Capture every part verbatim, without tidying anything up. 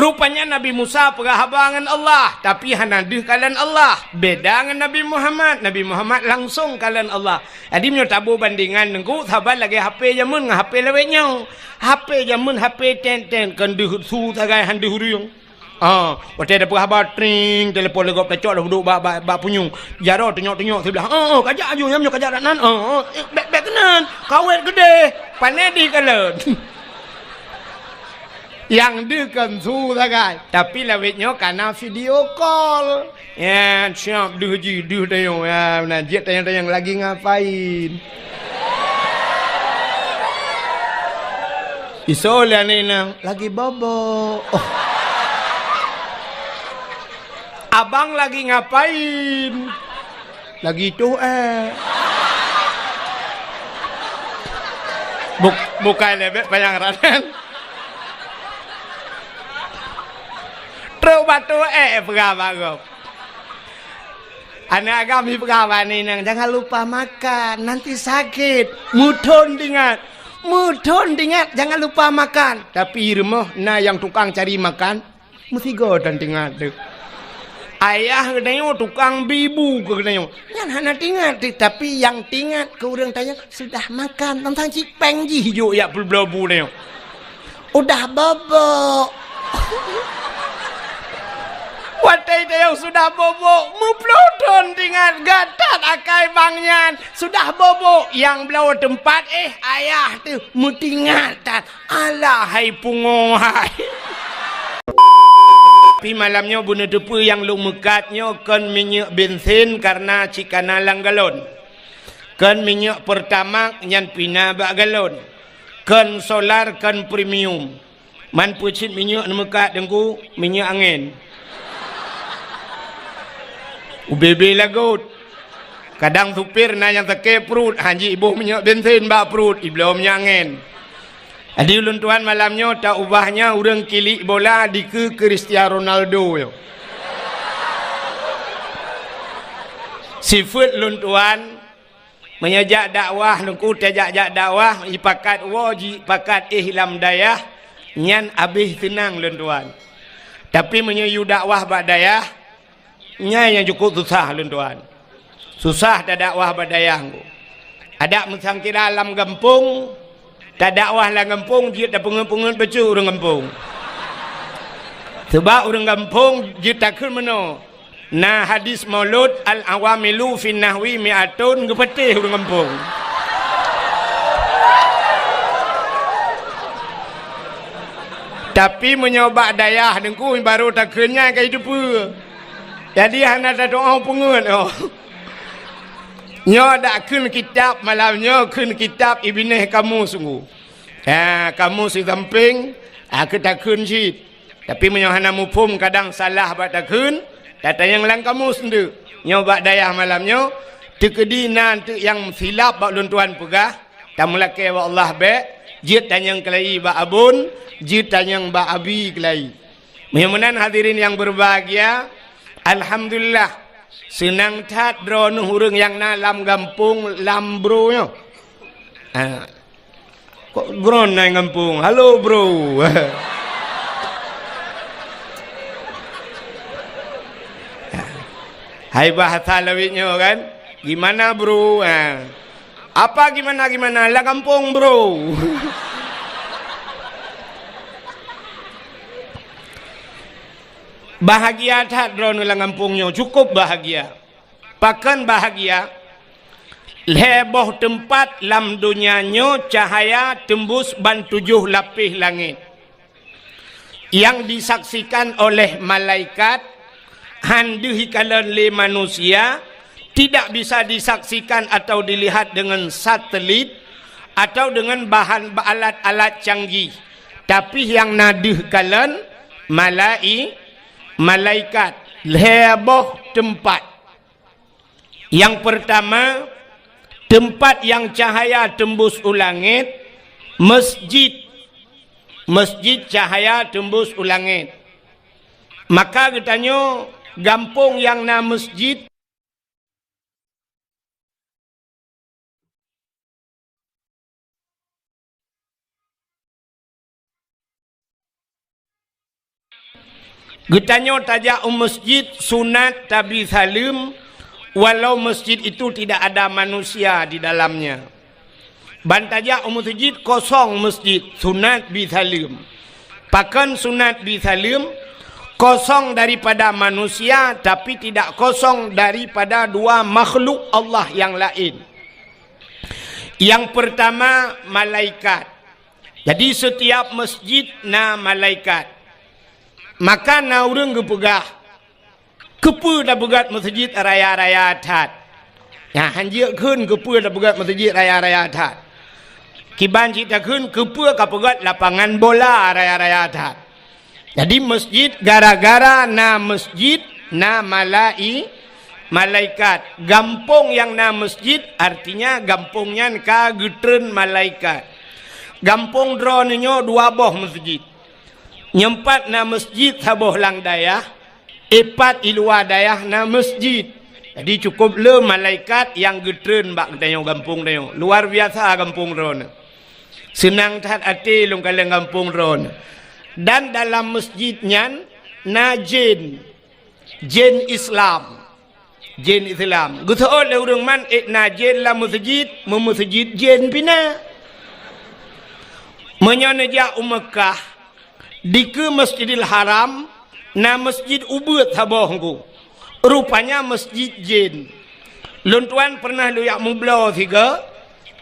Rupanya Nabi Musa peugah haba ngon Allah, tapi hana deuh kalon Allah. Beda ngon Nabi Muhammad. Nabi Muhammad langsong kalon Allah. Jadi meunyoe tabu bandingan Teungku, saban lagée H P jameun ngon H P lawét nyoe. H P jameun H P ten-ten, kon deuh su sagai han deuh ureuëng. Ah, watée tapeugah haba, tring, telepon lé gob tacok, dah duek bak, bak, bak punyueng. Jaroe tunyok-tunyok siblah. Oh, oh, kajak aju, nyam nyoe kajak dak nan. Oh, oh, eh, bèk, bèk keunan. Kawét keudeh. Pané di kalon. Nyang deuh kon su sagai. Tapi lawét nyoe kana video call. Ya, siap deuh jih, deuh tanyoe. Ya, na jeuet tanyong-tanyong lagi ngapain. Isoe lé aneuk inong lagi bobo. Oh. Abang lagi ngapain? Lagi tuh, eh. Buk-, bukai lebek panyang ranan. Trok batu, eh, peugah bak gob. Aneuk agam ipeugah bak aneuk inong, "Jangan lupa makan, nanti sakit." Meuthon tingat. Meuthon tingat, "Jangan lupa makan." Tapi rumoh na nyang tukang cari makan, meusigoe tan tingat teuh. Ayah geutanyoe tukang bi bu keu geutanyoe. Nyan hana tingat teuh, tapi nyang tingat keu ureuëng tanyoe sudah makan, tantang cit péng jih jok jak peubloe bu tanyoe. Udah bobok. Watée tayong sudah bobok, meuploh thon tingat gatat akai bang nyan. Sudah bobok, nyang bloe teumpat, eh, ayah teuh meutingat that. Alah hai pungoh hai. Tapi malam nyoe beuneuteupeu nyang lôn meukat nyoe kon minyeuk bensin kareuna cit kana lam galon. Kon minyeuk Pertamax nyan pih na bak galon. Kon solar, kon premium. Man peucit minyeuk neumeukat Teungku, minyeuk angén. Ubé-bé lagot. Kadang supir na nyang sakét pruet, han jiboh minyeuk bensin bak pruet, ibloe minyeuk angén. Jadi ulôn tuan malam nyoe taubah nyan ureuëng kilik bola dikeue Cristiano Ronaldo nyoe. Sifeuet lôn tuan, meunyoe jak dakwah, Teungku tajak-jak dakwah, jipakat woe, jipakat éh lam dayah, nyan abéh seunang lôn tuan. Tapi meunyoe yue dakwah bak dayah, nyan nyang cukup susah lôn tuan. Susah tadakwah bak dayah Teungku. Adak meusangkira lam gampông, tadakwah lam gampông jeuet tapeungeut-peungeut bacut ureuëng gampông. Sabab ureuëng gampông jeuet takheun meunoe, na hadis maulud, "Al-awamilu fin nahwi mi'atun," geupatéh ureuëng gampông. Tapi meunyoe bak dayah Teungku barô takheun nyan ka jiteupeue. Jadi hana tatu'oh peungeut, oh. Nyoe dak kheun kitab malam nyoe, kheun kitab Ibneh Kamus Teungku. Ha, kamus di sampéng, ha, keu takheun cit. Tapi meunyoe hana muphom kadang salah bak takheun, tatanyong lam kamus nteuk. Nyoe bak dayah malam nyoe, teukeudi na nteuk nyang silap bak lôn tuan peugah, tameulakée bak Allah bék, jeuet tanyong keulayi bak abon, jeuet tanyong bak abi keulayi. Meunyoe meunan hadirin nyang berbahagia, alhamdulillah, seunang that droeneuh ureuëng nyang na lam gampông lam bro nyoe. Ha. Kok bro na gampông? Halo, bro. Hai bahasa lawét nyoe kan? Gimana, bro? Ha. Apa gimana-gimana? Lam gampông, bro. Bahagia that droeneuh lam gampông nyoe, cukup bahagia. Pakon bahagia? Lhée boh teumpat lam donya nyoe cahaya teumbus ban tujoh lapéh langét. Yang disaksikan oleh malaikat, han deuh ikalon lé manusia, tidak bisa disaksikan atau dilihat dengan satelit atau dengan bahan alat-alat canggih. Tapi nyang na deuh kalon malai-, malaikat, lhée boh teumpat. Nyang peurtama, teumpat nyang cahaya teumbus u langét, meusjid. Meusjid cahaya teumbus u langét. Maka geutanyoe gampông nyang na meusjid, Geutanyoe tajak u masjid sunat tabi saleuem, walau masjid itu tidak ada manusia di dalamnya. Ban tajak u masjid kosong masjid, sunat bi saleuem. Pakon sunat bi saleuem? Kosong daripada manusia, tapi tidak kosong daripada dua makhluk Allah yang lain. Yang pertama, malaikat. Jadi, setiap masjid na malaikat. Maka na ureuëng geupeugah, "Keupeue tapeugét masjid raya-raya that?" Nyan, hanjeuet kheun keupeue tapeugét masjid raya-raya that. Kiban cit takheun keupeue kapeugét lapangan bola raya-raya that. Jadi, masjid, gara-gara na masjid, na malai-, malaikat. Gampông nyang na masjid, artinya gampông nyan ka geutreun malaikat. Gampông droeneuh nyoe dua boh masjid. Nyoe pat na masjid saboh lam dayah, ipat i luwa dayah na masjid. Jadi, cukup le malaikat nyang geutreun bak geutanyoe gampông tanyoe. Luar biasa gampông droeneuh. Seunang that até lôn kalon gampông droeneuh. Dan dalam masjid nyan na jén, jén Islam. Jén Islam. Geuseuôt lé ureuëng man, "Eh, na jén lam masjid, meumeuseujid jén pih na." Meunyoe neujak u Meukah, dikeue Masjidil Haram, na masjid ubeuet saboh ngku. Rupanya masjid jén. Lôn tuan pernah lôn jak meubloe sigoe,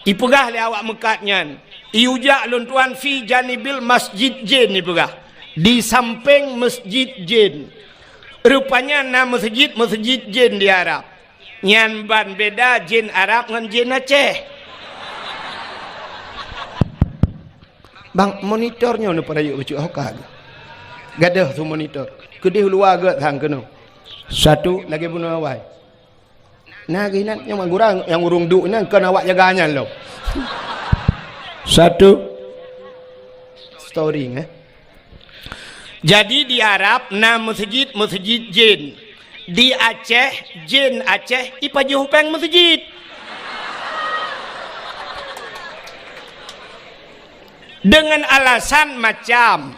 ipeugah lé awak meukat nyan, "Iujak lôn tuan fi janibil masjid jén," ipeugah, di sampéng masjid jén. Rupanya na meuseujid-meuseujid jén di Arab. Nyan ban beda jén Arab ngon jén Aceh. Bang, monitor nyoe neupeurayeuk bacut hoka geuh. Gadôh su monitor. Keudeh luwa geuh sang keunoe. Satu, lagée bunoe awai. Na geuh inan nyang gurang nyang ureuëng duek inan kon awak jaga nyan lom. Satu. Storing, eh. Jadi, di Arab na meuseujid-meuseujid jén. Di Aceh, jén Aceh ipajoh péng meuseujid. Dengan alasan macam,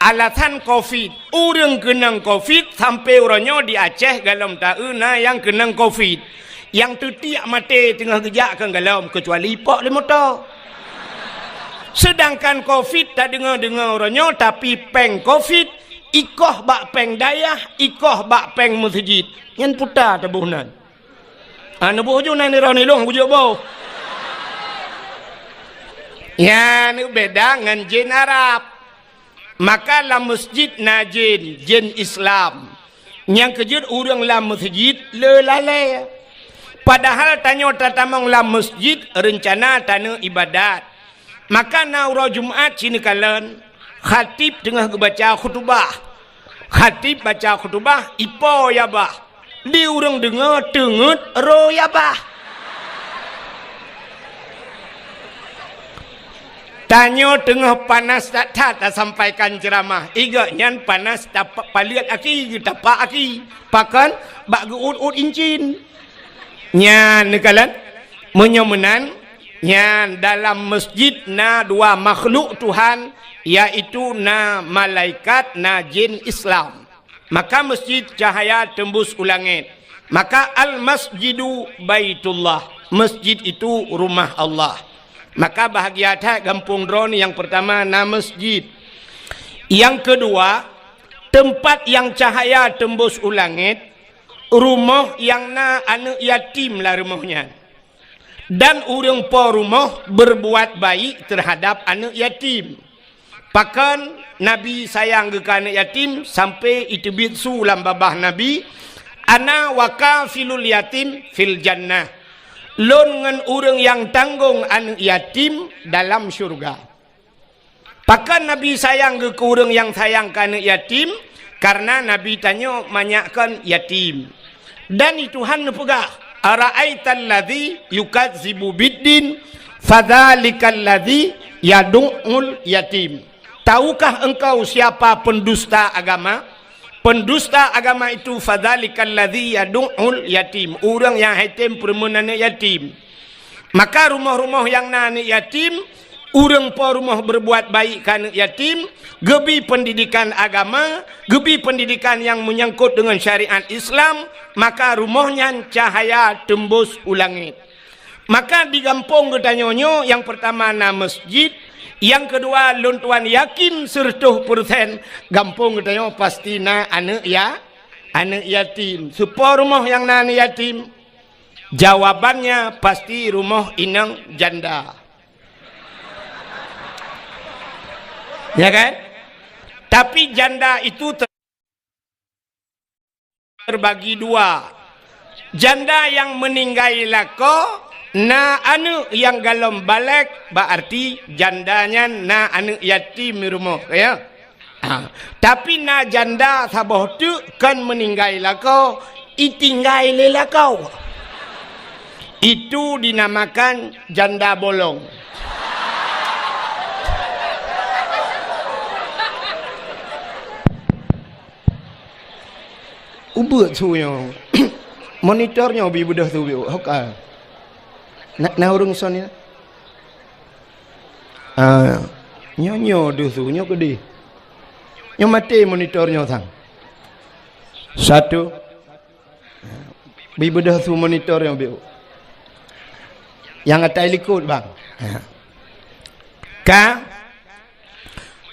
alasan covid. Ureuëng keunong covid sampai uroe nyoe di Aceh golom taeu na nyang keunong covid. Nyang teutiek maté teungoh geujak keu golom, keucuali ipok lé moto. Seudangkan covid tadeungoe-deungoe uroe nyoe, tapi péng covid ikoh bak péng dayah, ikoh bak péng meuseujid. Nyan puta taboh nan. Ah, neuboh ju nan nirong nilong bujok boh. Nyan beda ngon jén Arab. Maka lam masjid na jén, jén Islam. Nyang keujeuet ureuëng lam masjid le lalée. Padahal tanyoe tatamong lam masjid reuncana taneuk ibadat. Maka na uroe Jumat sineukalon, khatib teungoh geubaca khutubah. Khatib baca khutubah, ipo ya bah. Di ureuëng deungoe teungeut ro ya bah. Tanyoe teungoh panas that-that tasampaikan ceuramah. Igok nyan panas tapa-, paleuet aki, geutapak aki. Pakon? Bak geuut-ut incin. Nyan neukalon. Meunyoe meunan, nyan dalam masjid na dua makhluk Tuhan, yaitu na malaikat, na jén Islam. Maka masjid cahaya teumbus u langét. Maka al-masjidu baitullah. Masjid itu rumah Allah. Maka bahagia that gampông droeneuh nyang pertama na masjid. Nyang keudua, teumpat nyang cahaya teumbus u langét, rumoh nyang na aneuëk yatim lam rumoh nyan. Dan ureuëng po rumoh berbuat baik terhadap aneuëk yatim. Pakon Nabi sayang geuh keu aneuëk yatim sampai iteubiet su lam babah Nabi, "Ana wa kafilul yatim fil jannah." Lôn ngon ureuëng nyang tanggong aneuëk yatim dalam syurga. Pakon Nabi sayang geuh keu ureuëng nyang sayang keu aneuëk yatim? Karena Nabi tanyoe manyak kon yatim. Dan di Tuhan neupeugah, "Ara'aital ladzi yukazzibu biddin, fadzalikal ladzi yadu'ul yatim." Tahukah engkau siapa pendusta agama? Pendusta agama itu, fadzalikal ladzi yadu'ul yatim, ureuëng nyang haitem peureumeun aneuëk yatim. Maka rumoh-rumoh nyang na aneuëk yatim, Ureuëng po rumoh berbuat baik keu aneuëk yatim, geubi pendidikan agama, geubi pendidikan nyang menyangkut dengan syariat Islam, maka rumoh nyan cahaya teumbus u langét. Maka di gampông geutanyoe nyoe, nyang peurtama na masjid, nyang keudua lôn tuan yakin seureutôh peureusén gampông geutanyoe pasti na aneuëk ya, aneuëk yatim. Soe po rumoh nyang na aneuëk yatim? Jawabannya pasti rumoh inong janda. Ya kan? Tapi janda itu ter-, terbagi dua. Janda nyang meuninggai lakoe, na aneuëk nyang golom balek, bak arti janda nyan na aneuëk yatim di rumoh, ya. Ha. Tapi na janda saboh teuk kon meuninggai lakoe, itinggai lé lakoe. Itu dinamakan janda bolong. Ubeuet su nyoe. Monitor nyoe bi beudôh su bi, hoka. Na, na ureuëng son nyoe? Ah, nyoe, nyoe deuh su, nyoe keudeh. Nyoe maté monitor nyoe sang. Satu. Bi beudôh su monitor nyoe bi. Nyang atai likot, bang. Ka?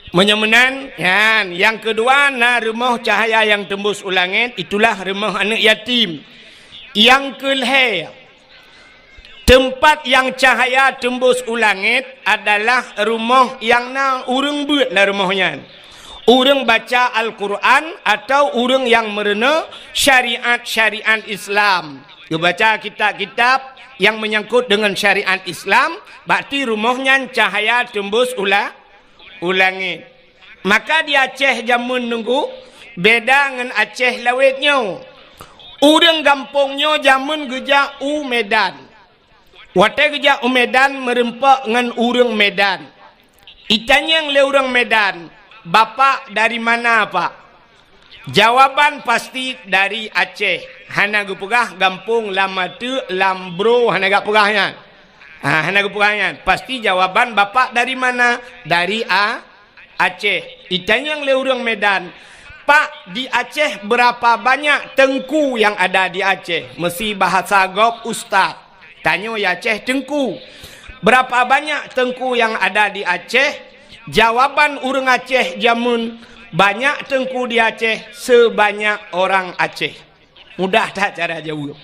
Meunyoe meunan, nyan. Nyang keudua, na rumoh cahaya nyang teumbus u langét, itulah rumoh aneuëk yatim. Nyang keulhée, teumpat nyang cahaya teumbus u langét adalah rumoh nyang na ureuëng beuet lam rumoh nyan. Ureuëng baca Al-Qur'an atau ureuëng nyang meurunoe syariat-syariat Islam. Geubaca kitab-kitab nyang menyangkut dengan syariat Islam, berarti rumoh nyan cahaya teumbus u la-, u langét. Maka di Aceh jameun nunggu beda ngon Aceh lawét nyoe. Ureuëng gampông nyoe jameun geujak u Medan. Watée geujak u Medan meureumpok ngon ureuëng Medan. Itanyong lé ureuëng Medan, "Bapak dari mana, Pak?" Jawaban pasti dari Aceh. Hana geupeugah gampông lam ateuk, lam bro, hana geupeugah nyan. Ha, hana geupeugah nyan. Pasti jawaban, "Bapak dari mana?" Dari A-, Aceh. Itanyong lé ureuëng Medan, "Pak, di Aceh berapa banyak teungku yang ada di Aceh?" Meusi bahasa gob ustaz. Tanyoe ya Aceh teungku. Berapa banyak teungku yang ada di Aceh? Jawaban ureuëng Aceh jameun, banyak teungku di Aceh sebanyak orang Aceh. Mudah that cara jaweueb.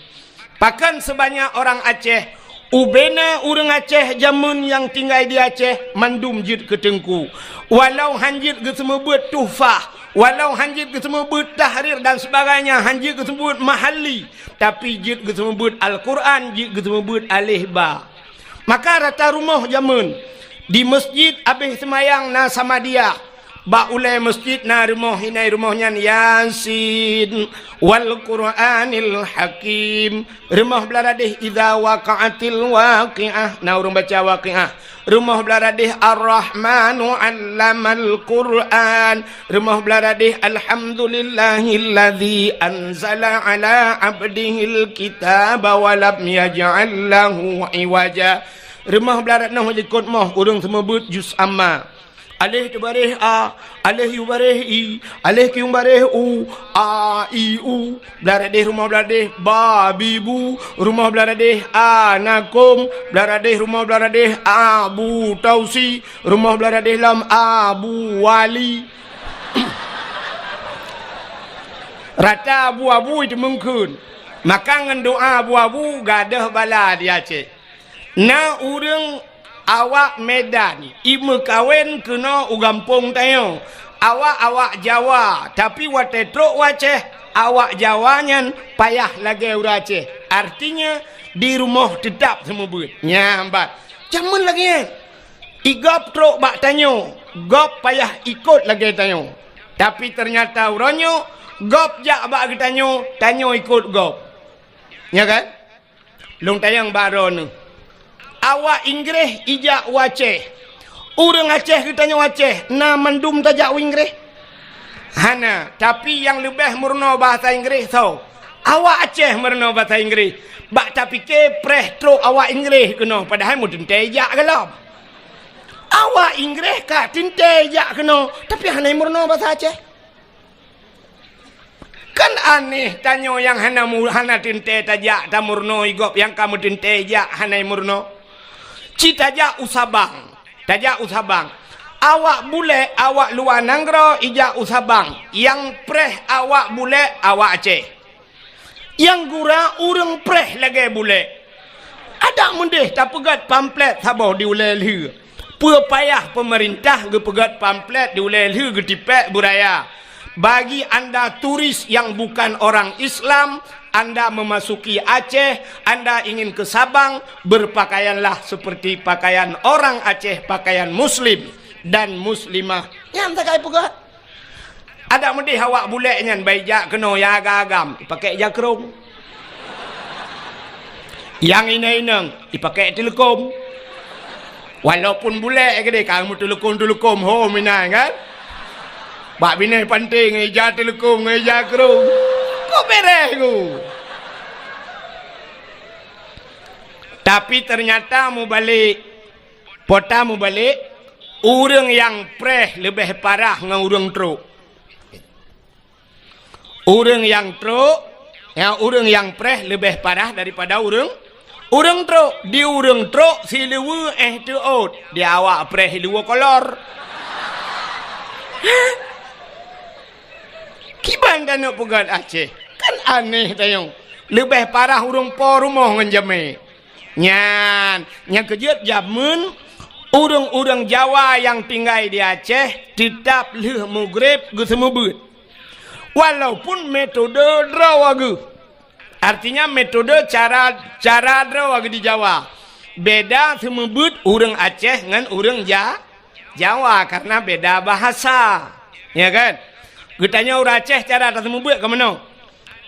Pakon sebanyak orang Aceh? Ubena ureuëng Aceh jameun nyang tinggai di Aceh mandum jeuet keu teungku. Walau han jeuet geuseumeubeuet tuhfah, walau han jeuet geuseumeubeuet tahrir dan sebagainya, han jeuet geuseumeubeuet mahalli, tapi jeuet geuseumeubeuet Al-Qur'an, jeuet geuseumeubeuet aleh ba. Maka rata rumoh jameun, di masjid abéh seumayang na samadiah, bak ulée masjid na rumoh inai rumoh nyan Yasin wal Qur'anil Hakim. Rumoh blah radeh idza waqa'atil waqi'ah, na ureuëng baca Waqiah. Rumoh blah radeh Ar-Rahmanu 'allamal Qur'an. Rumoh blah radeh Alhamdulillahilladzi anzala 'ala 'abdihil kitaba wa lam yaj'al lahu 'iwaja. Rumoh blah radeh nyoe jikot moh ureuëng seumeubeuet juz amma. Aleh teubareh a, aleh yue bareh i, aleh kiyue bareh u, a, i, u. Blah radeh rumoh blah radeh ba, bi, bu, rumoh blah radeh a, na, kum, blah radeh rumoh blah radeh a, bu, tausi, rumoh blah radeh lam a, bu, wali. Rata abu-abu itu mungkin. Maka ngon doa abu-abu gadôh bala di Aceh. Na ureuëng awak Medan, imeukawen keunoe u gampông tanyoe. Awak-awak Jawa, tapi watée trok u Aceh, awak Jawa nyan payah lagée ureuëng Aceh. Artinya, di rumoh teutap seumeubeuet. Nyan bat. Jameun lagée nyan. I gob trok bak tanyoe, gob payah ikot lagée tanyoe. Tapi teunyata uroe nyoe, gob jak bak geutanyoe, tanyoe ikot gob. Nya kan? Lôn tanyong baroe neuh. Awak Inggréh ijak u Aceh. Ureuëng Aceh geutanyoe Aceh, na mandum tajak u Inggréh? Hana, tapi nyang leubeh meurunoe bahasa Inggréh soe? Awak Aceh meurunoe bahasa Inggréh. Bak tapike preh trok awak Inggréh keunoe, padahai meuteuntée ijak gohlom. Awak Inggréh ka teuntèe jak keunoe, tapi hana meurunoe basa Aceh. Kan aneh tanyoe nyang hana mu-, hana teuntèe tajak tameurunoe, i gob nyang ka meuteuntèe jak hana meurunoe. Ci tajak u Sabang, tajak u Sabang. Awak bulèk, awak luwa nanggroe ijak u Sabang. Nyang preh awak bulèk, awak Aceh. Nyang gura ureueng preh lagèe bulèk. Adak meudeh tapeugèt pamflet saboh di ulèe lheueh. Peue payah peumeurintah geupeugèt pamflet di ulèe lheueh geutipèk beuraya. Bagi anda turis yang bukan orang Islam, anda memasuki Aceh, anda ingin ke Sabang, berpakaianlah seperti pakaian orang Aceh, pakaian muslim dan muslimah. Nyan sagai peugèt. Adak meudeh awak bulèk nyan bai jak keunoe nyang agam-agam, ipakèk jakrong. Nyang inong-inong, ipakèk teuleukom. Walaupun bulèk keudeh ka meuteuleukom-teuleukom ho meunan kan. Bak binéh panté ngon ija teuleukom, ngon ija krong. Kok bèrèh ku. Tapi ternyata mubalek, pota mubalek, ureueng nyang preh leubeh parah ngon ureueng trok. Ureueng nyang trok, ya, ureueng nyang preh leubeh parah daripada ureueng, ureueng trok. Di ureueng trok siluweue éh teuôt, di awak preh siluweue kolor. Kiban taneuk peugèt Aceh, kan aneh tanyoe. Leubeh parah ureueng po rumoh ngon jamèe. Nyan, nyang keujeuet jameun ureueng-ureueng Jawa nyang tinggai di Aceh teutab lheueh mugreb geuseumeubeut. Walaupun metode droe geuh. Artinya metode cara, cara droe geuh di Jawa. Beda seumeubeut ureueng Aceh ngon ureueng Ja-, Jawa karena beda bahasa. Ya kan? Geutanyoe ureueng Aceh cara taseumeubeut ka meunoe.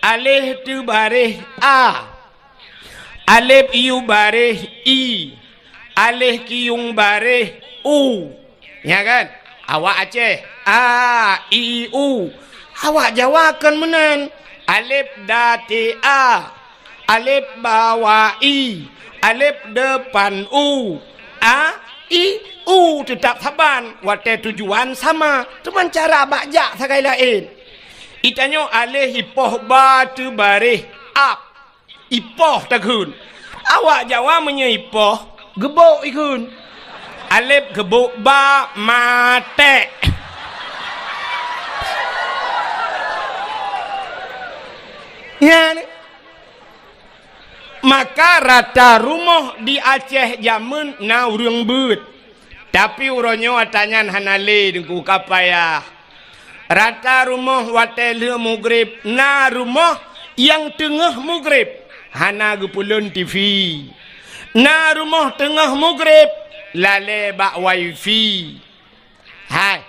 Aléh teubaréh a. Alép iyup baréh i, aléh kiyueng baréh u. Nya kan? Awak Aceh, a, i, u. Awak Jawa kon meunan. Alép da te a, alép ba wa i, alép depan u, a, i, u teutap saban, watèe tujuan sama, teuma cara bak jak sagai laén. Itanyoe aléh ipoh ba teubaréh ap. Ipoh takheun. Awak Jawa meunyoe ipoh, geubok ikheun. Alép geubok ba maté. Nyan. Maka rata rumoh di Aceh jameun na ureueng beuet. Tapi uroe nyoe ata nyan hana lé, Teungku, ka payah. Rata rumoh watèe lheueh mugreb, na rumoh nyang teungoh mugreb hana geupeulon T V. Na rumoh teungoh mugreb lalè bak wifi. Hai.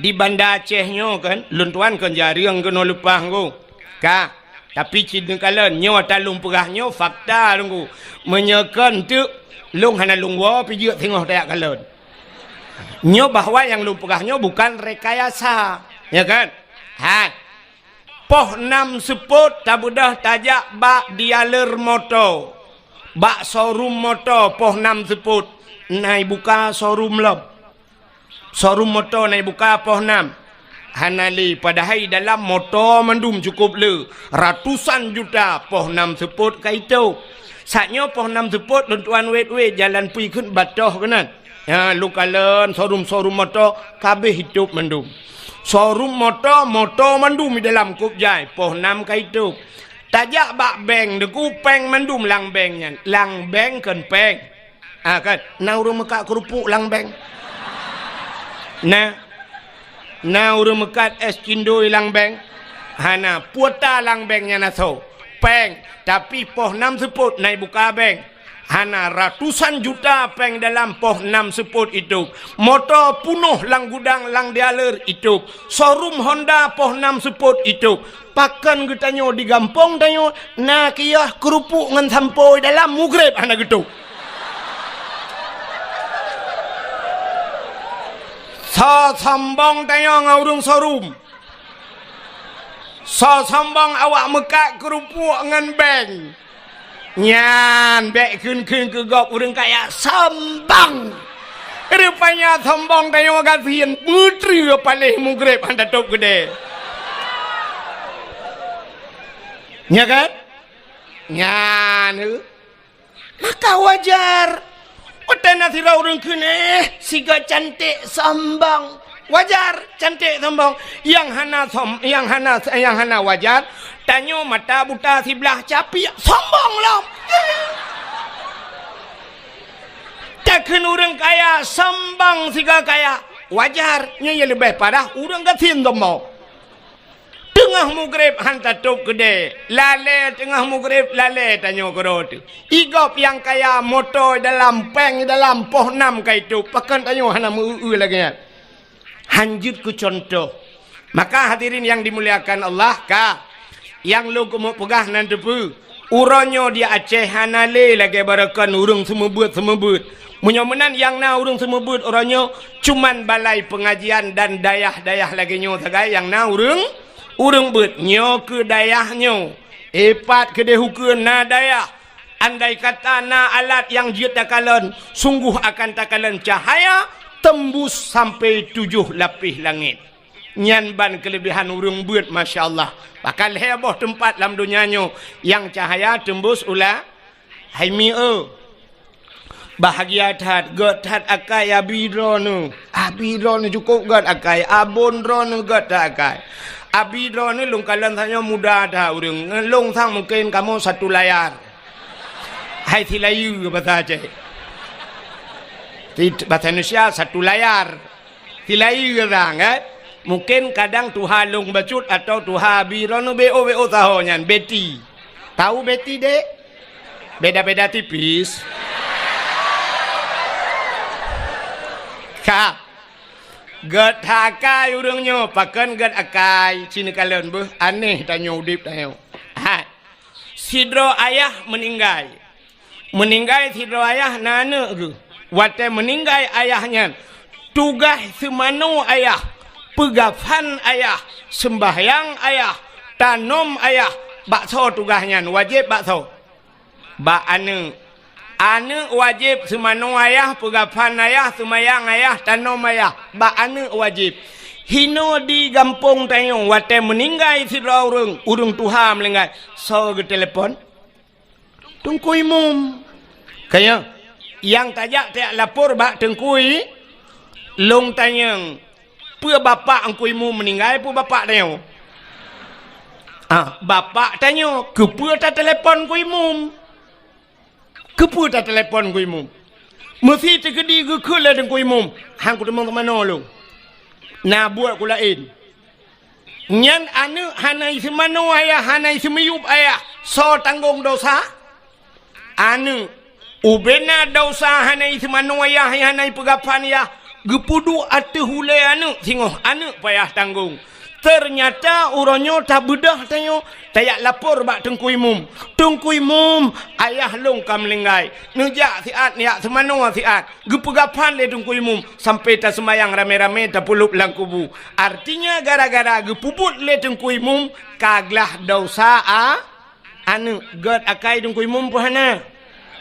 Di Banda Aceh nyoe kan, lôn tuan kon jareueng keunoe leupah ngku. Ka, tapi cit neukalon, nyoe ata lôn peugah nyoe fakta Teungku. Meunyoe kon teuk, lôn hana lôn woe pijeuet singoh tajak kalon. Nyoe bahwa nyang lôn peugah nyoe bukan rekayasa, ya kan? Ha. Poh nam seupôt tabeudôh tajak bak dealer moto, bak showroom moto poh nam seupôt na ibuka showroom lom. Showroom moto na ibuka poh nam. Hana lé, padahai dalam moto mandum cukôp le, ratusan juta poh nam seupôt ka itôp. Saat nyoe poh nam seupôt lôn tuan wét-wét jalan pui kheun batoh keunan. Ha, lôn kalon showroom-showroom moto ka abéh itôp mandum. Showroom moto, moto mandum di dalam kôp jai, poh nam ka itôp. Tajak bak bank Teungku, péng mandum lam bank nyan. Lam bank kon péng. Ah, kan? Na ureueng meukat keurupuk lam bank? Na. Na ureueng meukat ès cindoi lam bank? Hana. Kuota lam bank nyan asoe. Péng. Tapi poh nam seupôt na ibuka bank. Hana, ratusan juta péng dalam poh nam seupôt itôp. Moto punoh lam gudang lam dealer itôp. Showroom Honda poh nam seupôt itôp. Pakon geutanyoe di gampông tanyoe na kios keurupuk ngon sampo dalam mugreb hana geutôp. Soe sombong tanyoe ngon ureueng showroom. Soe sombong awak meukat keurupuk ngon bank. Nyan bèk kheun-kheun keu gob ureueng kaya, sombong. Rupanya sombong tanyoe gasien, beutreue paléh mugreb hana tôb keudè. Nya kan? Nyan, eh. Maka wajar. Watèe na sidroe ureueng kheun, eh, sigoe cantik sombong. Wajar, cantik sombong. Nyang hana som-, nyang hana, nyang hana wajar, tanyoe mata buta siblah capiak, sombong lom. Takheun ureueng kaya, sombong sigoe kaya. Wajar, nyoe nyang leubeh parah ureueng gasien sombong. Teungoh mugreb hana tôb keudè, lalè teungoh mugreb lalè tanyoe keudroe teuh. Igob nyang kaya moto dalam, péng dalam, poh nam ka itôb, pakon tanyoe hana meu-eu lagèe nyan. Han jeuet keu cuntoh. Maka hadirin nyang dimuliakan Allah, ka nyang lôn keumeung peugah nan teupeue. Uroe nyoe di Aceh hana lé lagèe baroekon ureueng seumeubeuet-seumeubeuet. Meunyoe meunan nyang na ureueng seumeubeuet uroe nyoe, cuman balai peungajian dan dayah-dayah lagèe nyoe sagai nyang na ureueng, ureueng beuet. Nyoe keu dayah nyoe, ipat keudeh ukeue na dayah. Andai kata na alat nyang jeuet takalon, sunggoh akan takalon cahaya teumbus sampai tujoh lapéh langét. Nyan ban keuleubehan ureueng beuet, masya Allah. Bahkan lhèe boh teumpat lam donya nyoe nyang cahaya teumbus u la-, hai mi, eu. Bahagia that, gèt that akai abi droeneuh. Abi droeneuh cukôp gèt akai, abon droeneuh gèt that akai. Abi droeneuh lôn kalon tanyoe muda that ureueng. Ngon lôn sang mungken kamoe satu layar. Hai silayeue basa Aceh. Ti-, basa Indonesia satu layar. Silayeue geuh sang, kan? Mungken kadang tuha lôn bacut atau tuha abi droeneuh B O, B O saho nyan, Betty. Tahu Betty, Dek? Beda-beda tipis. Ka. Gèt that akai ureueng nyoe, pakon gèt akai, ci neukalon beuh, aneh tanyoe udép tanyoe. Hai. Sidroe ayah meuninggai. Meuninggai sidroe ayah na aneuk geuh. Watèe meuninggai ayah nyan, tugaih seumanoe ayah, peugafan ayah, seumbahyang ayah, tanom ayah, bak soe tugaih nyan, wajéb bak soe? Bak aneuk. Aneuk wajéb seumanoe ayah, peugafan ayah, seumayang ayah, tanom ayah, bak aneuk wajéb. Hinoe di gampông tanyoe, watèe meuninggai sidroe ureueng, ureueng tuha meuninggai, soe geutelepon? Teungku Imum. Kaya, nyang tajak tajak lapor bak Teungku I-, lôn tanyong, peue bapak Teungku Imum meuninggai, peue bapak tanyoe? Ah, bapak tanyoe, keupeue tatelepon Teungku Imum? Keupeue tatelepon Teungku Imum? Meusi teukeudi geukheun lé Teungku Imum, han kuteumé teumanoe lôn. Na buet ku laén. Nyan aneuk hana iseumanoe ayah, hana iseumiyueb ayah, soe tanggong dosa? Aneuk. Ubena dosa hana iseumanoe ayah, hana ipeugafan ayah, geupeuduek ateueh ulèe aneuk singoh, aneuk payah tanggong. Teunyata uroe nyoe tabeudôh tanyoe, tajak lapor bak Teungku Imum. Teungku Imum, ayah lôn ka meuninggai. Neujak siat, neujak seumanoe siat. Geupeugafan lé Teungku Imum, sampai taseumayang ramé-ramé tapeulop lam kubu. Artinya, gara-gara geupeubuet lé Teungku Imum, ka glah dosa a-, aneuk. Gèt akai Teungku Imum peue hana?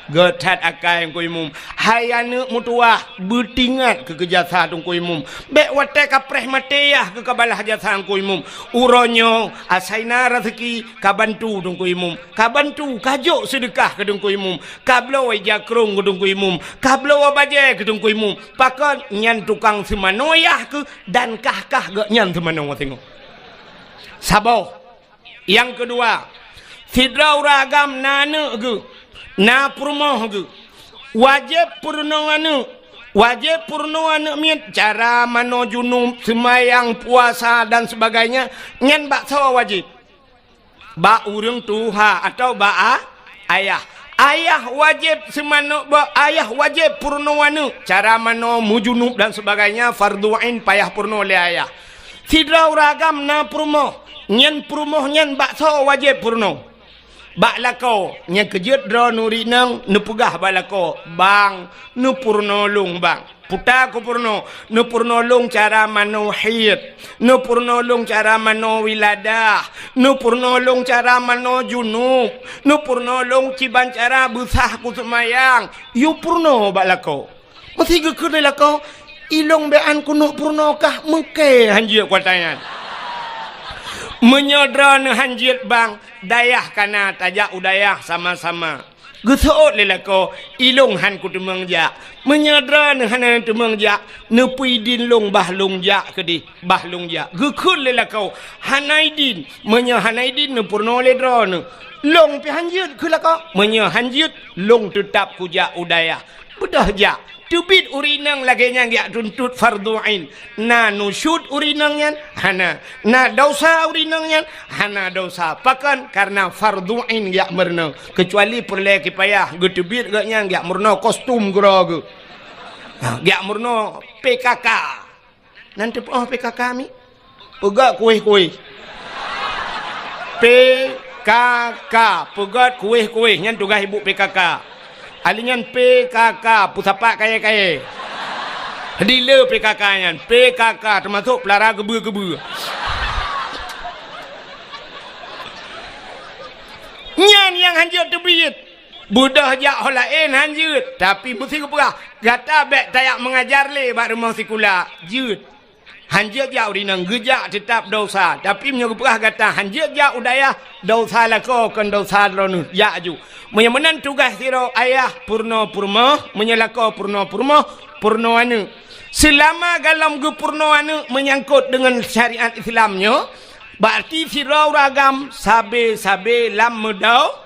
Gèt that akai Teungku Imum. Hai aneuk meutuwah, beutingat keu, keu jasa Teungku Imum. Bèk watèe ka preh maté yah keu ka balaih jasa Teungku Imum. Uroe nyoe, asai na raseuki, ka bantu Teungku Imum. Ka bantu, ka jok seudeukah keu Teungku Imum. Ka bloe ija krông keu Teungku Imum. Ka bloe bajèe keu Teungku Imum. Pakon? Nyan tukang seumanoe yah keuh dan kah-kah geuh nyan seumanoe singoh. Saboh. Nyang keudua, sidroe ureueng agam na aneuk geuh, na peurumoh geuh. Wajéb peurunoe aneuk. Wajéb peurunoe aneuk miet cara manoe junub, seumayang, puasa dan sebagainya. Nyan bak soe wajéb? Bak ureueng tuha atawa bak a-, ayah. Ayah wajéb seumanoe, bak ayah wajéb peurunoe aneuk. Cara manoe, meujunub dan sebagainya, fardhu ain payah peurunoe lé ayah. Sidroe ureueng agam na peurumoh, nyan peurumoh nyan bak soe wajéb peurunoe? Bak lakoe. Nyang keujeuet droeneuh ri inong neupeugah bak lakoe, "Bang, neupeurunoe lôn, Bang." Puta kupeurunoe, neupeurunoe lôn cara manoe hét, neupeurunoe lôn cara manoe wiladah, neupeurunoe lôn cara manoe junub, neupeurunoe lôn kiban cara beusah kuseumayang. Yue peurunoe bak lakoe. Meusé geukheun lé lakoe, "Ilong bèk an keuneuk peurunoe kah, meukè hanjeuet kuata nyan." Meunyoe droeneuh hanjeuet bang, dayah kana tajak u dayah sama-sama. Geuseuôt lé lakoe, "Ilong han kuteumeung jak." Meunyoe droeneuh hana teumeung jak, "Neupeuidin lôn bah lôn jak keudeh, bah lôn jak." Geukheun lé lakoe, "Hana idin." Meunyoe hana idin, neupeurunoe lé droeneuh. "Lôn pih hanjeuet," kheun lakoe. "Meunyoe hanjeuet, lôn teutab kujak u dayah." Beudôh jak. Teubiet ureueng inong lagèe nyan geujak tuntot fardhu ain. Na nusyuz ureueng inong nyan? Hana. Na desya ureueng inong nyan? Hana desya. Pakon? Kareuna fardhu ain geujak meurunoe. Keucuali peureulèe kipayah, geuteubiet gobnyan geujak meurunoe kostum keudroe geuh. Ha, geujak meurunoe P K K. Nan teupeue P K K mi? Peugöt kuéh-kuéh. P K K, peugöt kuéh-kuéh, nyan tugaih ibu P K K. Ahli nyan P K K, peusapat kayèe-kayèe. Dealer P K K nyan, P K K teumasok peulara geubeue-geubeue. Nyan nyang hanjeuet teubiet. Beudôh jak ho laén hanjeuet, tapi meusé geupeugah, "Gata bèk tajak meungajar lé bak rumoh sikula." Jeuet. Hanjeuet jak ureueng inong, geujak teutab desya. Tapi meunyoe geupeugah gata hanjeuet jak u dayah, desya lakoe kon desya droeneuh, jak ju. Meunyoe meunan tugaih sidroe ayah peurunoe peurumoh, meunyoe lakoe peurunoe peurumoh, peurunoe aneuk. Seulama golom geupeurunoe aneuk meunyangkot deungon syariat Islam nyoe, berarti sidroe ureueng agam sabe-sabe lam meudau-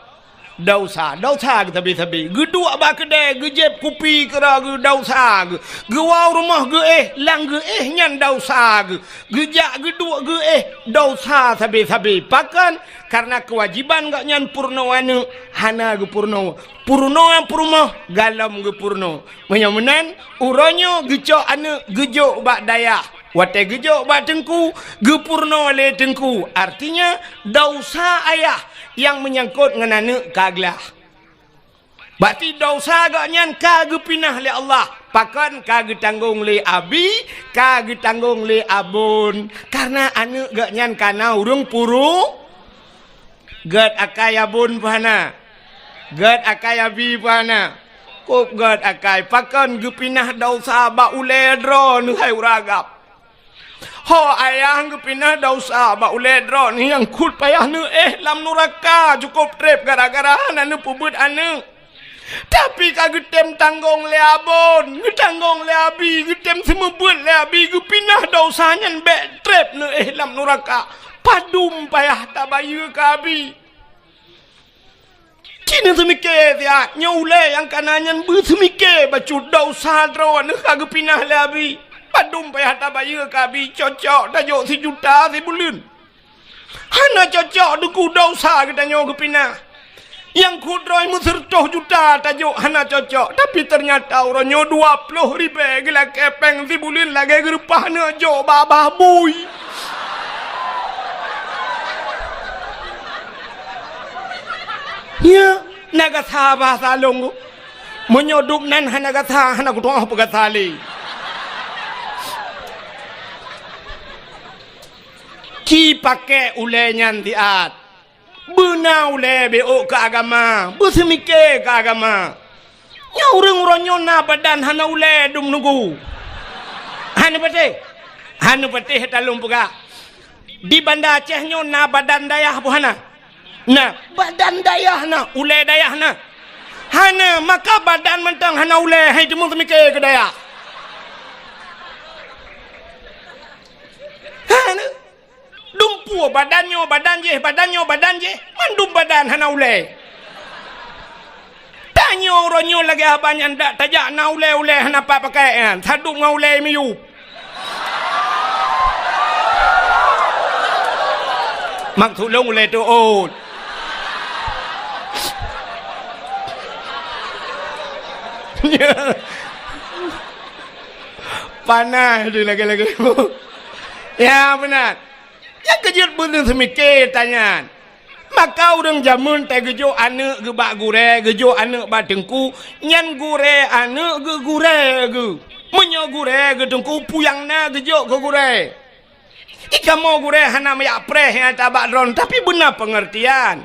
Desya, desya geuh sabe-sabe. Geuduek bak keudè, geujieb kupi keudroe geuh desya geuh. Geuwoe u rumoh geuéh, lam geuéh nyan desya geuh. Geujak geuduek geuéh, desya sabe-sabe. Pakon? Kareuna keuwajéban gobnyan peurunoe aneuk hana geupeurunoe. Peurunoe peurumoh golom geupeurunoe. Meunyoe meunan, uroe nyoe geucok aneuk geujok bak dayah. Watèe geujok bak teungku, geupeurunoe lé teungku. Artinya, desya ayah nyang meunyangkot ngon aneuk ka glah. Berarti desya gobnyan ka geupinah lé Allah. Pakon? Ka geutanggong lé abi, ka geutanggong lé abon. Kareuna aneuk gobnyan ka na ureueng puru-, Gèt akai abon peue hana? Gèt akai abi peue hana? Kôb gèt akai. Pakon? Geupinah desya bak ulèe droeneuh, hai ureueng agam. Ho ayah geupinah desya bak ulèe droeneuh, nyang kheun payah neuéh lam nuraka cukôp trép gara-gara hana neupeubeuet aneuk. Tapi ka geutem tanggong lé abon, geutanggong lé abi, geutem seumeubeuet lé abi, geupinah desya nyan bèk trép neuéh lam nuraka. Padum payah tabayeue keu abi. Ci neuseumiké siat, nyoe ulèe nyang ka na nyan beuseumike bacut desya droeneuh ka geupinah lé abi. Padum payah tabayeue keu abi, cocok tajok sijuta sibuleuen. Hana cocok, Teungku, desya geutanyoe geupinah. Nyang kheun droe meuseureutoh juta tajok hana cocok, tapi teunyata uroe nyoe dua ploh ribèe geulakèe pèng sibuleuen lagèe geureupah neujok bak babah bui. Nyan, na gata bahasa lôn. Meunyoe dum nan hana gata, hana kutu'oh peugata lé. Ci pakèk ulèe nyan siat. Beuna ulèe beuôk keu agama, beuseumiké keu agama. Nyoe ureueng uroe nyoe na badan hana ulèe dum nunggu. Hana patéh. Hana patéh talôn peugah. Di Banda Aceh nyoe na badan dayah peue hana? Na. Badan dayah na, ulèe dayah na. Hana, maka badan mantong hana ulèe, han teuma seumiké keu dayah. Hana. Dumpeue badan nyoe badan jéh, badan nyoe badan jéh, mandum badan hana ulèe. Tanyoe uroe nyoe lagèe haba nyan dak tajak na ulèe-ulèe hana pat pakai nyan, sadum ngon ulèe miyueb. Maksud lôn ulèe teuôt. Panas tu lagèe-lagèe. Ya, beuna. Nyang keujeuet beuneuh seumiké tanyan. Maka ureueng jameun tageujok aneuk geuh bak gurèe, geujok aneuk bak teungku, nyan gurèe aneuk geuh gurèe geuh. Meunyoe gurèe geuh teungku, peue nyang na geujok keu gurèe. Ikamoe gurèe hana meuyak preh nyang tabak droen, tapi beuna peungeurtian.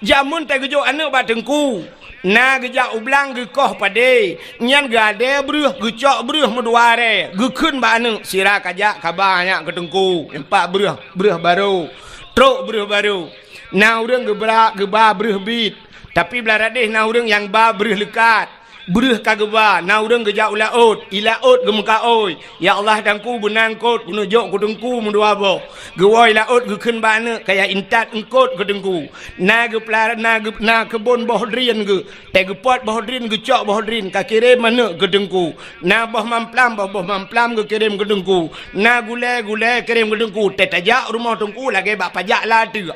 Jameun teugeujok aneuëk bak teungku, na geujak u blang geukoh padé, nyan geuadée breuh, geucok breuh meudua rée, geukheun bak aneuëk, sira kajak kaba nyak keu teungku, empat breuh, breuh barô, trok breuh barô. Na ureuëng geubra, geuba breuh biet, tapi blah radeh na ureuëng nyang ba breuh leukat. Breuh ka geuba, na ureuëng geujak u laôt, i laôt geumeukaôi. "Ya Allah, teungku beuna eungkôt, keuneuk jok keu teungku meudua boh." Geuwoe i laôt geukheun bak aneuëk, kaya intat eungkôt keu teungku. Na geupeulara, na geu-, na keubon boh drien geuh, teugeupot boh drien, geucok boh drien, ka kirém aneuëk keu teungku. Na boh mamplam, boh, boh mamplam geukirém keu teungku. Na gulée, gulée kirém keu teungku. Teutajak rumoh teungku lagée bak pajak lateuk.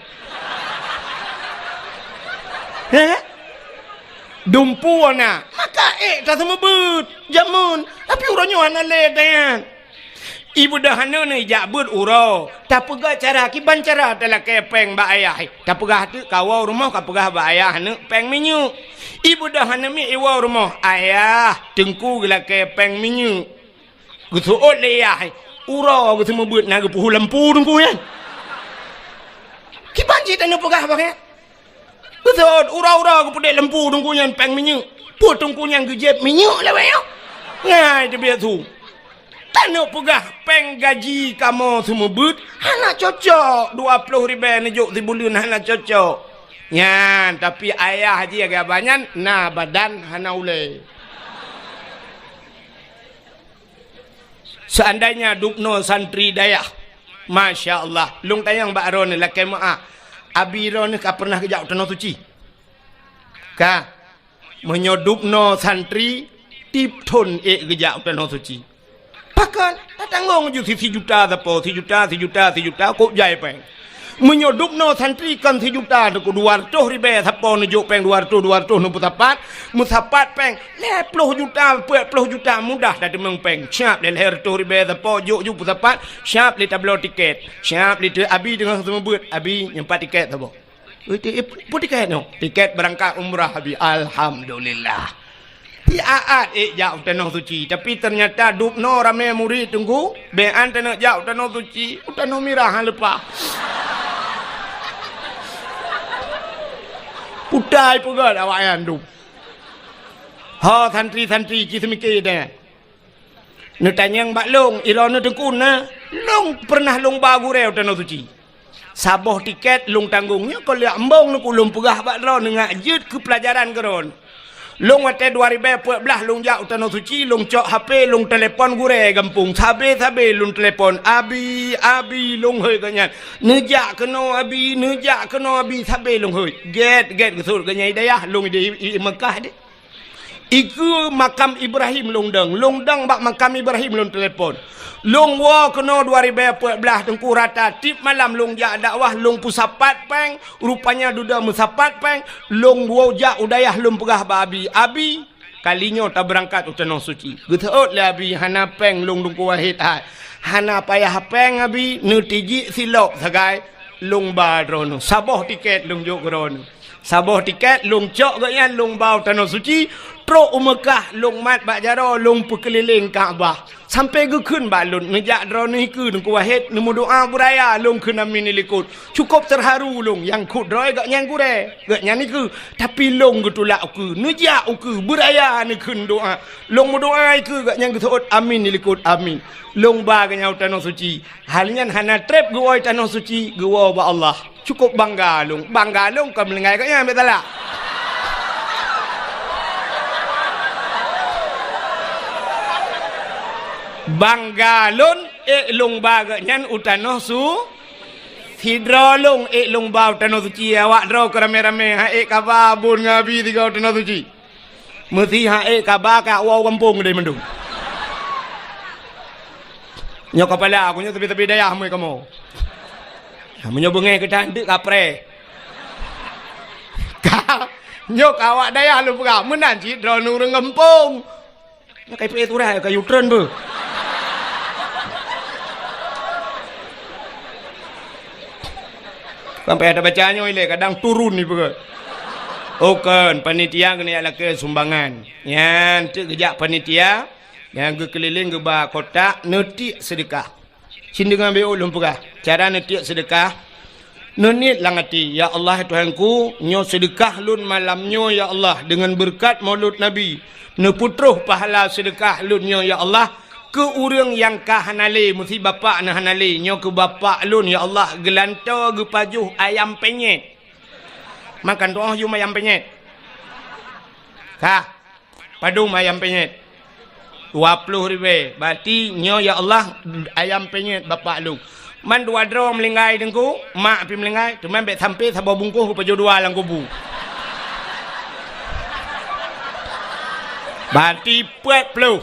Heh? Dumpeue na, maka ék taseumeubeuet jameun, tapi uroe nyoe hana lé nyan. Ibeudôh aneuëk nyoe jak beuet uroe, tapeugah cara kiban cara talakée péng bak ayah. Tapeugah teuk kawoe rumoh kapeugah bak ayah aneuëk péng minyeuk. Ibeudôh aneuëk miet iwoe rumoh, "Ayah, teungku geulakée péng minyeuk." Geuseuôt lé yah, uroe geuseumeubeuet na geupeuhu lampu teungku nyan. Kiban cit tanyoe peugah bak nyan. Geuseuôt uroe-uroe geupeudeh lampu teungku nyan péng minyeuk. Peue teungku nyan geujieb minyeuk lawét nyoe? Ngai teubiet su. Tanyoe peugah péng gaji kamoe seumeubeuet hana cocok, dua ploh ribée neujok sibuleuen hana cocok. Nyan, tapi ayah jih lagée abah nyan na badan hana ulée. Seandainya dubnoe santri dayah, masya Allah, lôn tanyong bak droeneuh lakée meuáh, abi droeneuh ka pernah geujak u Tanoh Suci? Ka. Meunyoe dubnoe santri, tieb thon ék geujak u Tanoh Suci. Pakon? Tatanggong ju si, sijuta sapo, sijuta, sijuta, sijuta, kok jai péng. Meunyoe dubnoe santri kon sijuta teungku, dua reutôh ribée sapo neujok péng dua reutôh, dua reutôh neupeusapat, meusapat péng lhée ploh juta, peuet ploh juta mudah tateumeung péng. Siab lé lhée reutôh ribée sapo jok ju peusapat, siab lé tabloe tiket. Siab lé teu abi teungoh seumeubeuet, abi nyoe pat tiket saboh. Ui, ti-, pu-, peue tiket nyoe? Tiket beurangkat umrah, abi. Alhamdulillah. Tiaat ék jak u Tanoh Suci, tapi teunyata dubnoe ramé murit teungku, bék an taneuk jak u Tanoh Suci, u Tanoh Mirah han leupah. Putai peugét awaknyan dub. Ho santri-santri ci seumike deh. Neutanyong bak lôn, iroe neuteukun na, lôn peureunah lôn ba gurée u Tanoh Suci. Saboh tiket lôn tanggong, nyoe kon lheueh embong neukeu lôn peugah bak droe neungak jeuet keu peulajaran keu droe. Lôn watée dua ribée peuet blaih lôn jak u Tanoh Suci, lôn cok H P, lôn telepon gurée gampông, sabe-sabe lôn telepon, "Abi, abi," lôn hôi geuh nyan. "Neujak keunoe abi, neujak keunoe abi," sabe lôn hôi. Gét-gét geusut geuh nyan i dayah, lôn i, i, i Meukah deh. Ikeue makam Ibrahim lôn dong, lôn dong bak makam Ibrahim lôn telepon. Lôn woe keunoe dua ribée peuet blaih teungku rata tieb malam lôn jak dakwah lôn peusapat péng, rupanya dudoe meusapat péng, lôn woe jak u dayah lôn peugah bak abi, "Abi, kali nyoe tabeurangkat u Tanoh Suci." Geuseuôt lé abi, "Hana péng lôn Teungku Wahid hai." "Hana payah péng abi, neutijik silop sagai lôn ba droeneuh. Saboh tiket lôn jok keu droeneuh." Saboh tiket lôn cok geuh nyan lôn ba u Tanoh Suci, trok u Meukah lôn mat bak jaroe lôn peukeulileng Ka'bah. Sampoe geukheun bak lôn, "Neujak droeneuh ikeue Teungku Wahid neumeudoá beuraya," lôn kheun amin di likot. Cukôp teuharu lôn, nyang kheun droe geuh nyan gurée, geuh nyan ikeue. Tapi lôn geutulak ukeue, "Neujak ukeue beuraya neukheun doá." Lôn meudoá ikeue geuh nyan geuseuôt amin di likot amin. Lôn ba geuh nyan u Tanoh Suci. Hal nyan hana treb geuwoe Tanoh Suci, geuwoe bak Allah. Cukôp bangga lôn. Bangga lôn kon meuninggai geuh nyan, bék salah. Bangga lôn, ék lôn ba geuh nyan u Tanoh Su-, sidroe lôn ék lôn ba u Tanoh Suci, awak droe keu ramé-ramé, han ék kaba bun ngon abi sigoe u Tanoh Suci. Meusi han ék kaba ka woe u gampông deh mandum. Nyoe kapala, aku nyoe sabe-sabe dayah mui kamoe. Meunyoe beungéh geutanteuk kapreh. Ka, nyoe ka awak dayah lôn peugah, meunan cit droeneuh ureuëng gampông. Nyoe ka ipeuék turah, ka yutreun beuh. Sampai ada baca nyoe ilée, kadang turun ni peugah. Oh, kon, panitia keuneuk lakée sumbangan. Nyan, teuk geujak panitia, nyang geukeulileng geuba kotak, neutiek seudeukah. Cit deungon B O lôn peugah, cara neutiek seudeukah. Neuniet lam até, "Ya Allah, Tuhanku, nyoe seudeukah lôn malam nyoe, ya Allah, deungon beureukat Maulud Nabi. Neupeutroh pahala seudeukah lôn nyoe, ya Allah, keu ureuëng nyang ka hana lé, meusi bapak na hana lé. Nyoe keu bapak lôn, ya Allah, geulantoe geupajoh ayam penyet." Makan tu'oh yum ayam penyet. Kah. Padum ayam penyet? Dua ploh ribèe. Berarti nyoe, ya Allah, ayam penyet bapak lôn. Man dua droe meulinggai Teungku, mak pih meulinggai, teuma bèk sampai saboh bungkôh geupajoh dua lam kubu. Berarti peuet ploh.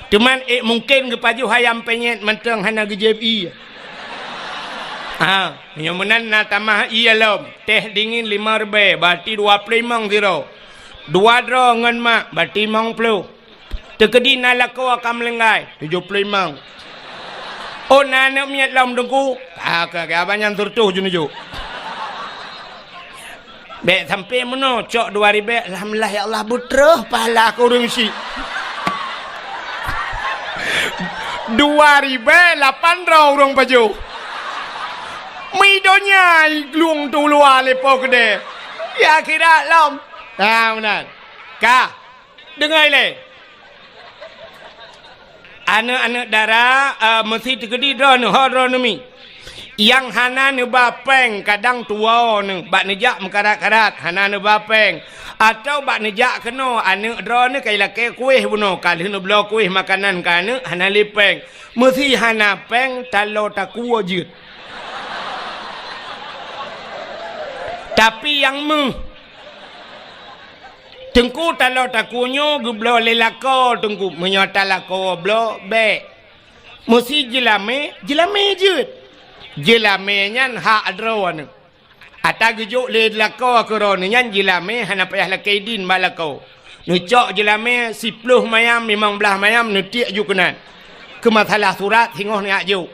Teuma ék mungken geupajoh ayam penyet mantong hana geujieb ié. Ha, nyoe meunan na tamah ié lom. Teh dingin lima ribèe, berarti dua ploh limong sidroe. Dua droe ngon mak, berarti limong ploh. Teukeudi na lakoe ka meulinggai, tujoh ploh limong. Oh, na aneuk miet lom Teungku? Ka, ka, ka, abang nyan seureutôh jeuneujok. Bèk sampai meunoe, cok dua ribèe, alhamdulillah ya Allah, beutroh pahala keu ureuëng syiek. Dua ribèe lapan droe ureuëng pajoh. Meudonya i glung tu luwa lé po keudè. Ya akhirat lom. Ha, meunan. Ka. Deungoe lé. Aneuk-aneuk dara, eh, meusi teukeudi droeneuh, ho droeneuh mi. Nyang hana neuba péng kadang tuwoe neuh, bak neujak meukarat-karat, hana neuba péng. Atawa bak neujak keunoe, aneuk droeneuh ka ilakée kuéh bunoe, ka lheueh neubloe kuéh makanan keu aneuk, hana lé péng. Meusi hana péng, taloe takue jeuet. Tapi nyang meuh, Teungku, taloe takue nyoe geubloe lé lakoe Teungku. Meunyoe talakoe bloe, bèk. Meusi jeulamé, jeulamé jeuet. Jeulamé nyan hak droeneuh. Ata geujok lé lakoe keu droeneuh nyan jeulamé hana payah lakée idin bak lakoe. Neucok jeulamé siploh mayam, limong blaih mayam, neutiek ju keunan. Keu masalah surat singoh neujak jok.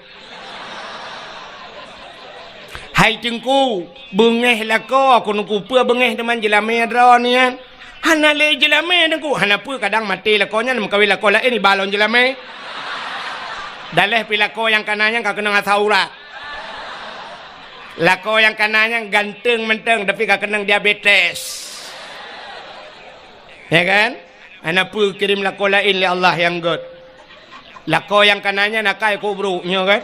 Hai Teungku, beungéh lakoe keuneuk kupeue beungéh teuma jeulamé droeneuh nyan. Hana lé jeulamé Teungku, hana peue kadang maté lakoe nyan meukawen lakoe laén iba lom jeulamé. Daléh pi lakoe nyang kana nyan ka keunong asai urat. Lakoe nyang kana nyan ganteng mantong tapi ka keunong diabetes. Ya kan? Hana peue kirém lakoe laén lé Allah nyang gét. Lakoe nyang kana nyan akai kobro nyoe kan?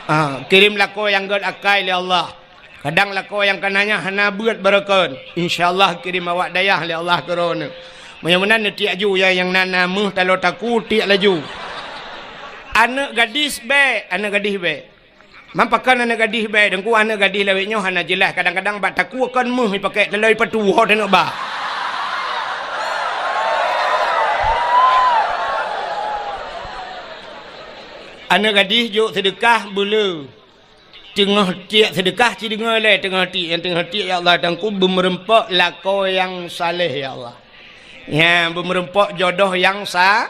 Ah, kirém lakoe nyang gét akai lé Allah. Kadang lakoe nyang kana nyan hana beuet barokon. Insya Allah kirém awak dayah lé Allah keu droeneuh. Meunyoe meunan neutiek ju ya nyang na, na meuh taloe takue tiek laju. Aneuk gadis bèk, aneuk gadis bèk. Man pakon aneuk gadih bèk, Teungku, aneuk gadih lawét nyoe hana jeulaih, kadang-kadang bak takue kon meuh ipakék taloe ipatu ho teuneuk ba. Aneuk gadih jok seudeukah beuleu. Teungoh tiek seudeukah ci deungoe lé, teungoh tiek, nyang teungoh tiek, "Ya Allah, Teungku, beumeureumpok lakoe nyang saleh, ya Allah." Nyan, beumeureumpok jodoh nyang sa-,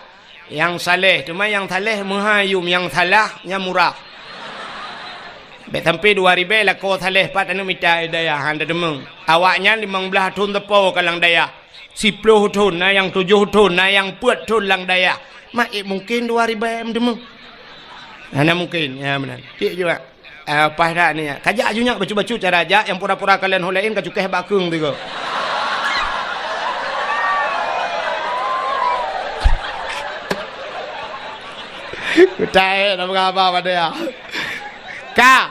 nyang saleh. Teuma nyang saleh meuhai yum, nyang salah nyan murah. Bèk sampai dua ribèe lakoe saleh pat aneuk mita dayah han teudeungoe. Awaknyan limong blaih thon teupo ka lam dayah. Siploh thon, na nyang tujoh thon, na nyang peuet thon lam dayah. Mak, eh, mungken dua ribèe meudeungoe? Hana mungken. Ya, meunan. Tiek juga. Ah, paih that ni. Kajak ju nyak bacut-bacut cara jak nyang pura-pura kalon ho laén ka cukéh bak keueng tiga. Kutai dah berapa pada ya. Ka.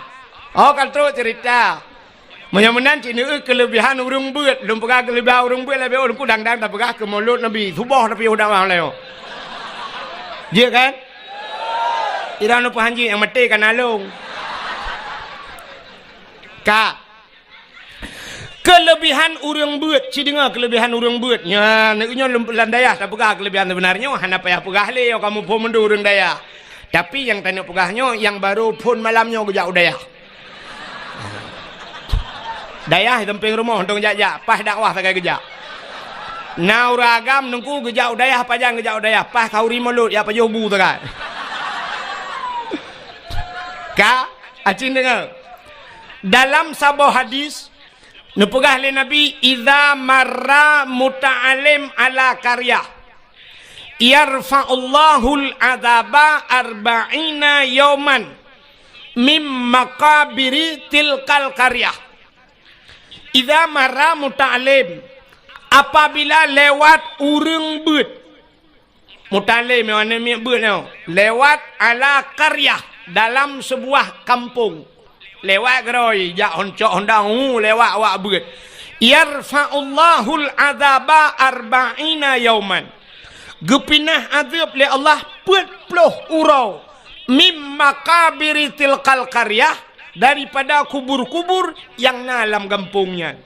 Oh, ka trok cerita. Meunyoe meunan cit neueu keuleubihan ureuëng beuet. Lôn peugah keuleubihan ureuëng beuet lé beuet, ulôn kudang-dang tapeugah keu mulod Nabi. Suboh tapi udah mah lé. Jeuet kan? Irang lôn peuhan jih nyang maté ka na lôn. Ka. Keuleubihan ureuëng beuet, ci deungoe keuleubihan ureuëng beuet. Nyan, nyoe lôn lam dayah tapeugah keuleubihan seubeuna nyoe hana payah peugah lé, kamoe phon mandum ureuëng dayah. Tapi nyang taneuk peugah nyoe, nyang barô phon malam nyoe geujak u dayah. Dayah di sampéng rumoh, dong jak-jak, paih dakwah sagai geujak. Na ureuëng agam Teungku geujak u dayah, pajan geujak u dayah, paih khanduri mulod, jak pajoh bu sagai. Ka, aci deungoe. Dalam saboh hadis, neupeugah lé Nabi, "Idza marra muta'allim ala qaryah, yarfa'ullahul adzaba arba'ina yauman." Mim maqabiri tilkal qaryah. Idza marra muta'allim, apabila lewat ureuëng beuet. Muta'allim nyoe aneuk miet beuet nyoe, lewat ala qaryah, dalam sebuah kampung. Lewat keudroe, jak hon cok honda, hu, lewat awak beuet. Yarfa'ullahul adzaba arba'ina yauman. Geupinah azeueb lé Allah peuet ploh uroe. Mim maqabiri tilkal qaryah, daripada kubur-kubur nyang na lam gampông nyan.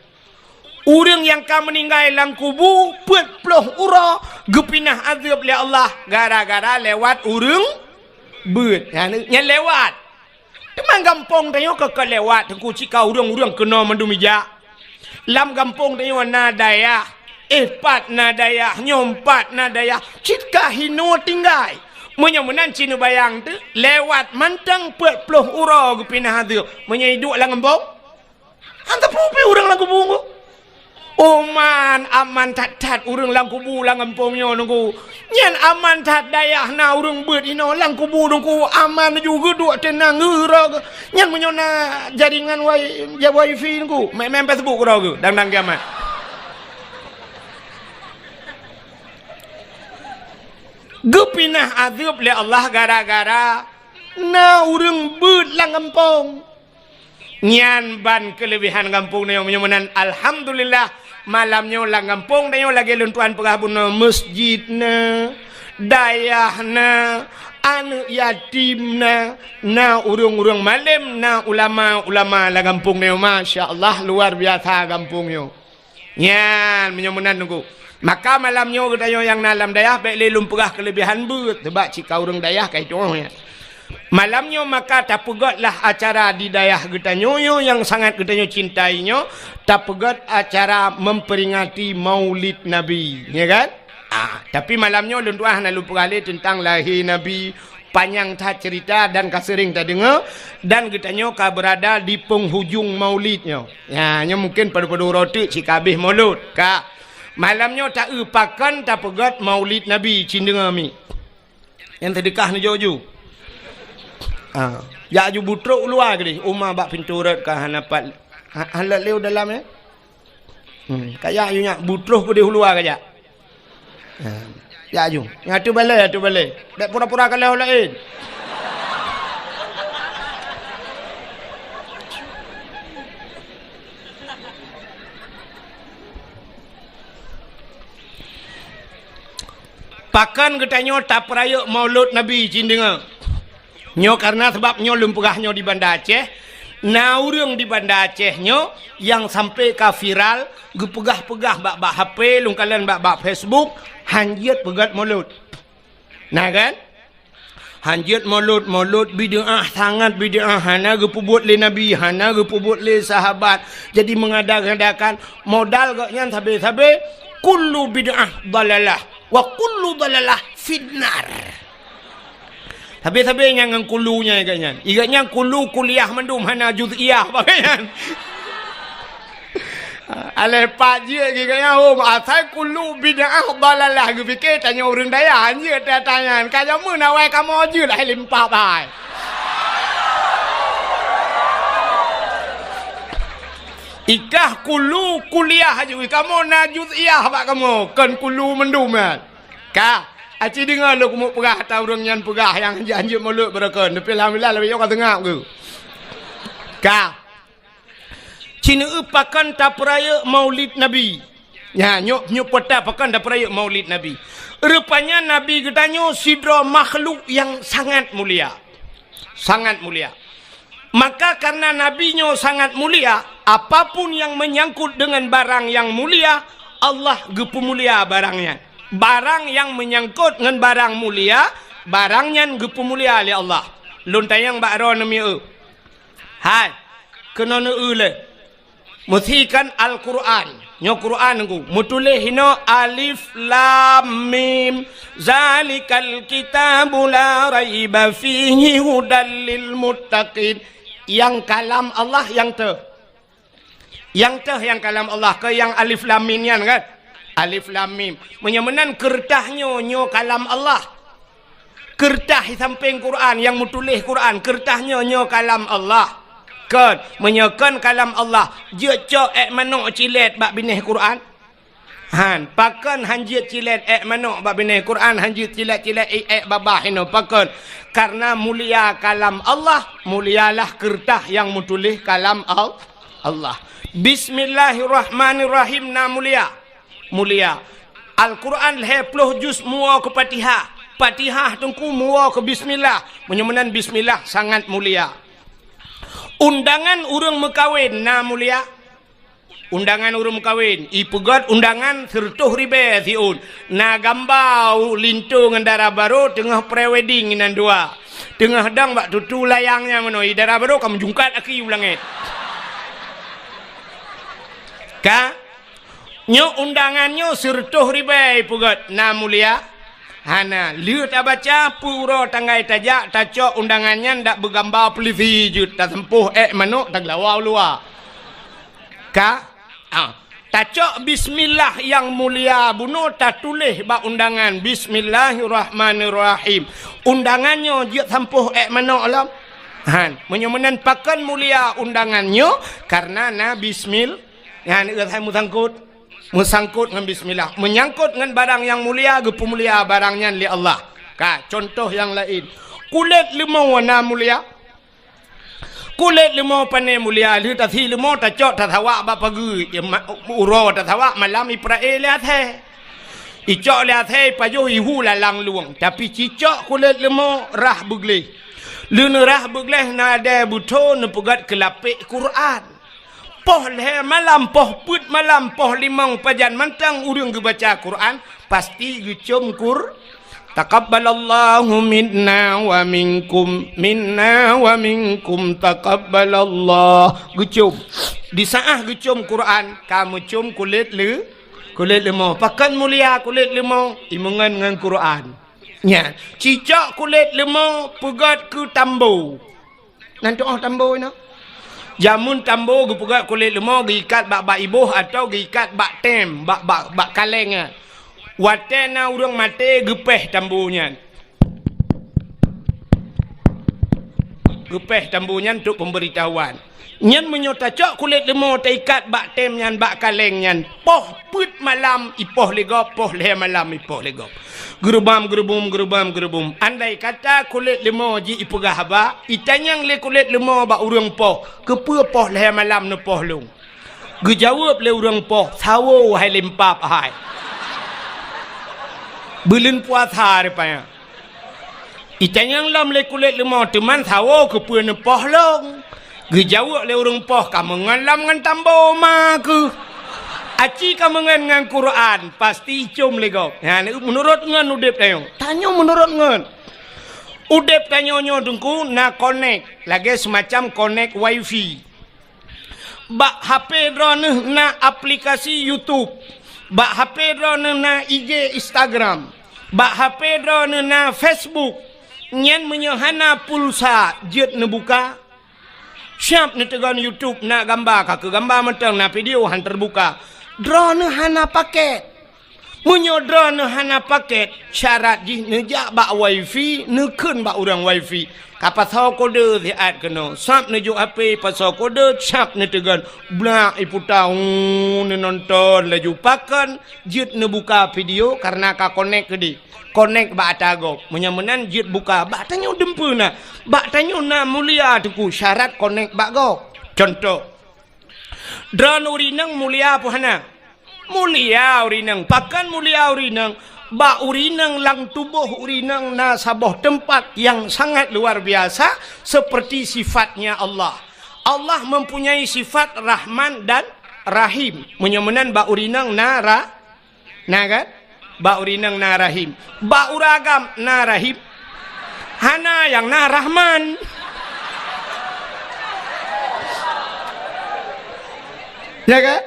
Ureuëng nyang ka meuninggai lam kubu peuet ploh uroe geupinah azeueb lé Allah gara-gara lewat ureuëng beuet. Nyan, nyan lewat. Teuma gampông tanyoe ka, ka lewat, Teungku, cit ka ureuëng-ureuëng keunoe mandum ijak. Lam gampông tanyoe na dayah, éh pat na dayah, nyoe pat na dayah, cit ka hinoe tinggai. Meunyoe meunan ci neubayang teuh, lewat mantong peuet ploh uroe geupinah azeueb. Meunyoe iduek lam gampông, hana teupeu pih ureuëng lam kubu nyoe. Oman, aman that-that ureuëng lam kubu lam gampông nyoe, Teungku. Nyan aman that dayah na ureuëng beuet inoe lam kubu, Teungku. Aman ju geuduek teunang geura. Nyan meunyoe na jaringan wai-, ja wifi, Teungku. Main-main Facebook keudroe geu, dang-dang kiamat. Geupinah azeueb lé Allah gara-gara na ureuëng beuet lam gampông. Nyan ban keuleubehan gampông tanyoe. Meunyoe meunan, alhamdulillah, malam nyoe lam gampông tanyoe lagée lôn tuan peugah bunoe, meuseujid na, dayah na, aneuëk yatim na, na ureuëng-ureuëng malém, na ulama-ulama lam gampông tanyoe. Masya Allah, luar biasa gampông nyoe. Nyan, meunyoe meunan, Teungku. Maka malam nyoe geutanyoe nyang na lam dayah, bék lé lôn peugah keuleubehan beuet, sabab cit ka ureuëng dayah ka itu'oh nyan. Malam nyoe maka tapeugötlah acara di dayah geutanyoe nyoe nyang sangat geutanyoe cintai nyoe, tapeugöt acara memperingati Maulid Nabi, ya kan? Ah, tapi malam nyoe lôn tuan hana lôn peugah lé teuntang lahé Nabi, panyang that cerita dan ka seuring tadeungoe, dan geutanyoe ka beurada di penghujung Maulid nyoe. Ya, nyoe mungkin padub-padub uroe teuk cit ka abéh Maulud. Ka. Malam nyoe ta-eu pakon tapeugöt Maulid Nabi, cit deungoe mi. Nyang seudeukah neujok ju. Ha, jak ju butrok u luwa keudeh, uma bak pintoe rot ka hana pat. Ha, hana lé u dalam, ya? Hmm, ka jak ju nyak butroh keudeh u luwa ka jak. Ha, jak ju. Nyan ateueh balée, ateueh balée. Bék pura-pura kalon laén. Pakon geutanyoe tapeurayeuk Maulud Nabi, cit deungoe. Nyoe karena sabab nyoe lôn peugah nyoe di Banda Aceh, na ureuëng di Banda Aceh nyoe nyang sampai ka viral, geupeugah-peugah bak-bak H P, lôn kalon bak-bak Facebook, hanjeuet peugöt Maulud. Na kan? Hanjeuet Maulud, Maulud bid'ah, sangat bid'ah, hana geupeubuet lé Nabi, hana geupeubuet lé sahabat. Jadi mengada-ngadakan modal gobnyan sabe-sabe, kullu bid'ah dalalah, wa kullu dalalah finnar. Sabe-sabe nyang ngon kulu nyan gobnyan. Gobnyan kulu kuliah mandum hana juz'iyah bak gobnyan. Aléh pat jeuet geuh gobnyan hom, asai kulu bid'ah dalalah geupike tanyoe ureuëng dayah, hanjeuet teuh tanyan. Ka jameun awai kamoe jeuet hai limpah bai. Ikah kulu kuliah aju, kamoe na juz'iyah bak kamoe, kon kulu mandum nyan. Ka, aci deungoe lôn keumeung peugah ata ureuëng nyan peugah nyang hanjeuet-hanjeuet Maulud beurakon, tapi alhamdulillah lagée nyoe ka seungab geuh. Ka. Cit neueu pakon tapeurayeuk Maulid Nabi. Nya, nyoe, nyoe peuta pakon tapeurayeuk Maulid Nabi. Rupanya Nabi geutanyoe sidroe makhluk nyang sangat mulia. Sangat mulia. Maka karena Nabi nyoe sangat mulia, apapun yang menyangkut dengan barang yang mulia, Allah geupeumulia barang nyan. Barang nyang meunyangkot ngon barang mulia, barang nyan geupeumulia lé Allah. Lôn tanyong bak droeneuh mieu. Hai, keunoe neueu lé. Meusikan Al-Qur'an. Nyoe Qur'an Teungku. Meutuléh inoe alif lam mim. Zalikal kitabu la raiba fihi hudal lil muttaqin. Nyang kalam Allah nyang teuh. Nyang teuh nyang kalam Allah, keu nyang alif lam mim nyan kan? Alif lam mim. Meunyoe meunan keureutah nyoe, nyoe kalam Allah. Keureutah di sampéng Quran nyang meutuléh Quran, keureutah nyoe, nyoe kalam Allah. Kon, meunyoe kon kalam Allah, jeuet cok ék manok cilét bak binéh Quran? Han, pakon han jeuet cilét ék manok bak binéh Quran, han jeuet cilét-cilét ék babah inoe, pakon? Karena mulia kalam Allah, mulialah keureutah nyang meutuléh kalam Al-, Allah. Bismillahirrahmanirrahim na mulia. Mulia. Al-Quran lhée ploh juz muwoe keu Fatihah. Fatihah teungku muwoe keu bismillah. Meunyoe meunan bismillah sangat mulia. Undangan ureuëng meukawen na mulia. Undangan ureuëng meukawen, ipeugét undangan sireutôh ribée siôn. Na gamba linto ngon dara barô teungoh pre-wedding inan dua. Teungoh dong bak tutu layang nyan meunoe, i dara barô ka meujungkat aki u langét. Ka? Nyoe undangan nyoe sireutôh ribée ipeugét, na mulia? Hana. Lheueh tabaca, peu uroe tanggai tajak, tacok undangan nyan dak beugamba peulisi jeuet, taseumpôh ék manok, tageulawa u luwa. Ka? Ah. Tacok bismillah nyang mulia bunoe tatuléh bak undangan, "Bismillahirrahmanirrahim." Undangan nyoe jeuet sampôh ék manok lom? Han. Meunyoe meunan pakon mulia undangan nyoe? Karena na bismil-, Nyan, eh, hai meusangkot. Meusangkot ngon bismillah. Meunyangkot ngon barang nyang mulia, geupeumulia barang nyan lé Allah. Ka, contoh nyang laén. Kulét leumô na mulia. Kulét leumô pane mulia, lheueh tasi leumô tacok tasawak bak pageue. Ya, ma-, uroe tasawak malam ipeurae lé asée. Icok lé asée ipajoh ihu lalang luwang. Tapi cicok kulét leumô rhah beugleh. Lheueh neurhah beugleh na dée beutho neupeugét keu lapék Quran. Poh lhée malam, poh peuet malam, poh limong pajan mantong ureuëng geubaca Quran, pasti geucom Qur-, "Taqabbalallahu minna wa minkum, minna wa minkum taqabbalallah." Geucom. Di saát geucom Quran, ka meucom kulét le-, kulét leumô. Pakon mulia kulét leumô? Imeungon ngon Quran. Nyan, cicok kulét leumô peugét keu tambo. Nan tuoh tambo inoe. Jameun tambo geupeugét kulét leumô geuikat bak, bak iboh atawa geuikat bak tem, bak, bak, bak kaleng nyan. Watée na ureuëng maté geupéh tambo nyan. Geupéh tambo nyan untuk pemberitahuan. Nyan meunyoe tacok kulét leumô taikat bak tem nyan, bak kaleng nyan, poh peuet malam ipoh lé gob, poh lhée malam ipoh lé gob. Geurubam, geurubum, geurubam, geurubum. Andai kata kulét leumô jih ipeugah haba, itanyong lé kulét leumô bak ureuëng poh, "Keupeue poh lhée malam neupoh lôn?" Geujaweueb lé ureuëng poh, "Sawo hai limpab hai. Buleuen puasa rupanya." Itanyong lom lé kulét leumô, "Teuma sawo keupeue neupoh lôn?" Geujaweueb lé ureuëng poh, "Kameungon lom ngon tambo ma kheueh. Aci kameungon ngon Quran, pasti icom lé gob." Nyan, meunurot ngon udeb tanyoe. Tanyoe meunurot ngon. Udeb tanyoe nyoe teungku na konek, lagée seumacam konek wifi. Bak H P droeneueh na aplikasi YouTube. Bak H P droeneueh na I G, Instagram. Bak H P droeneueh na Facebook. Nyan meunyoe hana pulsa, jeuet neubuka. Siab neuteugon YouTube, na gamba, ka keu gamba mantong, na video han teubuka. Droeneueh hana paket. Meunyoe droeneueh hana paket, syarat jih neujak bak wifi, neukheun bak ureuëng wifi. Ka pasoe kode siat keunoe, sab neujok H P pasoe kode, sab neuteugon, blak iputa, uu, neunonton laju. Pakon jeuet neubuka video, karena ka konek keudeh. Konek bak ata gob. Meunyoe meunan jeuet buka, bak tanyoe dumpeue na. Bak tanyoe na mulia teungku, syarat konek bak gob. Contoh, droeneueh ureuëng inong mulia peue hana? Mulia ureuëng inong. Pakon mulia ureuëng inong? Bak ureuëng inong lam tuboh ureuëng inong na saboh teumpat nyang sangat luar biasa, seperti sifatnya Allah. Allah mempunyai sifat Rahman dan Rahim. Meunyoe meunan bak ureuëng inong na ra-, na kan? Bak ureuëng inong na rahim. Bak ureuëng agam na rahim. Hana, nyang na Rahman. Ya kan?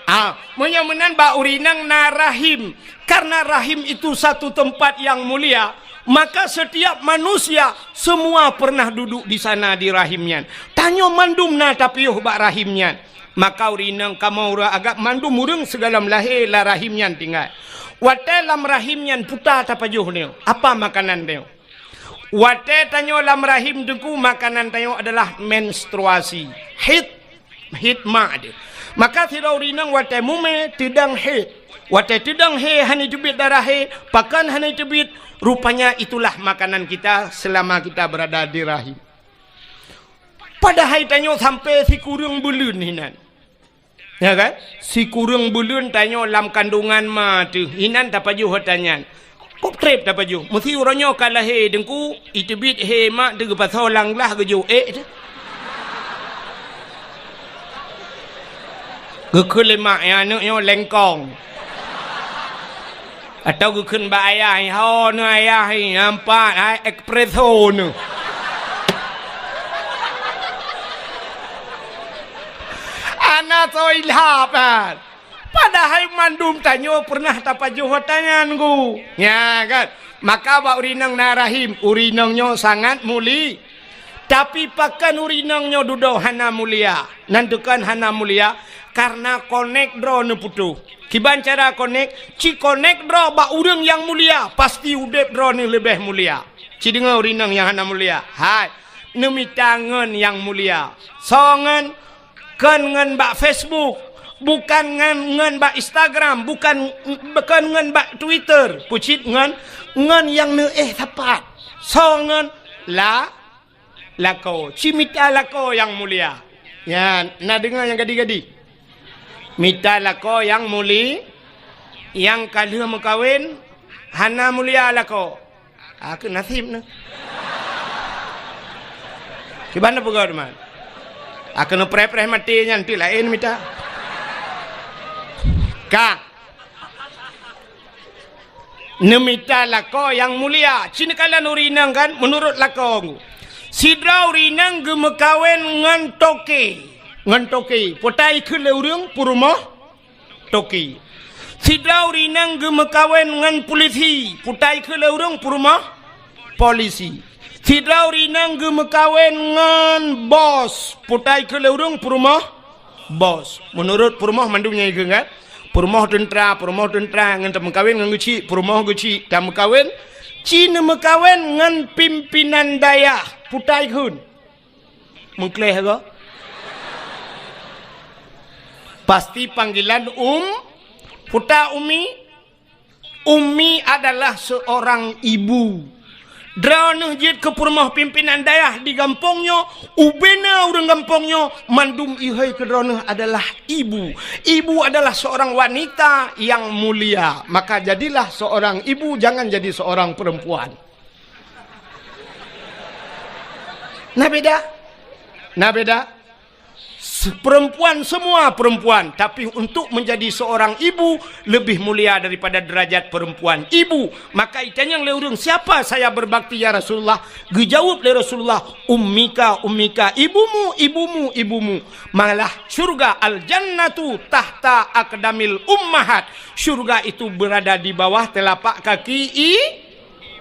Ah, meunyoe meunan bak ureuëng inong na rahim. Karena rahim itu satu tempat yang mulia, maka setiap manusia semua pernah duduk di sana di rahim nyan. Tanyoe mandum na tapiôh bak rahim nyan. Maka ureuëng inong kamoe ureuëng agam mandum ureuëng sigohlom lahé lam rahim nyan tinggai. Watée lam rahim nyan puta tapajoh nyoe, apa makanan nyoe? Watée tanyoe lam rahim teungku, makanan tanyoe adalah menstruasi. Haid, haid mak deuh. Maka sidroe ureuëng inong watée mumé teudong haid. Watée teudong haid hana teubiet darah haid, pakon hana teubiet, rupanya itulah makanan kita selama kita berada di rahim. Padahai tanyoe sampai sikureueng buleuen hinan. Ya kan? Sikureueng buleuen tanyoe lam kandungan ma teuh, hinan tapajoh ata nyan. Kok treb tapajoh? Meusi uroe nyoe ka lahé teungku, iteubiet hé mak teuh geupasoe lam glah geujok ék teuh. Geukheun lé mak, "Ya, aneuëk nyoe lengkong." Atawa geukheun bak ayah, "Hai ho neuh ayah, hai nampak, hai espresso neuh." Hana soe ilhab kan. Padahai mandum tanyoe pernah tapajoh ata nyan, Gu. Ya kan? Maka bak ureuëng inong na rahim, ureuëng inong nyoe sangat muli. Tapi pakon ureuëng inong nyoe dudoe hana mulia? Nan tukon hana mulia, karena konek droe neuputôh. Kiban cara konek? Ci konek droe bak ureuëng nyang mulia, pasti udeb droe neuh leubeh mulia. Ci deungoe ureuëng inong nyang hana mulia. Hai, neumita ngon nyang mulia. Soe ngon? Kon ngon bak Facebook, bukan ngon, ngon bak Instagram, bukan, bukan ngon bak Twitter, pucit ngon, ngon nyang neuéh sapat. Soe ngon? La, lakoe. Ci mita lakoe nyang mulia. Ya, na deungoe nyang gadi-gadi. Mita lakoe nyang muli, nyang ka lheueh meukawen, hana mulia lakoe. Ah, keu nasib neuh. Kiban neupeugah teuma. Ah, keu neupreh-preh maté nyan, ti laén mita. Ka. Neumita lakoe nyang mulia. Ci neukalon ureuëng inong kan, meunurot lakoe. Sidroe ureuëng inong geumeukawen ngon toke. Ngon toke. Peue ta ikheun lé ureuëng peurumoh toke. Sidroe ureuëng inong geumeukawen ngon pulisi, peue ta ikheun lé ureuëng peurumoh polisi. Sidroe ureuëng inong geumeukawen ngon bos, peue ta ikheun lé ureuëng peurumoh bos. Meunurot peurumoh mandum nyan ikheun kan? Peurumoh teuntra, peurumoh teuntra ngon tameukawen ngon geuchik, peurumoh geuchik tameukawen, ci neumeukawen ngon pimpinan dayah, peue ta ikheun. Meukleh go. Pasti panggilan um, peue ta ummi? Ummi adalah seorang ibu. Droeneuh jeuet keu peurumoh pimpinan dayah di gampông nyoe, ubena ureuëng gampông nyoe, mandum ihôi keu droeneuh adalah ibu. Ibu adalah seorang wanita yang mulia. Maka jadilah seorang ibu, jangan jadi seorang perempuan. Na beda? Na beda? Se-, perempuan, semua perempuan, tapi untuk menjadi seorang ibu lebih mulia daripada derajat perempuan ibu. Maka itanyong lé ureuëng, "Siapa saya berbakti, ya Rasulullah?" Geujaweueb lé Rasulullah, "Ummika, ummika, ibumu, ibumu, ibumu." Malah syurga, al-jannatu tahta aqdamil ummahat. Syurga itu berada di bawah telapak kaki i-,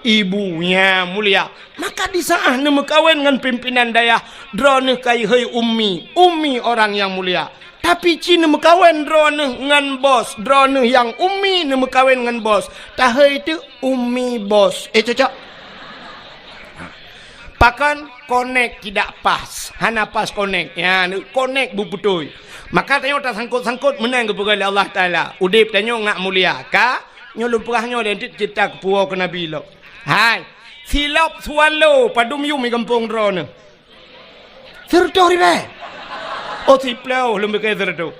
ibu. Nyan mulia. Maka di saat neumeukawen ngon pimpinan dayah, droeneuh ka ihôi ummi. Ummi orang yang mulia. Tapi ci neumeukawen droeneuh ngon bos, droeneuh nyang ummi neumeukawen ngon bos. Tahôi teuk ummi bos. Eh, cocok? Pakon konek tidak pas. Hana pas konek. Ya, konek beubutôi. Maka tanyoe tasangkot-sangkot meunan geupeugah lé Allah Taala. Udeb tanyoe ngat mulia. Ka Nyoe lôn peugah nyoe lé cit-, cita keupuwoe keu Nabi lom. Hai, silop swallow padum yum i gampông droeneuh? Sireutôh ribée. Oh, siplôh lôn bike sireutôh.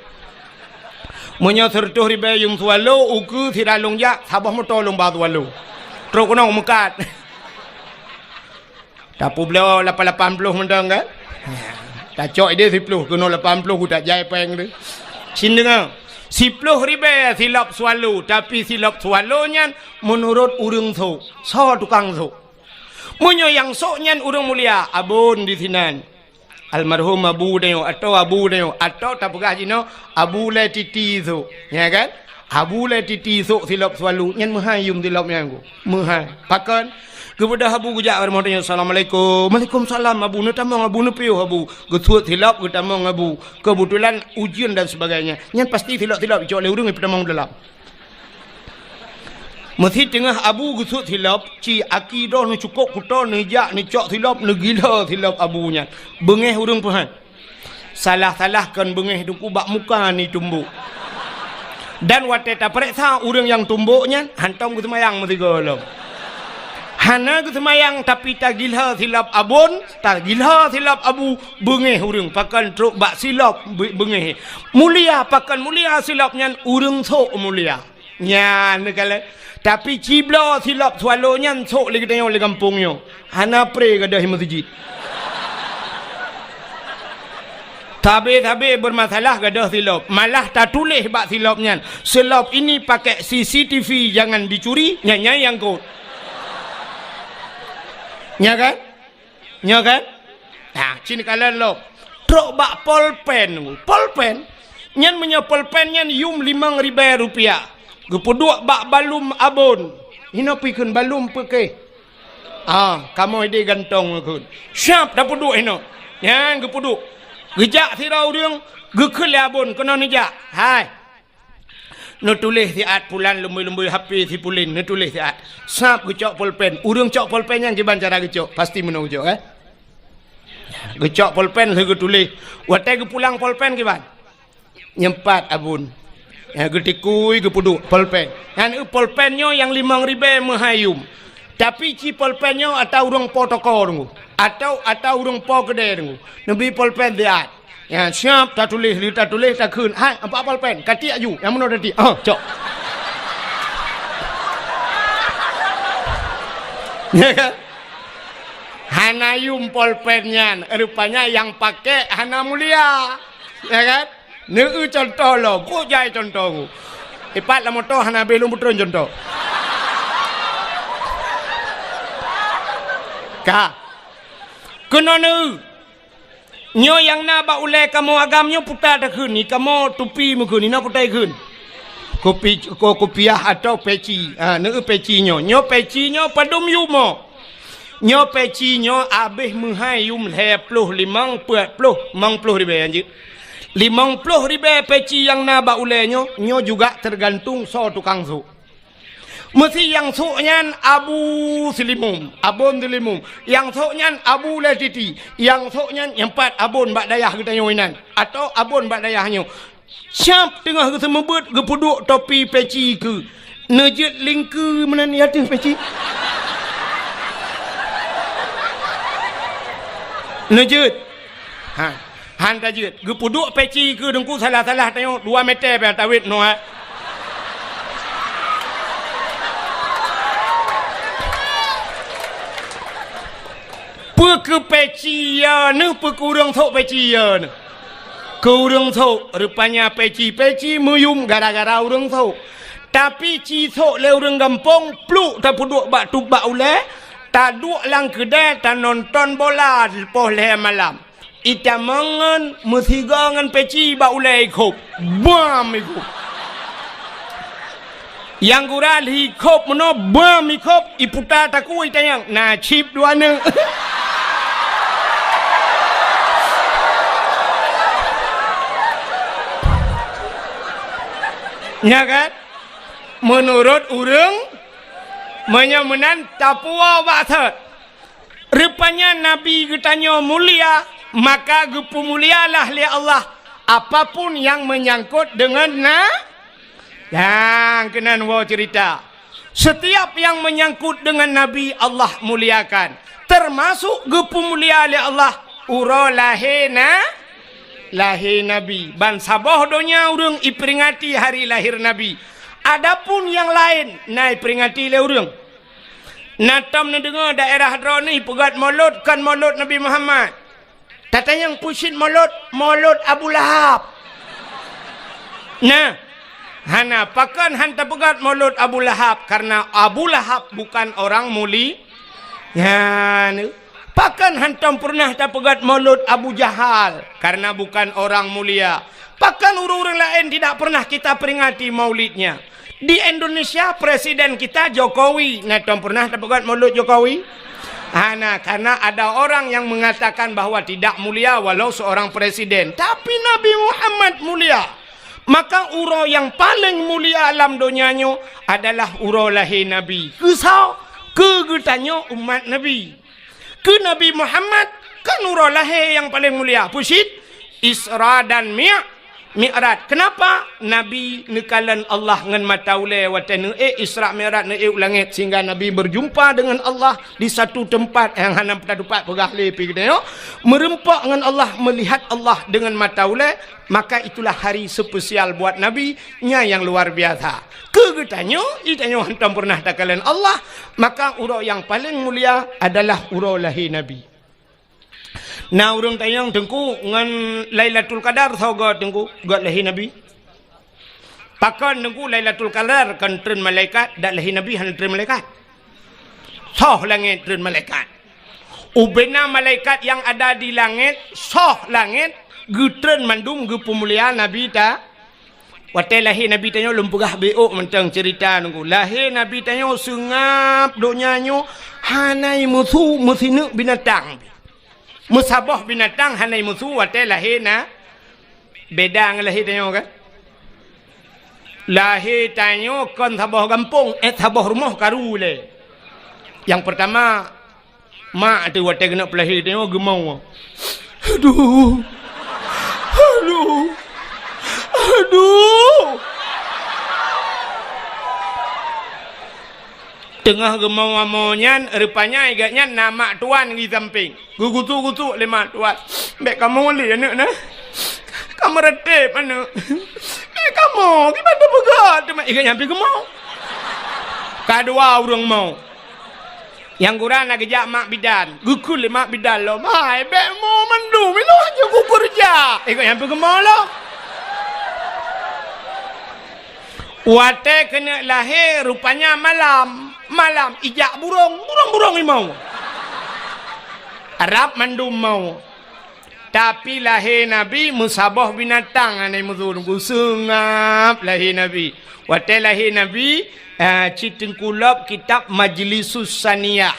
Meunyoe sireutôh ribée yum swallow, ukeue sira lôn jak, saboh moto lôn ba swallow. Trok keunoe meukat. Tapeubloe lapan lapan ploh mantong kan? Tacok ideh siplôh keunoe lapan ploh, ku tak jai péng tu. Cin deungoe, siplôh ribée silop swallow, tapi silop swallow nyan meunurot ureuëng sôk. Soe tukang sôk? Meunyoe nyang sôk nyan ureuëng mulia, abon di sinan. Almarhum Abu Dayo, atau Abu Dayo, atau tapeugah jinoe Abu Lé Titi sôk. Ya kan? Abu Lé Titi sôk silop swallow, nyan meuhai yum silop nyan ku. Meuhai. Pakon? Geubeudôh Abu geujak bak rumoh tanyoe, "Assalamualaikum." "Waalaikumsalam, Abu." "Neutamong, Abu, neupiôh, Abu." Geusuet silop, geutamong Abu. Keubeutulan ujeuen dan sebagainya. Nyan pasti silop-silop icok lé ureuëng ipeutamong dalam. Meusi teungoh abu geusut silop, ci aki droe neucukôp kuto, neujak neucok silop, neugila silop abu nyan. Beungéh ureuëng peuhan. Salah-salah kon beungéh teungku bak muka neutumbok. Dan watée tapareksa ureuëng nyang tumbok nyan, hántom geuseumayang meusigoe lom. Hana geuseumayang tapi tagila silop abon, tagila silop abu, beungéh ureuëng pakon trok bak silop be-, beungéh. Mulia pakon mulia silop nyan ureuëng sôk mulia. Nyan neukalon. Tapi cibloe silop swallow nyan sôk lé geutanyoe lé gampông nyoe. Hana pré gadôh meuseujid. Sabe-sabe beurmasalah gadôh silop. Malah tatuléh bak silop nyan, "Silop ini pakai C C T V, jangan dicuri," nyan nyang kot. Nya kan? Nyoe kan? Ha, cit neukalon lom. Trok bak polpen. Polpen? Nyan meunyoe polpen nyan yum limong ribée rupiah. Geupeuduek bak balum abon. Hinoe pih kheun balum peukéh. Ah, kamoe ideh gantong kheun. Siap tapeuduek hinoe. Nyan geupeuduek. Geujak sidroe ureuëng, geukheun lé abon keunoe neujak. Hai. Neutuléh siat pulan lumbôi-lumbôi H P si pulan, neutuléh siat. Sab geucok polpen. Ureuëng cok polpen nyan kiban cara geucok. Pasti meunoe geucok, eh? Geucok polpen lheueh geutuléh. Watée geupulang polpen kiban? Nyempat abon. Ya, geutikui geupeuduek polpen. Nyan eu polpen nyoe nyang limong ribée meuhai yum. Tapi ci polpen nyoe ata ureuëng po toko deungoe. Atau ata ureuëng po keudée deungoe. Neubi polpen siat. Ya, siap tatuléh, lheueh tatuléh takheun. "Hai, ampat polpen, katiek aju." Nyang meunoe tatiek. Oh, cok. Ya kan? Hana yum polpen nyan, rupanya nyang pakai hana mulia. Ya kan? Neu contoh lom, kok jai contoh ku. Ipat lam moto hana habéh lôn beutreun contoh. Ka. Keunoe neu. Nyoe nyang na bak ulée kamoe agam nyoe puta takheun, ni kamoe tupi meukheun, ni na puta ikheun. Kupi-, ko-, kupiah atau peci. Ha, neu peci nyoe. Nyoe peci nyoe padum yumo. Nyoe peci nyoe abéh meuhai yum lhée ploh limong peuet ploh, limong ploh ribée anjeut. Limong ploh ribée peci nyang na bak ulée nyoe, nyoe juga teugantung soe tukang sôk. Meusi nyang sôk nyan Abu Seulimum, Abon Seulimum. Nyang sôk nyan Abu Lé Titi. Nyang sôk nyan nyempat abon bak dayah geutanyoe inan. Atau abon bak dayah nyoe. Siap teungoh geuseumeubeuet geupeuduek topi peci keu. Neujeuet lingkeu meunan i ateueh peci. Neujeuet. Ha. Han tajeuet. Geupeuduek peci keu teungku salah-salah tanyoe dua meter pih tawét noe. Peu keu peci ya neuh, peu keu ureuëng sôk peci ya neuh. Keu ureuëng sôk, rupanya peci-peci meuyum gara-gara ureuëng sôk. Tapi ci sôk lé ureuëng gampông, pluk tapeuduek bak tup bak ulée, taduek lam keudée tanonton bola poh lhée malam. Itamong ngon meusigoe ngon peci bak ulée ikhôb. Bam ikhôb. Nyang gura lhi ikhôb meunoe, bam ikhôb, iputa takue itanyong, na cit dua neuk. Nya kan? Meunurot ureuëng, meunyoe meunan tapuwoe bak sot. Rupanya Nabi geutanyoe mulia, maka geupeumulialah lé Allah apapun nyang meunyangkot deungon na-, nyang keunan woe ceurita. Setiap nyang meunyangkot deungon Nabi, Allah muliakan, teumasok geupeumulia lé Allah uroe lahé na-, lahé Nabi. Ban saboh donya ureuëng iperingati hari lahir Nabi. Adapun nyang laén na iperingati lé ureuëng. Na tom neudeungoe daerah droeneuh ipeugét molot, kon molot Nabi Muhammad. Tatanyong peue cit molot, molot Abu Lahab. Nah, hana, pakon han tapeugét molot Abu Lahab? Karena Abu Lahab bukan orang muli-, nyan. Pakon hantom peureunah tapeugét molot Abu Jahal? Karena bukan orang mulia. Pakon ureuëng-ureuëng laén tidak pernah kita peringati maulidnya? Di Indonesia, presiden kita Jokowi. Nah, tom pernah tapeugét molot Jokowi? Hana, karena ada orang yang mengatakan bahwa tidak mulia walau seorang presiden. Tapi Nabi Muhammad mulia. Maka uroe nyang paleng mulia lam donya nyoe adalah uroe lahé Nabi. Keu soe? Keu geutanyoe umat Nabi. Keu Nabi Muhammad kan uroe lahé nyang paleng mulia. Peue cit? Isra dan Mi-, Mi'raj. Keunapa? Nabi neukalon Allah ngon mata ulée watée neuék Isra Mi'raj, neuék u langét, sehingga Nabi berjumpa dengan Allah di satu tempat nyang hana meutupat peugah lé pih geutanyoe. Meureumpok ngon Allah, melihat Allah dengan mata ulée, maka itulah hari spesial buat Nabi, nyan nyang luar biasa. Keu geutanyoe, geutanyoe hantom pernah takalon Allah, maka uroe nyang paleng mulia adalah uroe lahé Nabi. Na ureuëng tanyong, "Teungku, ngon Lailatul Qadar soe göt, Teungku, göt lahé Nabi?" Pakon, Teungku, Lailatul Qadar kon treun malaikat, dak lahé Nabi hana treun malaikat. Soh langét treun malaikat. Ubena malaikat nyang ada di langét, soh langét, geutreun mandum geupeumulia Nabi ta-, Watée lahé Nabi tanyoe lôn peugah beuôk mantong ceurita nunggu. Lahé Nabi tanyoe seungab donya nyoe hana meusu meusineuk binatang. Meusaboh binatang hana meusu watée lahé na, beda ngon lahé tanyoe kan? Lahé tanyoe kon saboh gampông, eh, saboh rumoh karu lé. Nyang peurtama, mak teuh watée keuneuk peulahé tanyoe geumoe. Aduh. Aduh. Aduh. Teungoh geumoe-moe nyan, rupanya gobnyan na mak tuan di sampéng. Geugusok-gusok lé mak tuan. "Bék kamoe lé aneuk na. Kamoe reuteb aneuk. Bék kamoe, kiban teupeugah teuma ikat nyang pi geumoe." Ka dua ureuëng moe. Nyang gura na geujak mak bidan. Geukheun lé mak bidan lom, "Hai, bék moe mandum, inoe hana kukeureuja." Ikat nyang pi geumoe lom. Watée keuneuk lahé, rupanya malam. Malam, ijak burông, burông-burông imoe. Rab mandum moe. Tapi lahé Nabi meusaboh binatang hana meusu, geuseungab lahé Nabi. Watée lahé Nabi, eh, cit teungku lom kitab Majlisus Saniyah.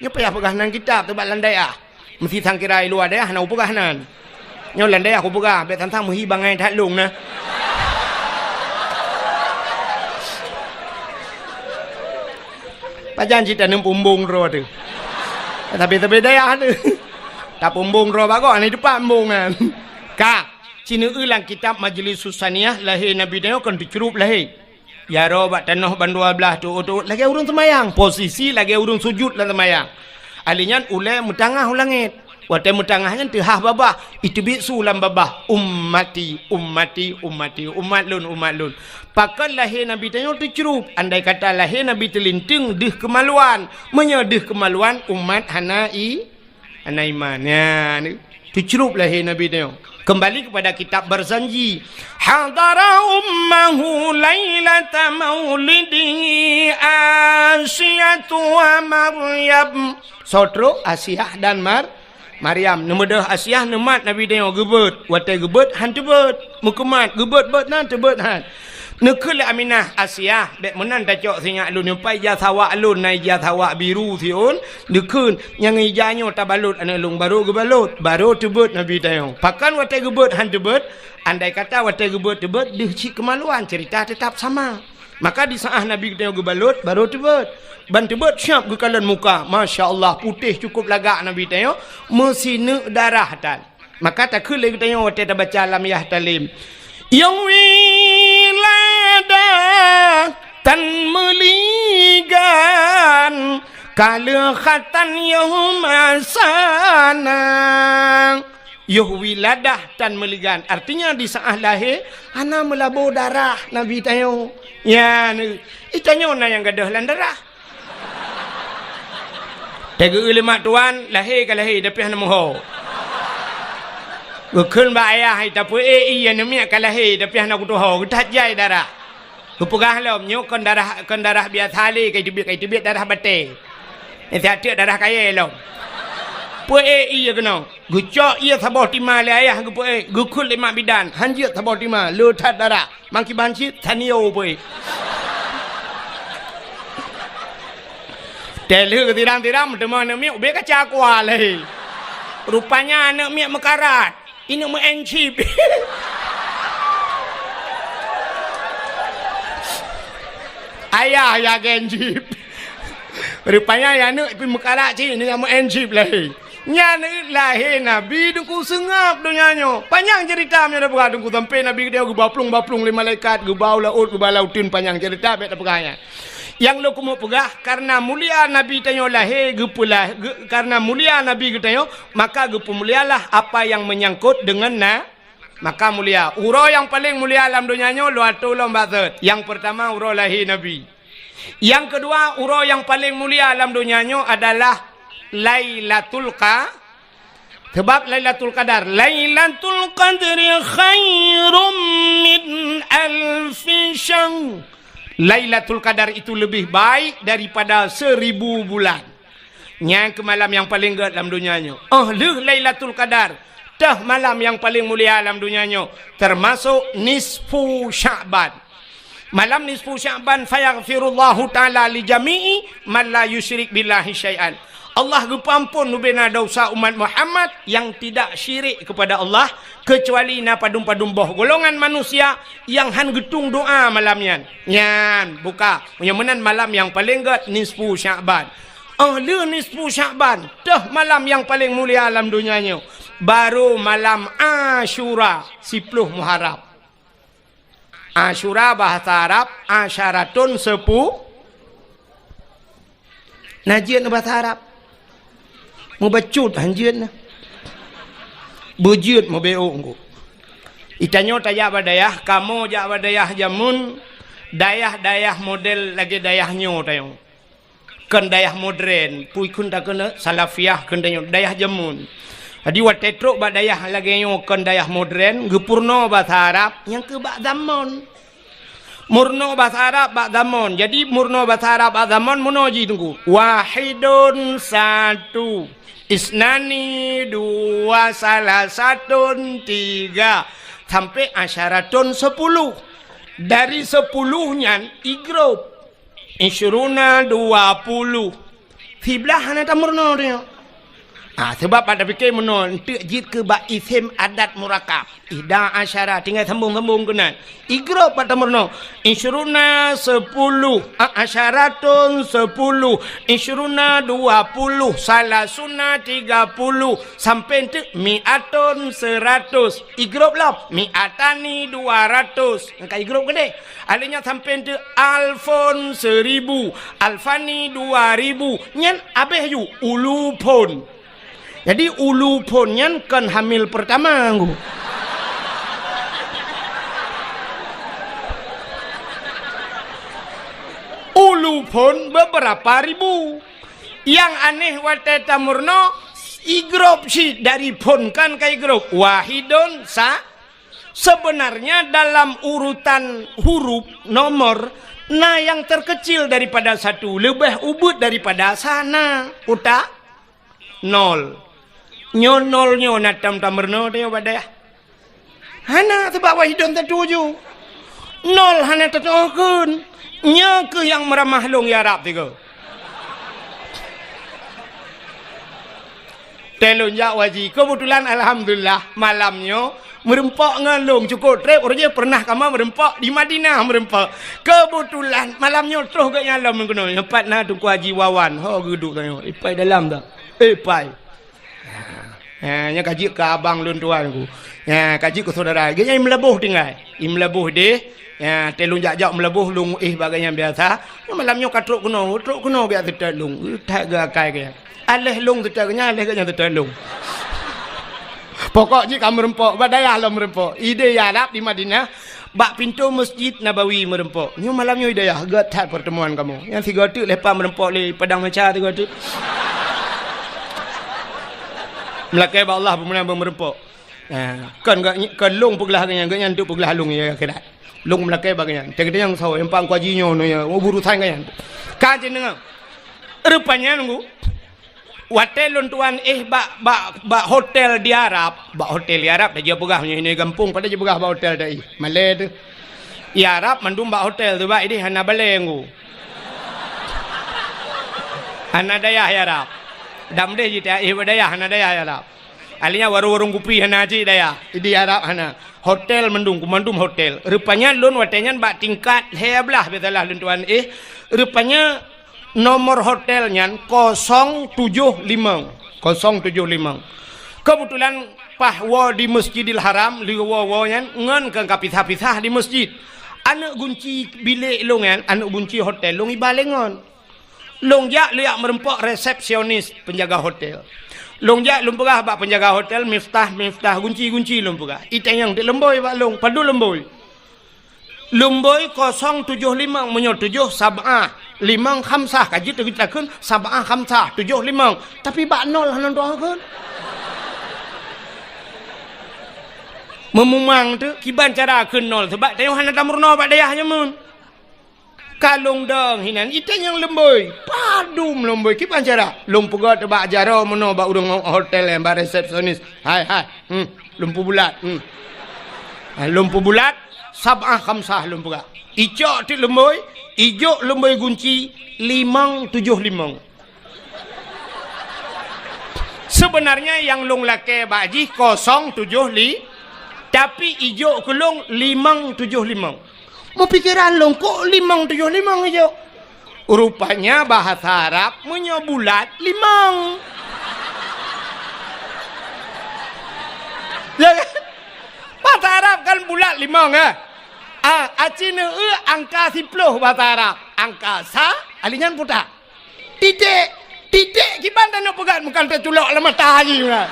Nyoe payah peugah nan kitab teuh bak lam dayah. Meusti sangkira i luwa dayah hana kupeugah nan. Nyoe lam dayah kupeugah, bék sang-sang meuhi bangai that lôn na. Pajan cit taneum pumbong droe teuh. Tapi-tapi dayah teuh. Tapumbong droe bak gob, hana teupah mbong nyan. Ka, sineuk lam kitab Majlisus Saniyah, lahé Nabi tanyoe kon teucrueb lahé. Jaroe bak tanoh bandua blaih teuôt-teuôt lagée ureuëng seumayang, posisi lagée ureuëng sujut lam seumayang. Ahli nyan ulée meutangah u langét. Watée meutangah nyan teuhah babah, iteubiet su lam babah, "Ummati, ummati, ummati, umat lôn, umat lôn." Pakon lahé Nabi tanyoe teucrueb? Andai kata lahé Nabi teulinteung deuh keumaluan, meunyoe deuh keumaluan umat hana i Hana iman. Nyan, teucrueb lahé Nabi nyoe. Kembali kepada kitab Barzanji. Hadara ummahu lailata maulidihi Asiyatu wa Maryam. Soe trok? Asiah dan Mar-, Maryam. Neumeudeuh Asiah neumat Nabi nyoe geubeuet. Watée geubeuet, han teubeuet. Meukeumat, geubeuet-beuet nan, teubeuet han. Neukheun lé Aminah, "Asiah, bék meunan tacok sinyak lôn, nyoe pat ija sawak lôn, na ija sawak biru siôn." Neukheun, "Nyang ija nyoe tabalot aneuk lôn, barô geubalot." Barô teubeuet Nabi tanyoe. Pakon watée geubeuet han teubeuet? Andai kata watée geubeuet teubeuet, deuh cit keumaluan, ceurita teutap sama. Maka di saát Nabi tanyoe geubalot, barô teubeuet. Ban teubeuet siab geukalon muka. Masya Allah, putéh cukup lagak Nabi tanyoe, meusineuk darah tan. Maka takheun lé geutanyoe watée tabaca lam Yah Talim, "Yoh wiladah tan meuligan, ka lheueh khatan yoh masana." Yoh wiladah tan meuligan, artinya di saát lahé hana meulabô darah Nabi tanyoe. Nyan, i tanyoe na nyang gadôh lam darah. Tageu lé mak tuan, lahé ka lahé, tapi hana meuho. Geukheun bak ayah, "Hai, tapeuék ié aneuk miet ka lahé, tapi hana kutuho, geuthat jai darah." Geupeugah lom, "Nyoe kon darah, kon darah biasa lé, ka iteubiet, ka iteubiet darah batée. Nyan siat teuk darah kayée lom." Peuék ié keunoe. Geucok ié saboh tima lé ayah geupeuék, geukheun lé mak bidan, han jeuet saboh tima, le that darah. Mangkiban cit, tanio pui. Teuh lheueh geutirang-tirang, meuteumé aneuk miet ubé kaca kuah lé. Rupanya aneuk miet meukarat. Ineuk meu-encip. Ayah ya gen jip. Rupanya ya aneuk pih meukarat cit, ni nyamuk en jip lahé. Nyan lahé Nabi Teungku seungab donya nyoe. Panyang cerita meunyoe tapeugah Teungku, sampai Nabi geutanyoe geuba plueng-ba plueng lé malaikat, geuba u laôt, geuba lauteun, panyang cerita bèk tapeugah nyan. Nyang lôn keumeung peugah, kareuna mulia Nabi tanyoe lahé, geupeulah-, ge-, kareuna mulia Nabi geutanyoe, maka geupeumulialah apa yang menyangkut dengan na-, maka mulia. Uroe nyang paleng mulia lam donya nyoe, lôn atô lom bak thot. Nyang peurtama uroe lahé Nabi. Nyang keudua, uroe nyang paleng mulia lam donya nyoe adalah Lailatul Qa-, sebab Lailatul Qadar, "Lailatul Qadri khairum min alfi syahr." Lailatul Qadar itu lebih baik daripada seribu bulan. Nyan keuh malam nyang paleng gèt lam donya nyoe. Óh lheueh Lailatul Qadar, teuh malam nyang paleng mulia lam donya nyoe, teumasok nisfu Sya'ban. Malam nisfu Sya'ban, "Fayaghfirullahu ta'ala li jami'i man la yusyrik billahi syai'an." Allah geupeuamphon bubena desya umat Muhammad nyang tidak syirik kepada Allah, keucuali na padum-padum boh golongan manusia nyang hán geutueng doa malam nyan. Nyan, buka. Nyang meunan malam nyang paleng gèt nisfu Sya'ban. Óh lheueh nisfu Sya'ban, teuh malam nyang paleng mulia lam donya nyoe, barô malam Asyura, siploh Muharram. Asyura bahasa Arab, asyaratun sepu-, na jeuet bahasa Arab. Mubacut han jeuet na. Beujeuet meubeuk engko. Itanyoe tajak bak dayah, kamoe jak bak dayah jameun, dayah-dayah model lagèe dayah nyoe tanyoe. Kon dayah modern, pui kheun takheun salafiyah kheun tanyoe, dayah jameun. Jadi watèe trok bak dayah lagèe nyoe kon dayah modern, geupeurunoe basa Arab, nyang keuh bak zamon. Meurunoe basa Arab bak zamon. Jadi meurunoe basa Arab bak zamon meunoe jih Teungku. Wahidun satu, isnani dua, salasatun tiga, sampai asyaratun sepuluh. Dari sepuluh nyan igrop. Isyruna dua puluh. Siblaih hana tameurunoe tanyoe. Ah, sabab bak tapike meunoe, eunteuk jeuet keu bak isem adat murakab. Ihda asyara, tinggai sambong-sambong keunan. Igrop bak tameurunoe. Isyruna sepuluh, ah, asyaratun sepuluh, isyruna dua puluh, salasuna tiga puluh, sampai eunteuk mi'atun seratus. Igrop lom, mi'atani dua ratus. Nyang ka igrop keudeh. Alèh nyan sampai eunteuk alfun seribu, alfani dua ribu. Nyan abéh ju ulufun. Jadi ulufun nyan kon hamil pertama ngku. Ulufun beberapa ribu. Nyang aneh watèe tameurunoe igrop cit dari fun kan ka igrop. Wahidun sa Sebenarnya dalam urutan huruf nomor, na nyang terkecil daripada satu, leubeh ubit daripada sana. Utak? Nol. Nyoe nol nyoe na tam tameurunoe teuh bak dayah. Hana, sabab wahidun tatuju. Nol hana tatuju kheun. Nyoe keuh nyang meuramah lôn ya Rab tiga. Teuh lôn jak haji. Keubeutulan, alhamdulillah, malam nyoe meureumpok ngon lôn. Cukôp trép, uroe jih pernah kamoe meureumpok di Madinah meureumpok. Keubeutulan, malam nyoe troh geuh nyan lom meukeunong. Nyoe pat na Teungku Haji Wawan. Ho geuduek tanyoe. Ipai dalam dah. Ipai. Ha, nyan ka jeuet keu abang lôn tuan ku. Ha, ka jeuet keu syedara. Geuhnyan i Meulaboh tinggai. I Meulaboh deh. Ha, teuh lôn jak-jak Meulaboh, lôn éh bak geuhnyan biasa. Nyoe malam nyoe ka trok keunoe, trok keunoe geujak seutôt lôn. That geuh akai geuhnyan. Aléh lôn seutôt geuhnyan, aléh geuhnyan seutôt lôn. Pokok jih ka meureumpok, bak dayah lom meureumpok. Idéh Arab di Madinah. Bak pintoe Masjid Nabawi meureumpok. Nyoe malam nyoe i dayah, gèt that pertemuan kamoe. Nyang sigoe teuk leupah meureumpok lé Padang Macha sigoe teuk. Meulakèe bak Allah beumeunang beumeureumpok. Ha, kon geuh, kon lôn peuglah geuhnyan, geuhnyan teuk peuglah lôn ya akhirat. Lôn meulakèe bak geuhnyan. Teukeudeh nyang sawo, nyang pang kuaji nyoe, nyoe ya, urusan geuhnyan. Ka jineungoe. Rupanya nunggu. Watèe lôn tuan éh bak, bak, bak hotel di Arab, bak hotel di Arab, tajak peugah nyoe, nyoe gampông, pada jipeugah bak hotel tadi. Malèe teuh. Di Arab mandum bak hotel teuh, bak idéh hana balèe ngku. Hana dayah di Arab. Dam deh jih ta éh bak dayah, hana dayah di Arab. Akhirnya warong-warong kupi hana cit daya. Di Arab hana. Hotel mandum, kumandum hotel. Rupanya lôn watèe nyan bak tingkat lhèe blah, biasalah lôn tuan éh. Rupanya nomor hotel nyan kosong tujoh limong. Kosong tujoh limong. Kebetulan paih woe di Masjidil Haram, lheueh woe-woe nyan ngon ka kapisah-pisah di masjid. Aneuk gunci bilék lôn nyan, aneuk gunci hotel lôn iba lé ngon. Lôn jak, lôn jak meurumpok resepsionis penjaga hotel. Lôn jak, lôn peugah bak penjaga hotel, "Miftah, miftah, gunci, gunci," lôn peugah. Itanyong teuk leumbôi bak lôn, padub leumbôi. Leumbôi kosong tujoh limong, meunyoe tujoh sab'ah, limong khamsah, ka jeuet takheun sab'ah khamsah, tujoh limong. Tapi bak nol hana tu'oh kheun. Meumumang teuk, kiban cara kheun nol, sabab tanyoe hana tameurunoe bak dayah nyoe meunan. Ka lôn dong hinan, itanyong leumbôi. Padub leumbôi, kiban cara? Lôn peugah teuk bak jaroe meunoe bak ureueng hotel nyan, bak resepsionis. "Hai, hai. Hmm, lôn peubulat. Hmm." Ha, lôn peubulat, sab'ah khamsah lôn peugah. Icok teuk leumbôi, ijok leumbôi gunci, limong tujoh limong. Sebenarnya nyang lôn lakèe bak jih kosong tujoh li, tapi ijok keu lôn limong tujoh limong. Meupikeran lôn, kok limong tujoh limong ijok? Rupanya bahasa Arab meunyoe bulat, limong. Ya kan? Bahasa Arab kan bulat, limong, eh? Ah, aci neueu angka siploh bahasa Arab. Angka sa, alinyan putak. Titék, titék kiban taneuk peugah, meukan taculok lam mata jih meunan.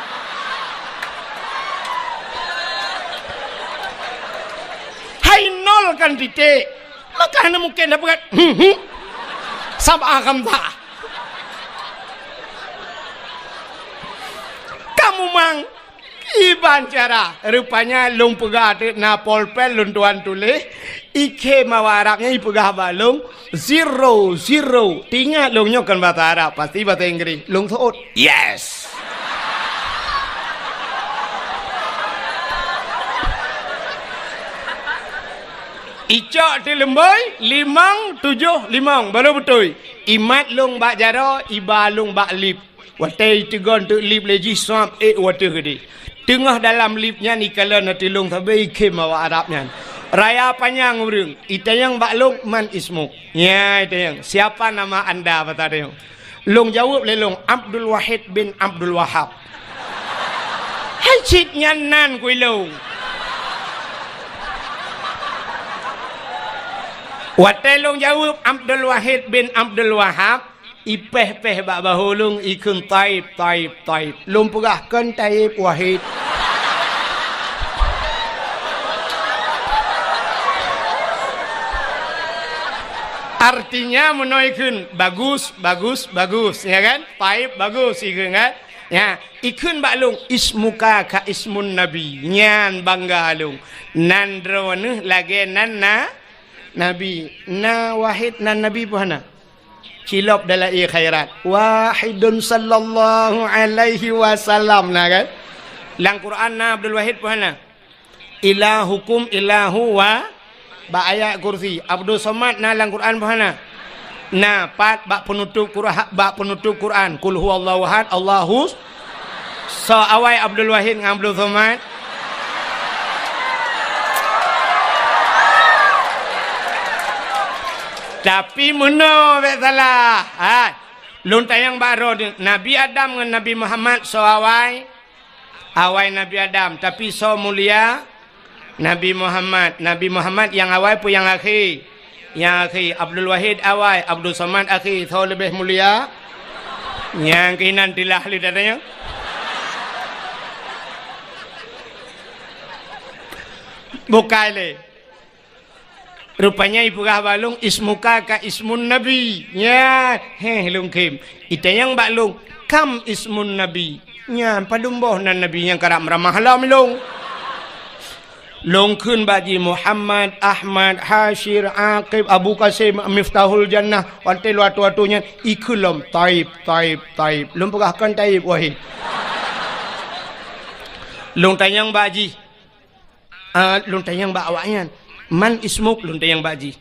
Hai nol kan titék. Maka hana mungken tapeugah, hmm, hmm. Sab'ah khamsah. Kamu mang Kiban cara, rupanya lôn peugah teuk na polpen lôn tuan tuléh, ikhém awak Arab nyan ipeugah bak lôn, zero, zero. Teuingat lôn nyoe kon basa Arab, pasti basa Inggréh. Lôn seuôt, "Yes!" Icok teuk leumbôi, limong, tujoh, limong, baru beutôi. Imat lôn bak jaroe, iba lôn bak lip. Watèe iteugon teuk lip lé jih, swab, ék u ateueh keudéh. Teungoh dalam lip nyan ikalon ateueh lôn sabé ikhém awak Arab nyan. Raya panyang ureueng, itanyong bak lôn, "Man ismuk?" Nyan itanyong, "Siapa nama anda?" basa tanyong. Lôn jaweueb lé lôn, "Abdul Wahid bin Abdul Wahab." Hai cit nyan nan keu lôn. Watèe lôn jaweueb Abdul Wahid bin Abdul Wahab, ipéh-péh bak bahô lôn, ikheun, "Taib, Taib, Taib." Lôn peugah, "Kon Taib, Wahid." Artinya meunoe ikheun, "Bagus, bagus, bagus." Ya kan? "Taib, bagus," ikheun kan? Ya, ikheun bak lôn, "Ismuka ka ismun Nabi." Nyan bangga lôn. Nan droeneuh lagèe nan na Nabi. Na Wahid nan Nabi peue hana? Cilop dalam ie khairat. Wahidun sallallahu alaihi wasallam, na kan? Lam Quran na Abdul Wahid peue hana? Ilahukum ilahu wa, bak ayat kursi. Abdul Somad na lam Quran peue hana? Na, pat bak penutup Qur'an, bak penutup Quran. Qul huwallahu ahad, Allahu. Soe awai Abdul Wahid ngon Abdul Somad? Tapi meunoe bèk salah. Ha. Lôn tanyong bak droeneuh, Nabi Adam ngon Nabi Muhammad soe awai? Awai Nabi Adam, tapi soe mulia? Nabi Muhammad. Nabi Muhammad nyang awai peue nyang akhé? Nyang akhé. Abdul Wahid awai, Abdul Somad akhé. Soe leubeh mulia? Nyang keunan tilah lé datanya. Bukai lé. Rupanya ipeugah bak lôn, "Ismuka ka ismun Nabi." Nyan, heh, lôn khém. Itanyong bak lôn, "Kam ismun Nabi?" Nyan, padum boh nan Nabi nyang karab meuramah lom lôn. Lôn kheun bak jih, "Muhammad, Ahmad, Hasyir, Aqib, Abu Qasim, Miftahul Jannah." Watèe lôn atoe-atoe nyan, ikheun lom, "Taib, Taib, Taib." Lôn peugah, "Kon Taib, Wahid." Lôn tanyong bak jih, Ah, lôn tanyong bak awaknyan, "Man ismuk?" lôn tanyong bak jih.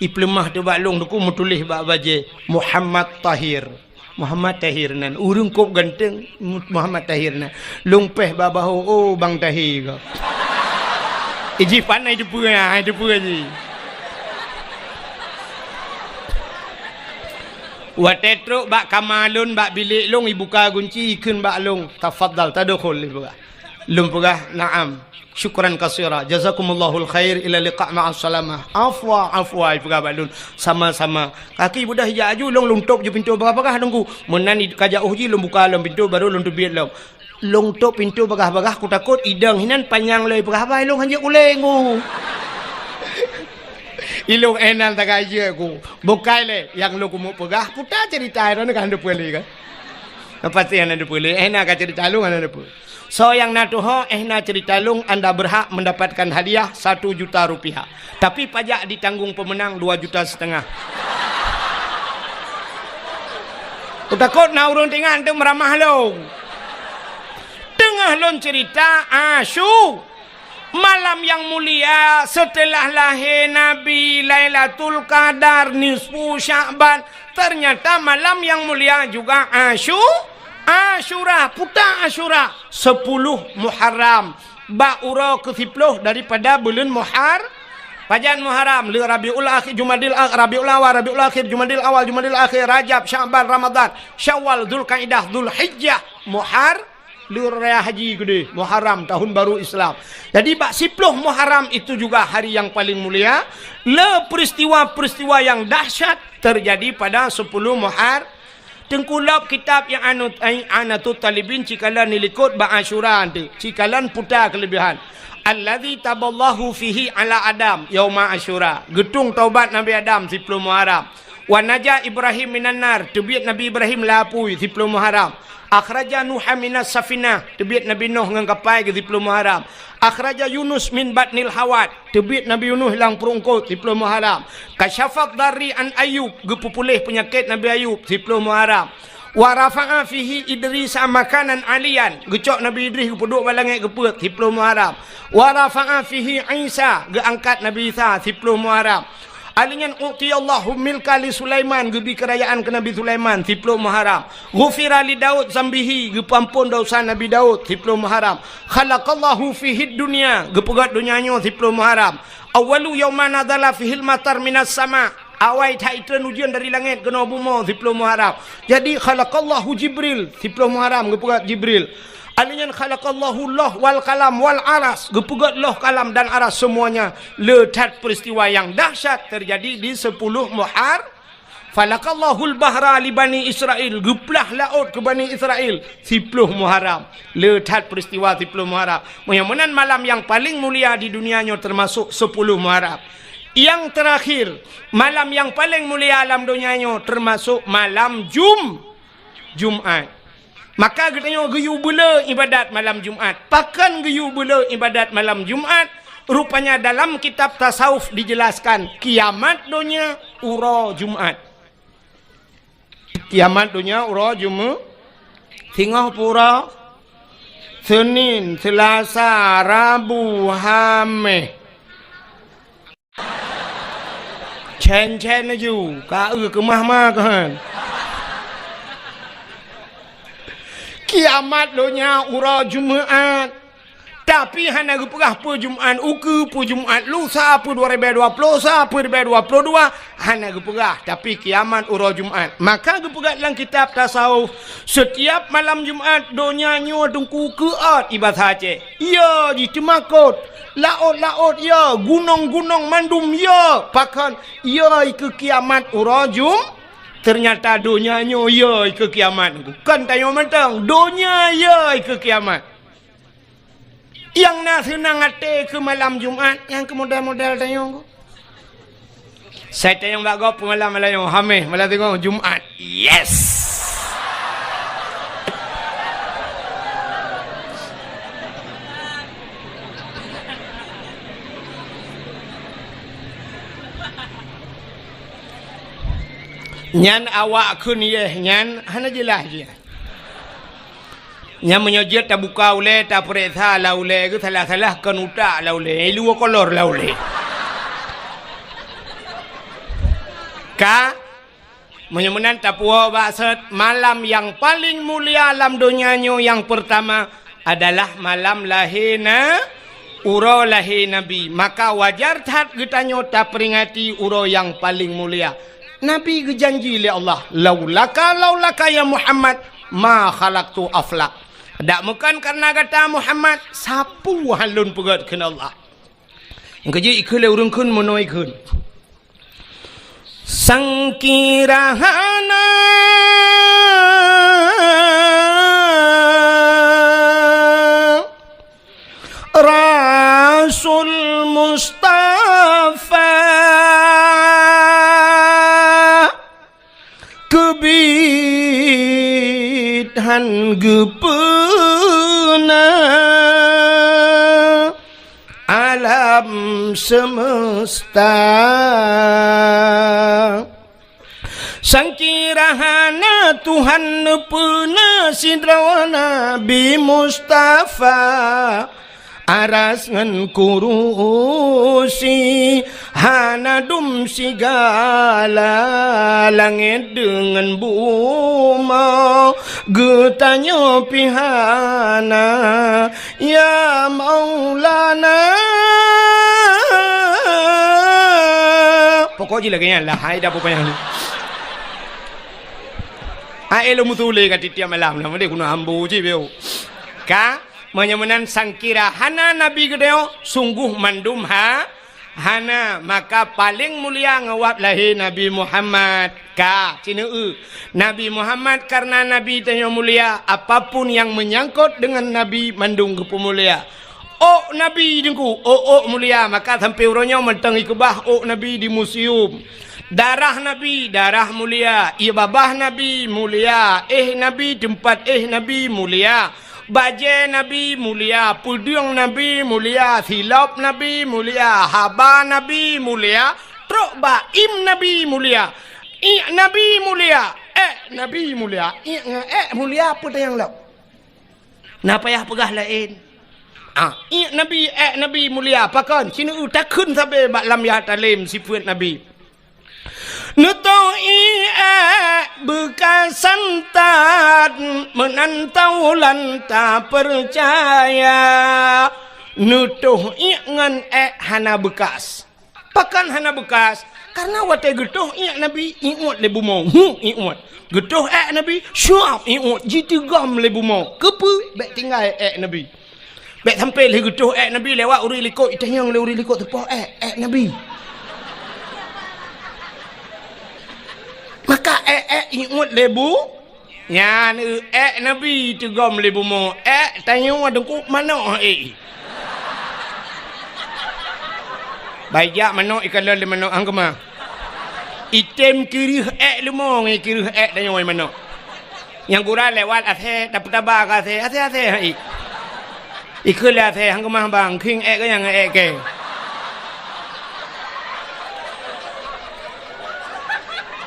Ipeuleumah teuk bak lôn, teungku meutuléh bak bajèe, "Muhammad Tahir." Muhammad Tahir nan, ureuëng kôb ganteng, Mu-, Muhammad Tahir nan. Lôn péh bak bahô, oh, Bang Tahir ka. Iji pan ai teupeue, ai teupeue ji. Watée trok bak kama lôn, bak bilék lôn, ibuka gunci, ikheun bak lôn, "Tafadhal, tadkhul," ipeugah. Lôn peugah, "Na'am. Syukran katsira. Jazakumullahul khair. Ila liqa ma'as salamah." "Afwa, afwa," ipeugah bak lôn. "Sama-sama." Kaki beudôh ijak aju, lôn, lôn tôp ju pintoe bagah-bagah, Teungku. Meunan i-, ka jauh jih, lôn buka lom pintoe, baru lôn teubiet lom. Lôn tôp pintoe bagah-bagah, kutakot idong hinan panyang lom ipeugah haba, lôn hanjeuet ulée, Teungku. Ilôn éh nan tagai jeuet, Teungku. Bukai lé, nyang lôn keumeung peugah, puta ceurita droeneuh ka hana peue lé kan? Pasti hana peue lé, éh na ka ceurita lôn hana peue. Soe nyang na tuho, éh na ceurita lôn, anda berhak mendapatkan hadiah satu juta rupiah. Tapi pajak ditanggung pemenang dua juta setengah. Kutakot na ureuëng teuingat teuk meuramah lôn. Teungoh lôn ceurita, Asyu-, malam nyang mulia seuteulah lahé Nabi, Lailatul Qadar, nisfu Sya'ban, ternyata malam nyang mulia juga Asyu-, Asyura, puta Asyura, sepuluh Muharram, bak uroe keusiploh daripada buleuen Muhar-, pajan Muharram, le Rabiul Akhir, Jumadil Ak-, Rabiul Awal, Rabiul Akhir, Jumadil Awal, Jumadil Akhir, Rajab, Sya'ban, Ramadan, Syawal, Zulkaidah, Zulhijjah, Muhar-, le raya haji keudeh, Muharram, tahun baru Islam. Jadi, bak siploh Muharram itu juga hari yang paling mulia. Le peristiwa-peristiwa yang dahsyat terjadi pada sepuluh Muhar-, Teungku lop kitab nyang anu, ai, I'anatut Talibin cikalon nilikot bak Asyura tu, cikalon puta keulebihan. Allazi taballahu fihi ala Adam yauma Asyura. Geutung taubat Nabi Adam siploh Muharram. Wa naja Ibrahim minan nar, teubiet Nabi Ibrahim lam apui siploh Muharram. Akhraja Nuha minas safinah, teubiet Nabi Nuh ngon kapai geuh siploh Muharram. Akhraja Yunus min batnil hawat, teubiet Nabi Yunus lam pruet eungkot siploh Muharram. Kasyafad darri an Ayub, geupeupuléh peunyakét Nabi Ayub siploh Muharram. Wa rafa'a fihi Idrisa makanan aliyan, geucok Nabi Idris geupeuduek bak langét geupeuet siploh Muharram. Wa rafa'a fihi Isa, geuangkat Nabi Isa siploh Muharram. Alheuh nyan, "U'tiyallahu milka li Sulaiman," geubi keurajaan keu Nabi Sulaiman, siploh Muharram. "Ghufira li Daud zambihi," geupeuamphon desya Nabi Daud, siploh Muharram. "Khalaqallahu fihid dunya," geupeugét donya nyoe, siploh Muharram. "Awwalu yauma nazala fihil matar minas sama," awai that itreun ujeuen dari langét keunoe bumoe, siploh Muharram. Jadi, "Khalaqallahu Jibril," siploh Muharram, geupeugét Jibril. Alheuh nyan, "Khalaqallahu loh wal kalam wal aras," geupeugét loh, kalam, dan aras, semuanya. Le that peristiwa yang dahsyat terjadi di sepuluh Muhar-, "Falaqallahul bahra li Bani Israil," geuplah laôt keu Bani Israil, siploh Muharram. Le that peristiwa siploh Muharram. Meunyoe meunan malam yang paling mulia di dunia nyoe termasuk sepuluh Muharram. Yang terakhir, malam yang paling mulia lam donya nyoe termasuk malam Jum-, Jumat. Maka geutanyoe geuyue beule ibadat malam Jumat. Pakon geuyue beule ibadat malam Jumat? Rupanya dalam kitab tasawuf dijelaskan, kiamat donya uroe Jumat. Kiamat donya uroe Jumat. Singoh pura, Senin, Selasa, Rabu, Hameh. Cen-cen laju, ka eu keumah ma keuhan. Kiamat donya uroe Jumat. Tapi hana geupeugah peue Jumat ukeue, peue Jumat lusa, peue dua ribèe dua ploh sa, peue ribèe dua ploh dua, hana geupeugah. Tapi kiamat uroe Jumat. Maka geupeugah lam kitab tasawuf, setiap malam Jumat donya nyoe teungku keuôt, i basa Aceh. Yo, jiteumakot. Laôt-laôt yo, gunong-gunong mandum yo. Pakon? Yo ikeue kiamat uroe Jum-, ternyata donya nyoe yo ikeue kiamat. Kon tanyoe mantong, donya yo ikeue kiamat. Nyang na seunang até keu malam Jumat, nyang keu model-model tanyoe. Sai tanyong bak gob peue malam, malam nyoe, Hameh, malam singoh, Jumat. Yes! Nyan awak kheun yeh nyan hana jeulaih jih. Nyan meunyoe jeuet tabuka ulèe, tapeuriksa lam ulèe geuh, salah-salah kon utak lam ulèe, i luwa kolor lam ulèe. Ka, Meunyoe meunan tapuwoe bak sot, malam nyang paleng mulia lam donya nyoe nyang peurtama adalah malam lahé na-, uroe lahé Nabi. Maka wajar that geutanyoe taperingati uroe nyang paleng mulia. Nabi geujanji lé Allah, "Laulaka, laulaka ya Muhammad, ma khalaqtu aflak." Dak meukan kareuna gata Muhammad, sapeue han lôn peugét kheun Allah. Nyang keujeuet ikheun lé ureuëng kheun meunoe kheun. Sangkira hana Rasul Mustafa keubiet han geupeuna alam semesta. Sangkira hana Tuhan neupeuna sidroe Nabi Mustafa, aras ngon kurusi hana dum sigala, langét deungon bumoe geutanyoe pih hana, ya Maulana. Pokok jih lagée nyan lah, hai dah pupayah ni. Hai lôn meutuléh ka tiep-tiep malam lah, meudeh guna ambo cit beu. Ka, meunyoe meunan sangkira hana Nabi geutanyoe, sungguh mandum ha-, hana, maka paleng mulia ngon wab lahé Nabi Muhammad. Ka, sineuk eu. Nabi Muhammad kareuna Nabi tanyoe mulia, apapun nyang meunyangkot deungon Nabi mandum geupeumulia. Ôk Nabi Teungku, ôk-ôk mulia, maka sampoe uroe nyoe mantong ikeubah ôk Nabi di museum. Darah Nabi, darah mulia. Ié babah Nabi mulia. Éh Nabi, teumpat éh Nabi mulia. Bajée Nabi mulia, peudeueng Nabi mulia, silop Nabi mulia, haba Nabi mulia, trok bak im Nabi mulia, iék Nabi mulia, ék Nabi mulia. Iék ngon ék mulia peue tanyong lom? Na payah peugah laén. Ah, iék Nabi, ék Nabi mulia, pakon? Sineuk takheun sabe bak lam Yatalem sifeuet Nabi. Neutoh iék ék beukasan that, meunan taulan tapeucaya. Neutoh iék ngon ék hana beukas. Pakon hana beukas? Kareuna watée geutoh iék Nabi, iuet lé bumoe, hu, iuet. Geutoh ék Nabi, syuab, iuet, jiteugom lé bumoe. Keupeue? Bék tinggai ék Nabi. Bék sampoe lheueh geutoh ék Nabi lewat ureuëng likot, itanyong lé ureuëng likot teupoh ék, ék Nabi. Maka ék-ék iuet lé bu-, nyan eu ék Nabi teugom lé bumoe, ék tanyoe Teungku manok ék. Baijak manok ikalon lé manok hang keumah. Item kireuh ék leumo ngon kireuh ék tanyoe manok. Nyang gura lewat asée, tapeutaba keu asée, asée-asée hai. Ikheun lé asée, hang keumah bang, khieng ék keu nyang ék kée.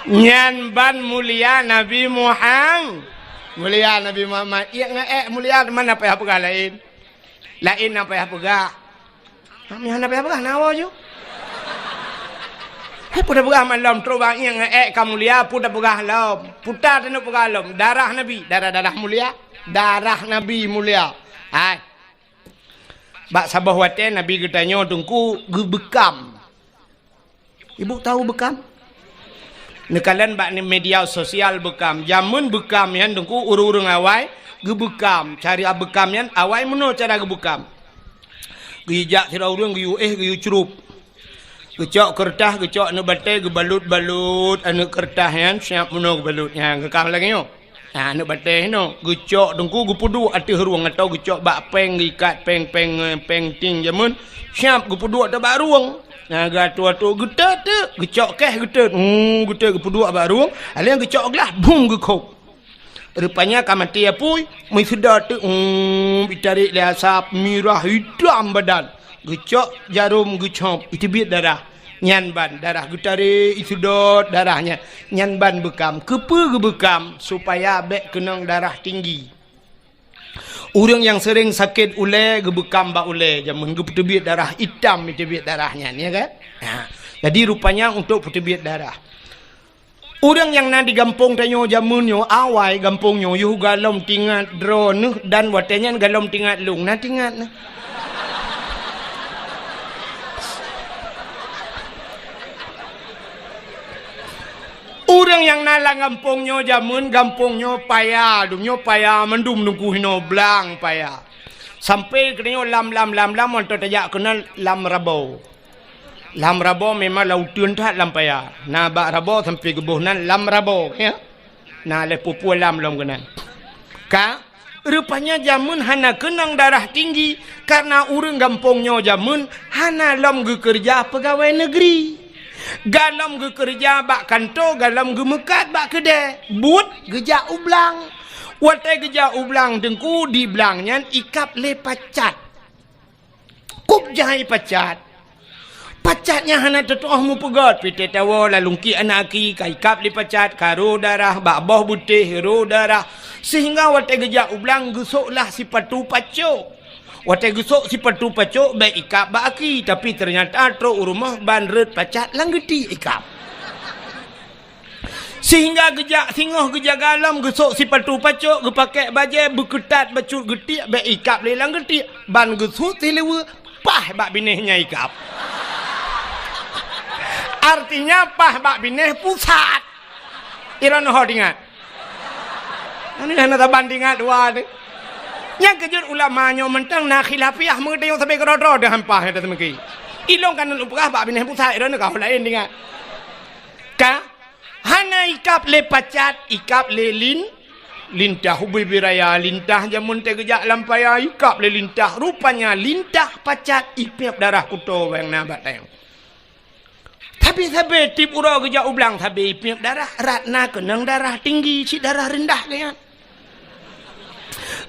Nyan ban mulia Nabi Muham-, mulia Nabi Muhammad. Iék ngon ék mulia, teuma na payah peugah laén. Laén na payah peugah. Nyan na payah peugah, na woe ju. Hai, peue tapeugah malom, trok bak iék ngon ék ka mulia, peue tapeugah lom. Peue taneuk peugah lom, darah Nabi, darah-darah mulia, darah Nabi mulia. Hai. Bak saboh watée Nabi geutanyoe Teungku geubeukam. Ibu tahu beukam? Neukalon bak media sosial beukam. Jameun beukam nyan Teungku ureuëng-ureuëng awai geubeukam. Cara beukam nyan awai meunoe cara geubeukam. Geujak sidroe ureuëng geuyue éh geuyue crup. Geucok keureutah, geucok aneuëk batée, geubalot-balot aneuëk keureutah nyan, siab meunoe geubalot nyan, geukam lagée nyoe. Nah, aneuëk batée nyoe, geucok Teungku geupeuduek ateueh rueng atau geucok bak péng, geuikat péng-péng, péng ting jameun, siab geupeuduek ateueh bak rueng. Nah, geuatoe-atoe geutot-tot, geucok keh geutot. Hmm, geutot geupeuduek bak rueng, alèh geucok glah, bum geukhôb. Rupanya ka maté apui, meuseudot teuk, hmm, jitarek lé asap, mirah, itam badan. Geucok jarom geucop, iteubiet darah. Nyan ban darah geutarek, iseudot darah nyan. Nyan ban beukam. Keupeue geubeukam? Supaya bék keunong darah tinggi. Ureuëng nyang seuréng sakét ulée geubeukam bak ulée, jameun geupeuteubiet darah itam, iteubiet darah nyan, ya kan? Ha. Jadi rupanya untuk peuteubiet darah. Ureuëng nyang na di gampông tanyoe jameun nyoe, awai gampông nyoe, yoh gohlom tingat droeneuh dan watée nyan gohlom tingat lôn, na tingat na. Ureuëng nyang na lam gampông nyoe jameun, gampông nyoe paya, dum nyoe paya, mandum nungku hinoe blang paya. Sampai keunoe lam, lam, lam, lam, mantong tajak keunan lam Rabo. Lam Rabo memang lam uteuen that lam paya. Na bak Rabo sampai geuboh nan lam Rabo, ya. Na lé pupue lam lom keunan. Ka, rupanya jameun hana keunong darah tinggi, karena ureuëng gampông nyoe jameun hana lom geukeureuja peugawée neugri. Gohlom geukeureuja bak kantô, gohlom geumeukat bak keudée, buet geujak u blang. Watée geujak u blang teungku, di blang nyan ikab lé pacat. Kub jai pacat. Pacat nyan hana teutoh meupeugét, pih teuh tawoe lalungki anak aki ka ikab lé pacat, ka rô darah, bak boh beutéh rô darah, sehingga watée geujak u blang geusoklah sipatu pacok. Watée geusok sipatu pacok bék ikab bak aki, tapi teunyata trok u rumoh ban rot pacat lam geuti ikab. Sehingga geujak singoh geujaga lom, geusok sipatu pacok, geupakée bajée, beukeutat bacut geutiek bék ikab lé lam geutiek, ban geusut sileue, paih bak binéh nyang ikab. Artinya paih bak binéh pusat. Iron ho tingat. Ini hana saban tingat dua ni. Nyang keujeuet ulama nyoe mantong na khilafiah, meuteuyong sabe keudroe-droe deuh hampah nyang teumeuki. Ilong kan lumpah bak binéh pusat, iron ka laén tingat. Ka? Hana ikab lé pacat, ikab lé lin, lintah. Ubé-bé raya lintah, jameun teuh geujak lam paya, ikab lé lintah. Rupanya lintah pacat ipiep darah kuto bang na bak tayong. Tapi sabe tiep uroe geujak u blang, sabe ipiep darah, rot na keunong darah tinggi, cit darah reundah geuyan.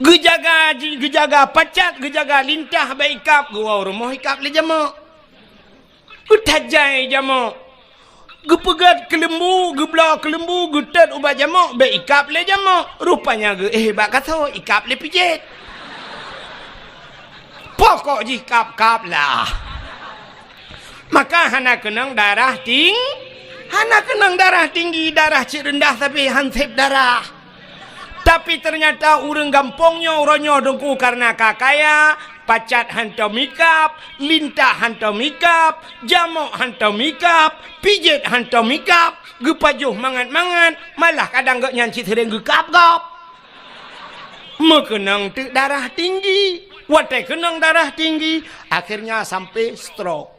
Geujaga ji-, geujaga pacat, geujaga lintah bék ikab, geuwoe rumoh ikab lé jamok. Geutajai jamok. Geupeugét keuleumbu, geubloe keuleumbu, geutot ubat jamok, bék ikab lé jamok. Rupanya geuéh bak kaso, ikab lé pijet. Pokok jih kab-kab lah. Maka hana keunong darah ting-, hana keunong darah tinggi, darah cit reundah sabe han sép darah. Tapi teunyata ureuëng gampông nyoe uroe nyoe teungku kareuna ka kaya, pacat hantom ikab, lintah hantom ikab, jamok hantom ikab, pijet hantom ikab, geupajoh mangat-mangat, malah kadang gobnyan cit seuréng geukab gob. Meukeunong teuk darah tinggi. Watée keunong darah tinggi, akhirnya sampai stroke.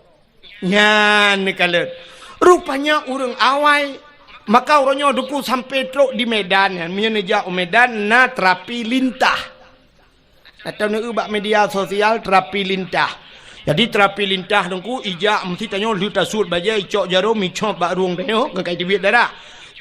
Nyan neukalon. Rupanya ureuëng awai, maka uroe nyoe teungku sampai trok di Medan nyan. Meunyoe neujak u Medan na terapi lintah. Atau neueu bak media sosial terapi lintah. Jadi terapi lintah teungku ijak meusti tanyoe lheueh tasuet bajée icok jarom icop bak rueng tanyoe keu ka iteubiet darah.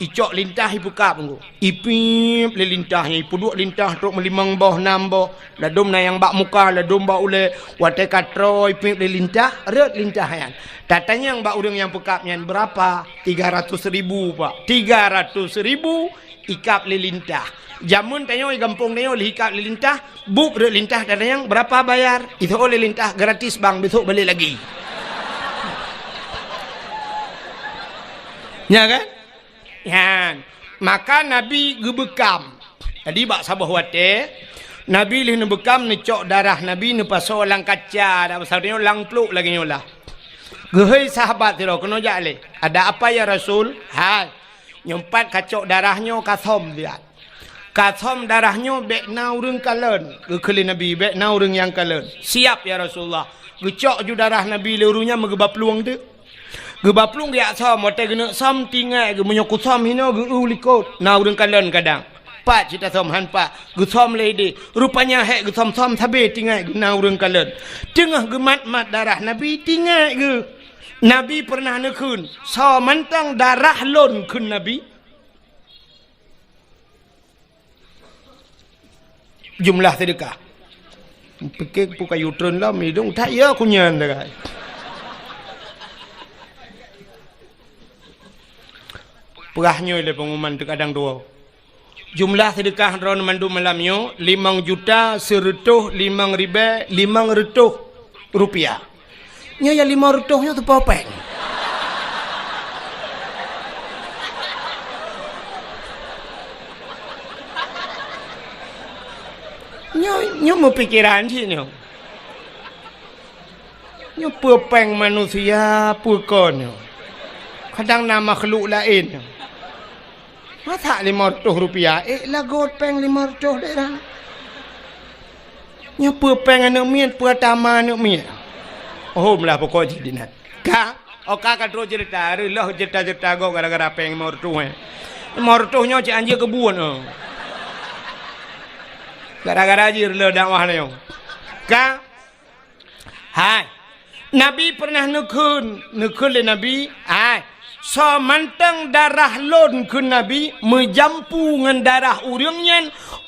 Icok lintah ipeukab teungku. Ipiep lé lintah nyan, ipeuduek lintah trok meulimong boh, nam boh, ladôm na nyang bak muka, ladôm bak ulée, watée ka troe ipiep lé lintah, rot lintah nyan. Tatanyong bak ureuëng nyang peukab nyan, "Beurapa?" "Tiga ratus ribu, Pak." Tiga ratus ribu ikab lé lintah. Jameun tanyoe gampông tanyoe lheueh ikab lé lintah, buet rot lintah tatanyong, "Beurapa bayar?" Iseuôt lé lintah, "Gratis, Bang, besok balik lagi." Nya kan? Nyan, maka Nabi geubeukam. Jadi bak saboh watée, Nabi lheueh neubeukam, neucok darah Nabi neupasoe lam kaca, dak pasal nyoe lam pluek lagée nyoe lah. Geuhôi sahabat sidroe, "Keunoe jak lé." "Ada apa ya Rasul?" "Hai, nyoe pat kacok darah nyoe kasöm siat. Kasöm darah nyoe bék na ureuëng kalon." Geukheun lé Nabi, "Bék na ureuëng nyang kalon." "Siap ya Rasulullah." Geucok ju darah Nabi lé ureuëng nyan meugeubaplueng teuk. Geuba plueng geujak sôm, watée geuneuk sôm, tinggai geuh meunyoe kusôm hinoe geu-eu likot, na ureuëng kalon kadang. Pat cit tasôm, han pat, geusôm lé idéh. Rupanya hék geusôm-sôm sabe tinggai geuh na ureuëng kalon. Teungoh geumat-mat darah Nabi, tinggai geuh. Nabi peureunah neukheun, "Soe mantong darah lôn," kheun Nabi. Jumlah seudeukah. Pike peue kayu treun lom, idong that ya kunyan dagai. Peugah nyoe lé pengumuman teukadang dua. Jumlah seudeukah droeneuh mandum malam nyoe limong juta seureutôh limong ribée limong reutôh rupiah. Nyoe nyang limong reutôh nyoe teupeu péng. Nyoe, nyoe meupikeran cit nyoe. Nyoe peue péng manusia, peue kon nyoe. Kadang na makhluk laén nyoe. Masak limong reutôh rupiah, ék lagot péng limong reutôh dek nyan. Nyoe peue péng aneuk miet, peue tama aneuk miet. Oh, meulah pokok jih dinan. Ka, oh, ka, ka trok ceurita, reuloh ceurita-ceurita gob gara-gara péng limong reutôh, eh. Limong reutôh nyoe cit anjeuk keubuet, oh. Gara-gara jih reuloh dakwah nyoe. Ka, hai. Nabi pernah neukheun, neukheun lé Nabi, hai. Soe mantong darah lôn, kheun Nabi, meujampu ngon darah ureuëng nyan,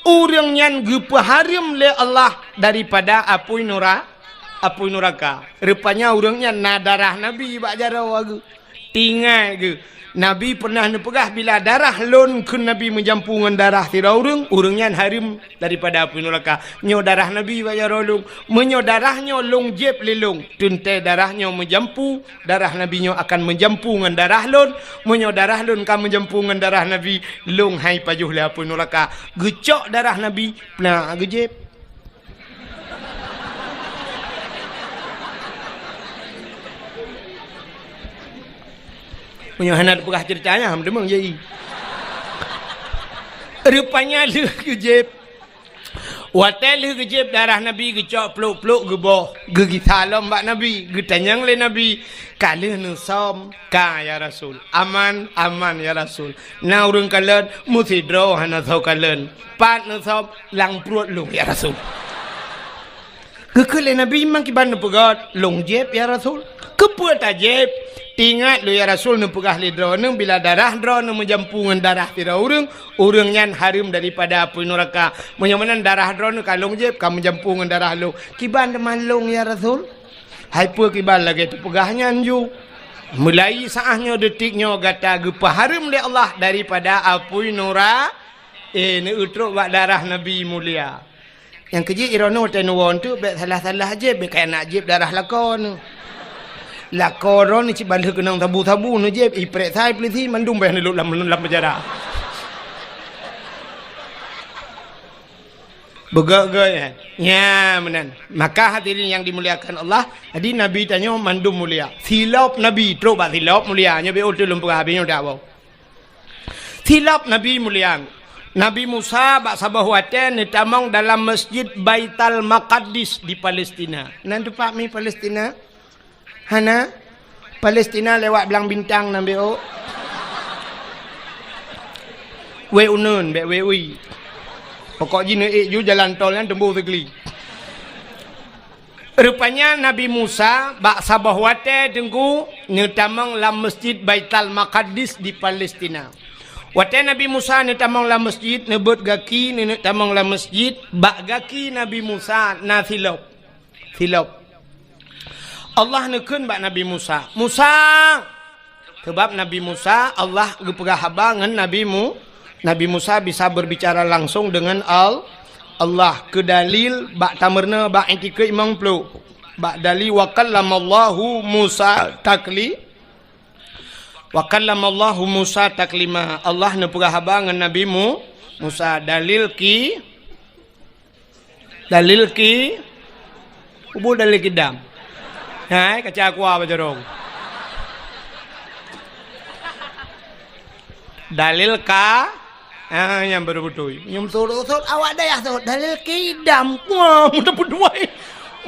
ureuëng nyan geupeuhareuem lé Allah daripada apui nura-, apui nuraka. Rupanya ureuëng nyan na darah Nabi bak jaroe geuh. Tingai geuh, Nabi pernah neupeugah, bila darah lôn, kheun Nabi, meujampu ngon darah sidroe ureuëng, ureuëng nyan hareuem daripada apui nuraka. Nyoe darah Nabi bak jaroe lôn. Meunyoe darah nyoe lôn jieb lé lôn, teuntée darah nyoe meujampu, darah Nabi nyoe akan meujampu ngon darah lôn. Meunyoe darah lôn ka meujampu ngon darah Nabi, lôn hai pajoh lé apui nuraka. Geucok darah Nabi, plak geujieb. Meunyoe hana teupeugah ceurita nyan, ham deungoe jai. Rupanya lheueh geujieb. Watée lheueh geujieb darah Nabi, geucok plôk-plôk geuboh, geugisa lom bak Nabi, geutanyong lé Nabi, "Ka lheueh neusöm?" "Ka, ya Rasul." "Aman?" "Aman, ya Rasul." "Na ureuëng kalon?" "Meusidroe hana soe kalon." "Pat neusöm?" "Lam pruet lôn, ya Rasul." Geukheun lé Nabi, "Memang kiban neupeugét?" "Lôn jieb, ya Rasul." "Keupeue tajieb?" "Ingat lôn, ya Rasul, neupeugah lé droeneuh, bila darah droeneuh meujampu ngon darah sidroe ureuëng, ureuëng nyan hareuem daripada apui nuraka. Meunyoe meunan darah droeneuh ka lôn jieb, ka meujampu ngon darah lôn." "Kiban teuma lôn, ya Rasul?" "Hai peue kiban lagée teupeugah nyan ju. Mulai saát nyoe, detik nyoe gata geupeuhareuem lé Allah daripada apui nura-, eh, neutrok bak darah Nabi mulia." Nyang keujeuet droeneuh watée neuwoe teuk bék salah-salah jieb, bék kaya nak jieb darah lakoe neuh. Lakoe droeneuh cit ban lheueh keunong sabu-sabu neujieb, iprek sai polisi mandum bék neulok lam, lam penjara. Beugét-gét, eh. Nya, meunan. Maka hadirin yang dimuliakan Allah, jadi Nabi tanyoe mandum mulia. Silop Nabi, trok bak silop mulia. Nyoe bék uteulom peugah habéh nyoe dak boh. Silop Nabi mulia. Nabi Musa bak saboh watée neutamong dalam Masjid Baital Maqaddis di Palestina. Nan teumpat mi Palestina? Hana? Palestina lewat Blang Bintang nan bék ôk. Wék uneun, bék wék ui. Pokok jih neuék ju jalan tol nyan teumbôh sigli. Rupanya Nabi Musa bak saboh watée teungku neutamong lam Masjid Baital Maqaddis di Palestina. Watée Nabi Musa neutamong lam masjid, neubeuet gaki, neuneuk tamong lam masjid, bak gaki Nabi Musa na silop. Silop. Allah neukheun bak Nabi Musa, "Musa!" Sabab Nabi Musa, Allah geupeugah haba ngon Nabi Mu-, Nabi Musa bisa berbicara langsung dengan Al-, Allah. Keu dalil bak tameurunoe bak itikeuet imong plôk. Bak dalil, "Wa kallamallahu Musa takli-, wa kallamallahu Musa taklima." Allah neupeugah haba ngon Nabi Mu-, Musa. Dalil ki-, Dalil ki-, ubu dalil kidam. Hai, kaca aqua bajarong. Dalil ka, ah, nyang baru beutôi. Nyum surut-surut awak dayah tu. Dalil kidam. Wah, mudah beutôi.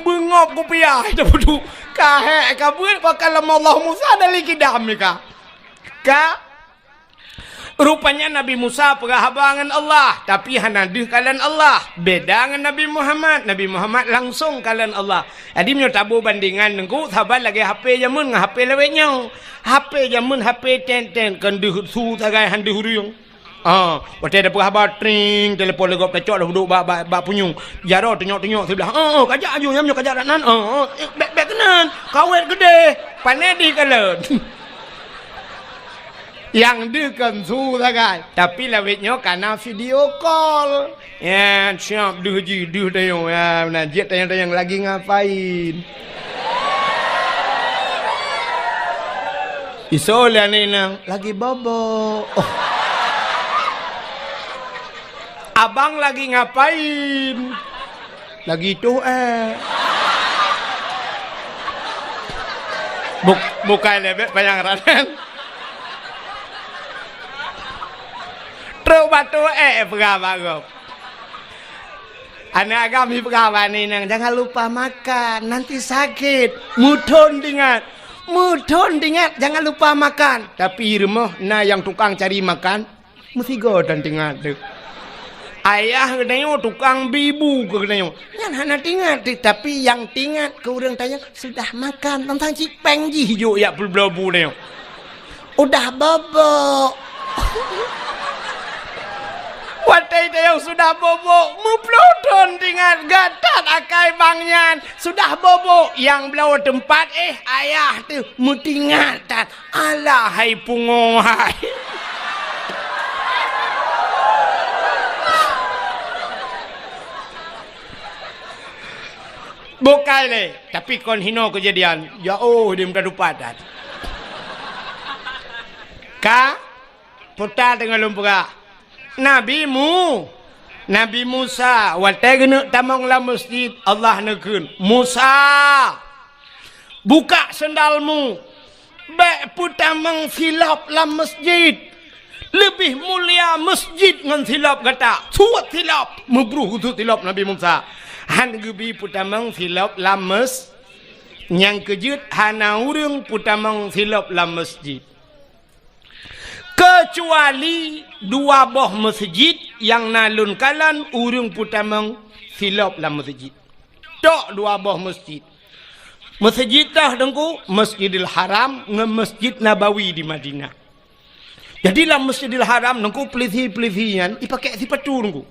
Bengop kupiah, dah beutôi. Kahek kabeuet, pakai lama Allah Musa dalil kidam ni ka. Ka, Rupanya Nabi Musa peugah haba ngon Allah, tapi hana deuh kalon Allah. Beda ngon Nabi Muhammad, Nabi Muhammad langsong kalon Allah. Jadi meunyoe taboh bandingan teungku, saban lagée H P jameun ngon H P lawét nyoe. H P jameun, H P ten-ten, kon deuh su sagai han deuh ureuëng. Ah, watée tapeugah haba, tring, telepon lé gob tacok dah duek bak, bak, bak punyueng. Jaroe tunyok-tunyok siblah. Oh, oh, kajak aju nyam nyoe kajak dak nan. Oh, oh, eh, bék, bék keunan. Kawét geudeh. Pané deuh kalon. Nyang deuh kon su sagai, tapi lawét nyoe kana video call. Ya, siap deuh jih, deuh tayong. Ya, meunan jeuet tayong-tayong lagi ngapain. Isoe lé aneuk inong lagi bobo. Oh. Abang lagi ngapain? Lagi toh, eh. Buk-, bukai lé bèk panyang ranan. Trok bak toh, eh, peugah bak gob. Aneuk agam jipeugah bak aneuk inong, "Jangan lupa makan, nanti sakit." Meuthon teuingat. Meuthon teuingat, "Jangan lupa makan." Tapi rumoh na nyang tukang cari makan. Meusigoe tan teuingat teuh. Ayah geutanyoe tukang bi bu keu geutanyoe. Nyan hana teuingat teuh, tapi nyang teuingat keu ureueng tanyoe sudah makan, teuntang cit péng jih jok jak peubloe bu tanyoe. Udah bobok. Watèe tanyoe sudah bobok, meuploe thon teuingat gata akai bang nyan. Sudah bobok, nyang bloe teumpat, eh, ayah teuh meuteuingat that. Alah hai pungo hai. Bukai lé, tapi kon hinoe keujadian. Ya oh, di muka dupat dat. Ka, puta teungoh lôn peugah. Nabi Mu-, Nabi Musa, watèe geuneuk tamong lam meuseujid, Allah neukheun, "Musa, buka seundalmu, bèk peutamong silop lam meuseujid. Leubeh mulia meuseujid ngon silop gata. Suet silop!" Meubruh geusuet silop Nabi Musa. Han geubi peutamong silop lam meus-, nyang keujeuet hana ureueng peutamong silop lam meuseujid. Keucuali dua boh meuseujid nyang na lôn kalon ureueng peutamong silop lam meuseujid. Tok dua boh meuseujid. Meuseujid toh Teungku, Masjidil Haram ngon Masjid Nabawi di Madinah. Jadi lam Masjidil Haram Teungku, peulisi-peulisi nyan jipakèk sipatu Teungku.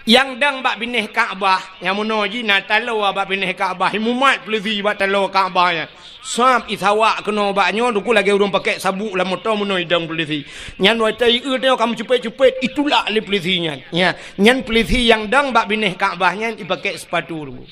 Nyang dong bak binéh Ka'bah, nyang meunoe jih na taloe bak binéh Ka'bah, imumat peulisi bak taloe Ka'bah nyan. Sab isawak keunoe bak nyoe, Teungku, lagèe ureueng pakèk sabuk lam moto meunoe idong peulisi. Nyan watèe ieu tanyoe ka meucupet-cupet, itulak lé peulisi nyan. Nya, nyan peulisi nyang dong bak binéh Ka'bah nyan ipakèk sipatu Teungku.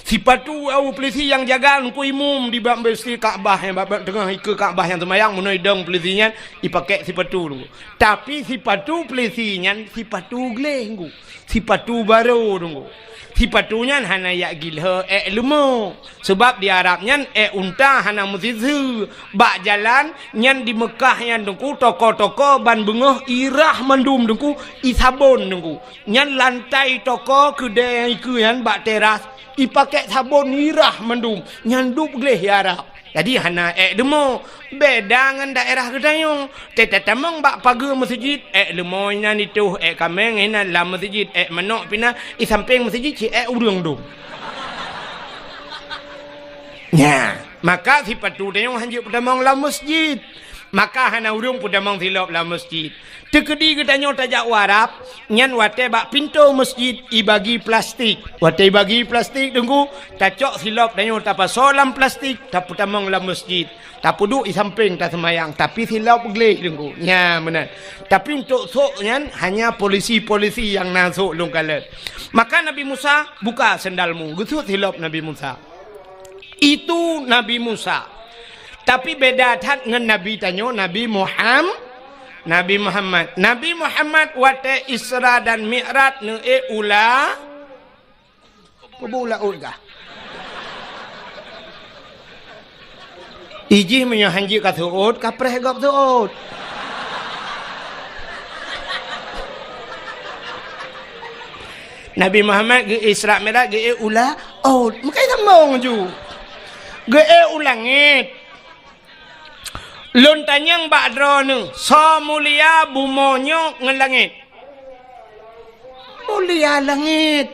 Sipatu awak peulisi nyang jaga Teungku, imum di bak Masjid Ka'bah nyan, bak, bak teungoh ikeue Ka'bah nyang seumayang, meunoe idong peulisi nyan ipakèk sipatu Teungku. Tapi sipatu peulisi nyan sipatu gleh Teungku. Sipatu barô Teungku. Sipatu nyan hana jak gilho èk leumo. Seubab di Arab nyan èk unta hana meusiseue. Bak jalan nyan di Meukah nyan Teungku, toko-toko ban beungoh irah mandum Teungku, isabon Teungku. Nyan lantai toko keudè nyang ikeue nyan bak teras, ipakèk sabon irah mandum. Nyan dub gleh di Arab. Jadi hana èk leumo, beda ngon daerah geutanyoe. Teutamong bak pageue meuseujid, èk leumo inan itoh, èk kaméng inan lam meuseujid, èk manok pih na, i sampéng meuseujid cit èk ureueng dum. Nya, maka sipatu tanyoe hanjeuet peutamong lam meuseujid. Maka hana ureueng peutamong silop lam meuseujid. Teukeudi geutanyoe tajak u Arab, nyan watèe bak pintoe meuseujid ibagi plastik. Watèe ibagi plastik Teungku, tacok silop tanyoe tapasoe lam plastik, tapeutamong lam meuseujid. Tapeuduek i sampéng taseumayang, tapi silop gleh Teungku. Nya meunan. Tapi untuk sôk nyan hanya polisi-polisi nyang na sôk lôn kalon. Maka Nabi Musa buka seundalmu, geusuet silop Nabi Musa. Itu Nabi Musa. Tapi beda that ngon Nabi tanyoe, Nabi Muham-, Nabi Muhammad. Nabi Muhammad watèe Isra dan Mi'raj neuék u la-, peue u laôt gah. Ijih meunyoe hanjeuet ka seuôt, ka preh gob seuôt. Nabi Muhammad geu-Isra Mi'raj geuék u laôt, meukai sambông ju. Geuék u langét. Lôn tanyong bak droeneuh, soe mulia bumoe nyoe ngon langét? Mulia langét.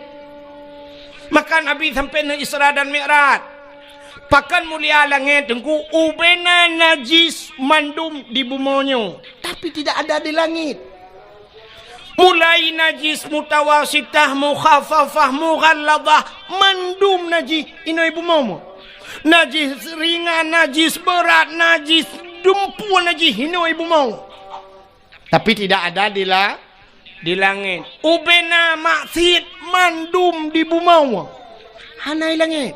Maka Nabi sampoe ngon Isra dan Mi'raj. Pakon mulia langét Teungku? Ubena najis mandum di bumoe nyoe, tapi tidak ada di langét. Mulai najis mutawasitah, mukhaffafah, mughalladhah, mandum najis inoe bumoe. Najis ringan, najis beurat, najis dumpue, najis inoe bumoe. Tapi tidak ada di la-, di langét. Ubena maksiet mandum di bumoe. Hana i langét.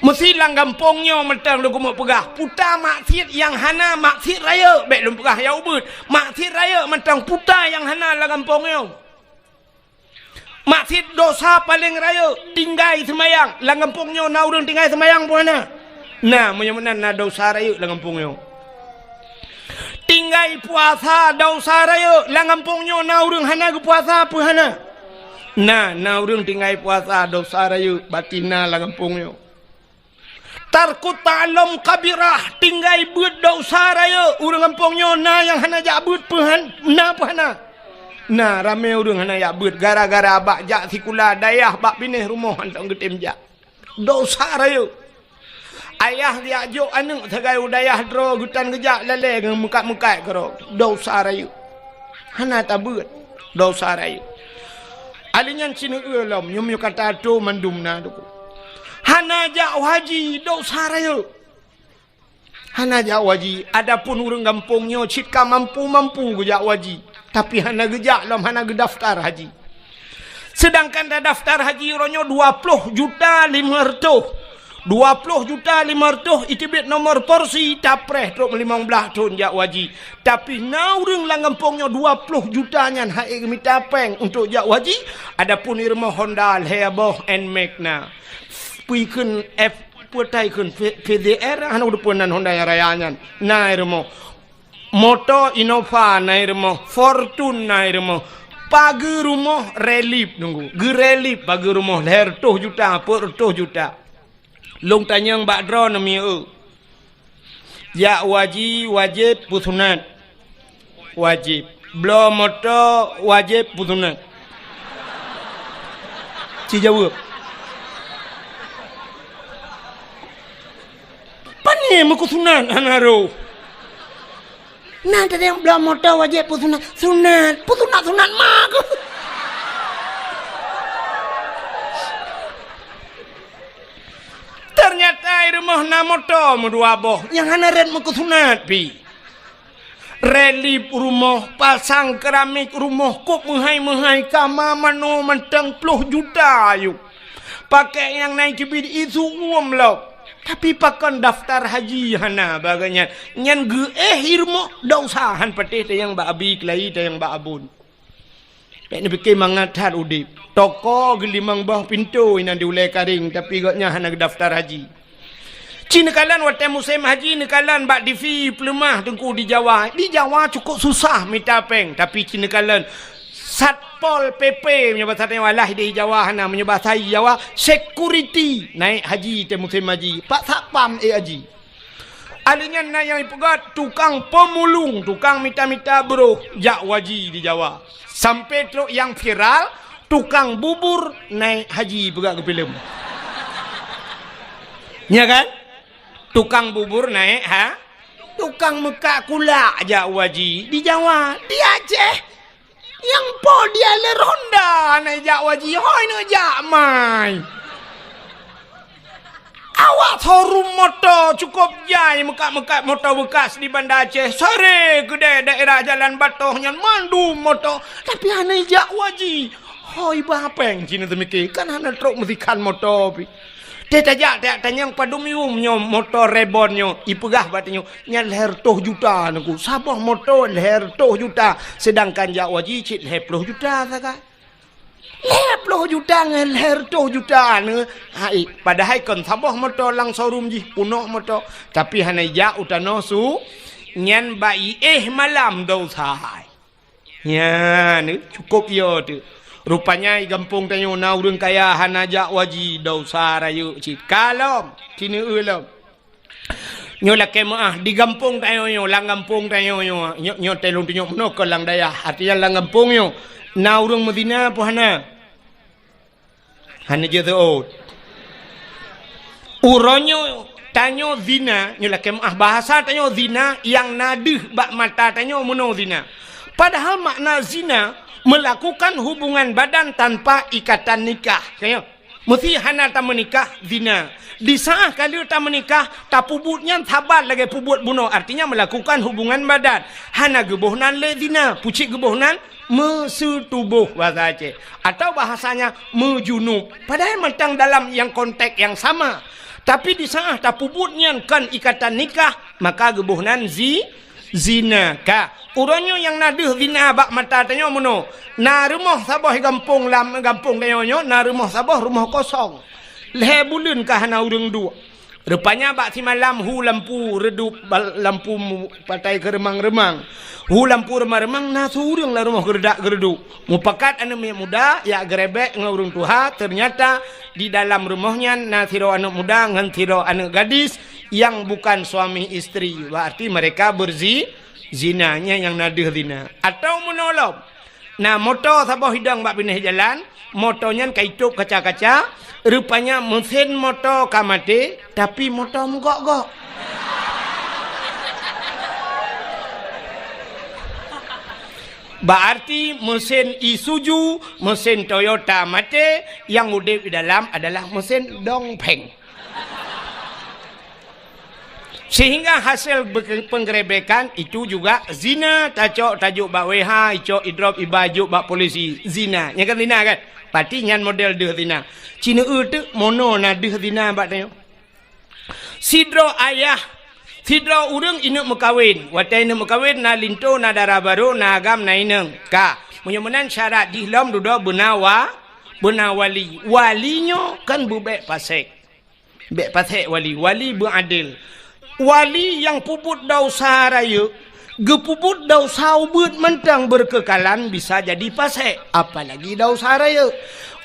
Meusi lam gampông nyoe mantong lôn keumeung peugah, puta maksiet nyang hana, maksiet rayeuk, bèk lôn peugah nyang ubit. Maksiet rayeuk mantong puta nyang hana lam gampông nyoe. Maksiet dosa paleng rayeuk, tinggai seumayang. Lam gampông nyoe na ureuëng tinggai seumayang peue hana? Na, meunyoe meunan na dosa rayeuk lam gampông nyoe. Tinggai puasa dosa rayeuk, lam gampông nyoe na ureuëng hana geupuasa peue hana? Na, na ureuëng tinggai puasa dosa rayeuk, batin na lam gampông nyoe. Tarkut ta'allum kabirah, tinggai beuet dosa rayeuk. Ureuëng gampông nyoe na nyang hana jak beuet peue han-, na peue hana? Na, ramé ureuëng hana jak beuet gara-gara bak jak sikula dayah bak binéh rumoh hana geutem jak. Dosa rayeuk. Ayah jak jok aneuëk sagai u dayah droe geutan geujak lalée ngon meukat-meukat keudroe. Dosa rayeuk. Hana tabeuet. Dosa rayeuk. Ali nyan sineuk lom, nyoe meunyoe ka tato mandum na duku. Hana jak haji, dosa rayeuk. Hana jak haji, adapun ureuëng gampông nyoe cit ka mampu-mampu geujak haji, tapi hana geujak lom, hana geudaftar haji. Seudangkan tadaftar haji uroe nyoe dua ploh juta limong reutôh. Dua ploh juta limong reutôh iteubiet nomor polisi, tapreh trok limong blaih thon jak haji. Tapi na ureuëng lam gampông nyoe dua ploh juta nyan han ék geumita péng untuk jak haji, adapun irumoh Honda lhée boh Nmax na. Pui kheun F, peue tai kheun V-, V Z R, hana udeupeue nan Honda nyang raya nyan. Na irumoh. Moto Innova na irumoh, Fortuner na irumoh. Pageue rumoh relip nunggu. Geurelip pageue rumoh lhée reutôh juta, peuet reutôh juta. Lôn tanyong bak droeneuh mieu. Jak haji wajéb peusunat? Wajéb. Bloe moto wajéb peusunat? Ci jaweueb. Pane meukeusunat hana roh? Na teudeung bloe moto wajéb peusunat? Sunat. Peusunat-sunat ma keuh. Teunyata irumoh na moto meudua boh nyang hana rot meukeusunat pih. Relip rumoh, pasang keramik rumoh, kop meuhai-meuhai, kama manoe mantong ploh juta ayue. Pakèk nyang na keubiet isu uem lom. Tapi pakon daftar haji hana bak geuh nyan. Nyan geuéh irumoh, dosa han patéh tanyong bak abi keulayi tanyong bak abon. Bék neupike mangat that udeb. Toko geulimong boh pintoe inan di ulée Karéng, tapi gobnyan hana geudaftar haji. Ci neukalon watée musém haji neukalon bak T V peuleumah teungku di Jawa. Di Jawa cukup susah mita péng, tapi ci neukalon Satpol P P meunyoe basa tanyoe alah di Jawa hana, meunyoe basa Jawa security naék haji tée musém haji. Pak Satpam ék haji. Ahli nyan na nyang ipeugah tukang pemulung, tukang mita-mita broh jak haji di Jawa. Sampai trok nyang viral, tukang bubur naék haji peugah keu filem. Nya kan? Tukang bubur naék ha? Tukang meukat kulak jak haji di Jawa, di Aceh. Nyang po dia le ronda na jak haji, hoi neujak mai. Awak showroom moto cukup jai meukat-meukat moto beukas di Banda Aceh. Sore keudeh daerah Jalan Batoh nyan mandum moto, tapi hana jak haji. Hoi bah péng cina teumike, kan hana trok meusikan moto pi. Teuh tajak, tajak tanyong padum yum nyoe moto Reborn nyoe, ipeugah bak tanyoe, nyan lhée reutôh juta nunggu. Saboh moto lhée reutôh juta, seudangkan jak haji cit lhée ploh juta sagai. Lhée ploh juta ngon lhée reutôh juta nyoe, hai, padahai kon saboh moto lam showroom jih, peunoh moto, tapi hana jak u tanoh su, nyan bak iéh malam dosa hai. Nyan, cukôp yo teuh. Rupanya i gampông tanyoe na ureuëng kaya hana jak haji, dosa rayeuk cit. Ka lom, sineuk lom. Nyoe lakée meuáh, di gampông tanyoe nyoe, lam gampông tanyoe nyoe, nyoe, nyoe teuh lôn tunyok meunoe kon lam dayah, artinya lam gampông nyoe, na ureuëng meuzina peue hana? Hana jeuet seuôt. Uroe nyoe tanyoe zina, nyoe lakée meuáh bahasa tanyoe zina nyang na deuh bak mata tanyoe meunoe zina. Padahal makna zina melakukan hubungan badan tanpa ikatan nikah. Ka nyoe, meusi hana tameunikah, zina. Di saát ka lheueh tameunikah, tapeubuet nyan saban lagée peubuet bunoe, artinya melakukan hubungan badan. Hana geuboh nan lé zina, pucit geuboh nan meuseutuboh bahasa Aceh, atau bahasanya meujunub. Padahai mantong dalam nyang konteks nyang sama. Tapi di saát tapeubuet nyan kon ikatan nikah, maka geuboh nan zi-, Zina. Ka, uroe nyoe nyang na deuh zina bak mata tanyoe meunoe. Na rumoh saboh gampông, lam gampông tanyoe nyoe, na rumoh saboh rumoh kosong. Lhée buleuen ka hana ureuëng duek. Rupanya bak simalam hu lampu redup, bal-, lampu mu-, patai keureumang-reumang. Hu lampu reumang-reumang na su ureuëng lam rumoh geuredak-geureuduk. Mupakat aneuëk miet muda jak geurebek ngon ureuëng tuha, teunyata di dalam rumoh nyan na sidroe aneuëk muda ngon sidroe aneuëk gadis nyang bukan suami istri. Berarti mereka berzi-, zina, nyan nyang na deuh zina. Atawa meunoe lom, na moto saboh idong bak binéh jalan, moto nyan ka itôb kaca-kaca, rupanya meusen moto ka maté, tapi moto meugok-gok. Berarti meusen Isuzu, meusen Toyota maté, nyang udeb di dalam adalah meusen Dongfeng. Sehingga hasil be-, penggerebekan itu juga zina, tacok tajok bak W H, icok idrop iba jok bak polisi, zina. Nyan kan zina kan? Berarti nyan model deuh zina. Ci neueu teuk meunoe na deuh zina bak tanyoe. Sidroe ayah, sidroe ureuëng ineuëk meukawen. Watée ineuëk meukawen na linto, na dara barô, na agam, na inong. Ka, meunyoe meunan syarat jih lom dudoe beuna wa-, beuna wali. Wali nyoe kan beubék pasék. Bék pasék wali, wali beuadil. Wali nyang peubuet desya rayeuk, geupeubuet desya ubeut mantong beureukeukhalan bisa jadi pasék, apalagi desya rayeuk.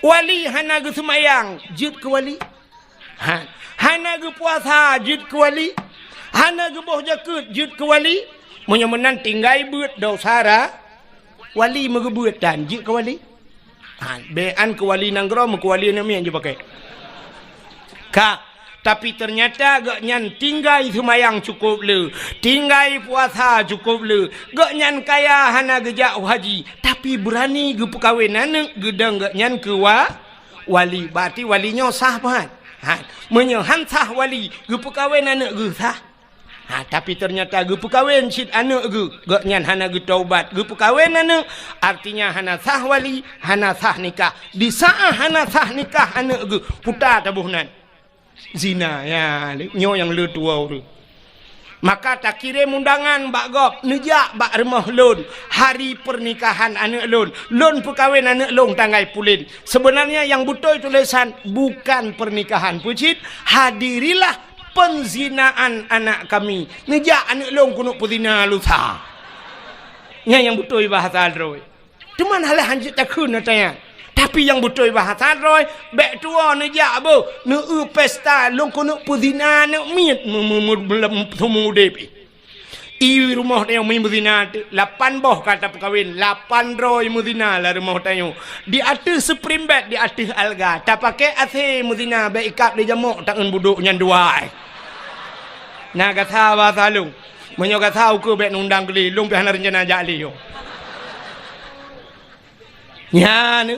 Wali hana geuseumayang, jeuet keu wali. Ha, hana geupuasa, jeuet keu wali. Hana geuboh jakeuet, jeuet keu wali. Meunyoe meunan tinggai beuet desya ra-, wali meugeubeuet tan, jeuet keu wali. Ha, bék an keu wali nanggroe, meukeu wali aneuëk miet jipakai. Ka, tapi teunyata gobnyan tinggai seumayang cukôp le, tinggai puasa cukôp le, gobnyan kaya hana geujak haji, tapi beurani geupeukawen aneuëk geudong gobnyan keu wa-, wali. Berarti wali nyoe sah pat. Ha, meunyoe han sah wali, geupeukawen aneuëk geuh sah? Ha, tapi teunyata geupeukawen cit aneuëk geuh, gobnyan hana geutaubat, geupeukawen aneuëk, artinya hana sah wali, hana sah nikah. Di saát hana sah nikah aneuëk geuh, puta taboh nan. Zina, ya, nyoe nyang le tuwoe ureuëng. Maka takirém undangan bak gob, neujak bak rumoh lôn, hari pernikahan aneuëk lôn, lôn peukawen aneuëk lôn tanggai pulen. Sebenarnya nyang beutôi tulésan bukan pernikahan, peue cit, hadirilah penzinaan anak kami. Neujak aneuëk lôn keuneuk peuzina lusa. Nyan nyang beutôi bahasa droe. Teuma hana lé hanjeuet takheun ata nyan. Tapi nyang beutôi bahasa droe, bék tuwoe neujak beuh, neueu pesta lôn keuneuk peuzina aneuëk miet me-, me-, me-, me-, lom seumeu udeb. I rumoh tanyoe meuzina teuk, lapan boh ka tapeukawen, lapan droe meuzina lam rumoh tanyoe. Di ateueh spring bed, di ateueh alga, tapaké AC meuzina, bék ikab lé jamok tangeun budok nyan dua. Na gata bahasa lôn. Meunyoe gata ukeue bék neundang keu lé, lôn pih hana reuncana jak lé nyoe. Nyan,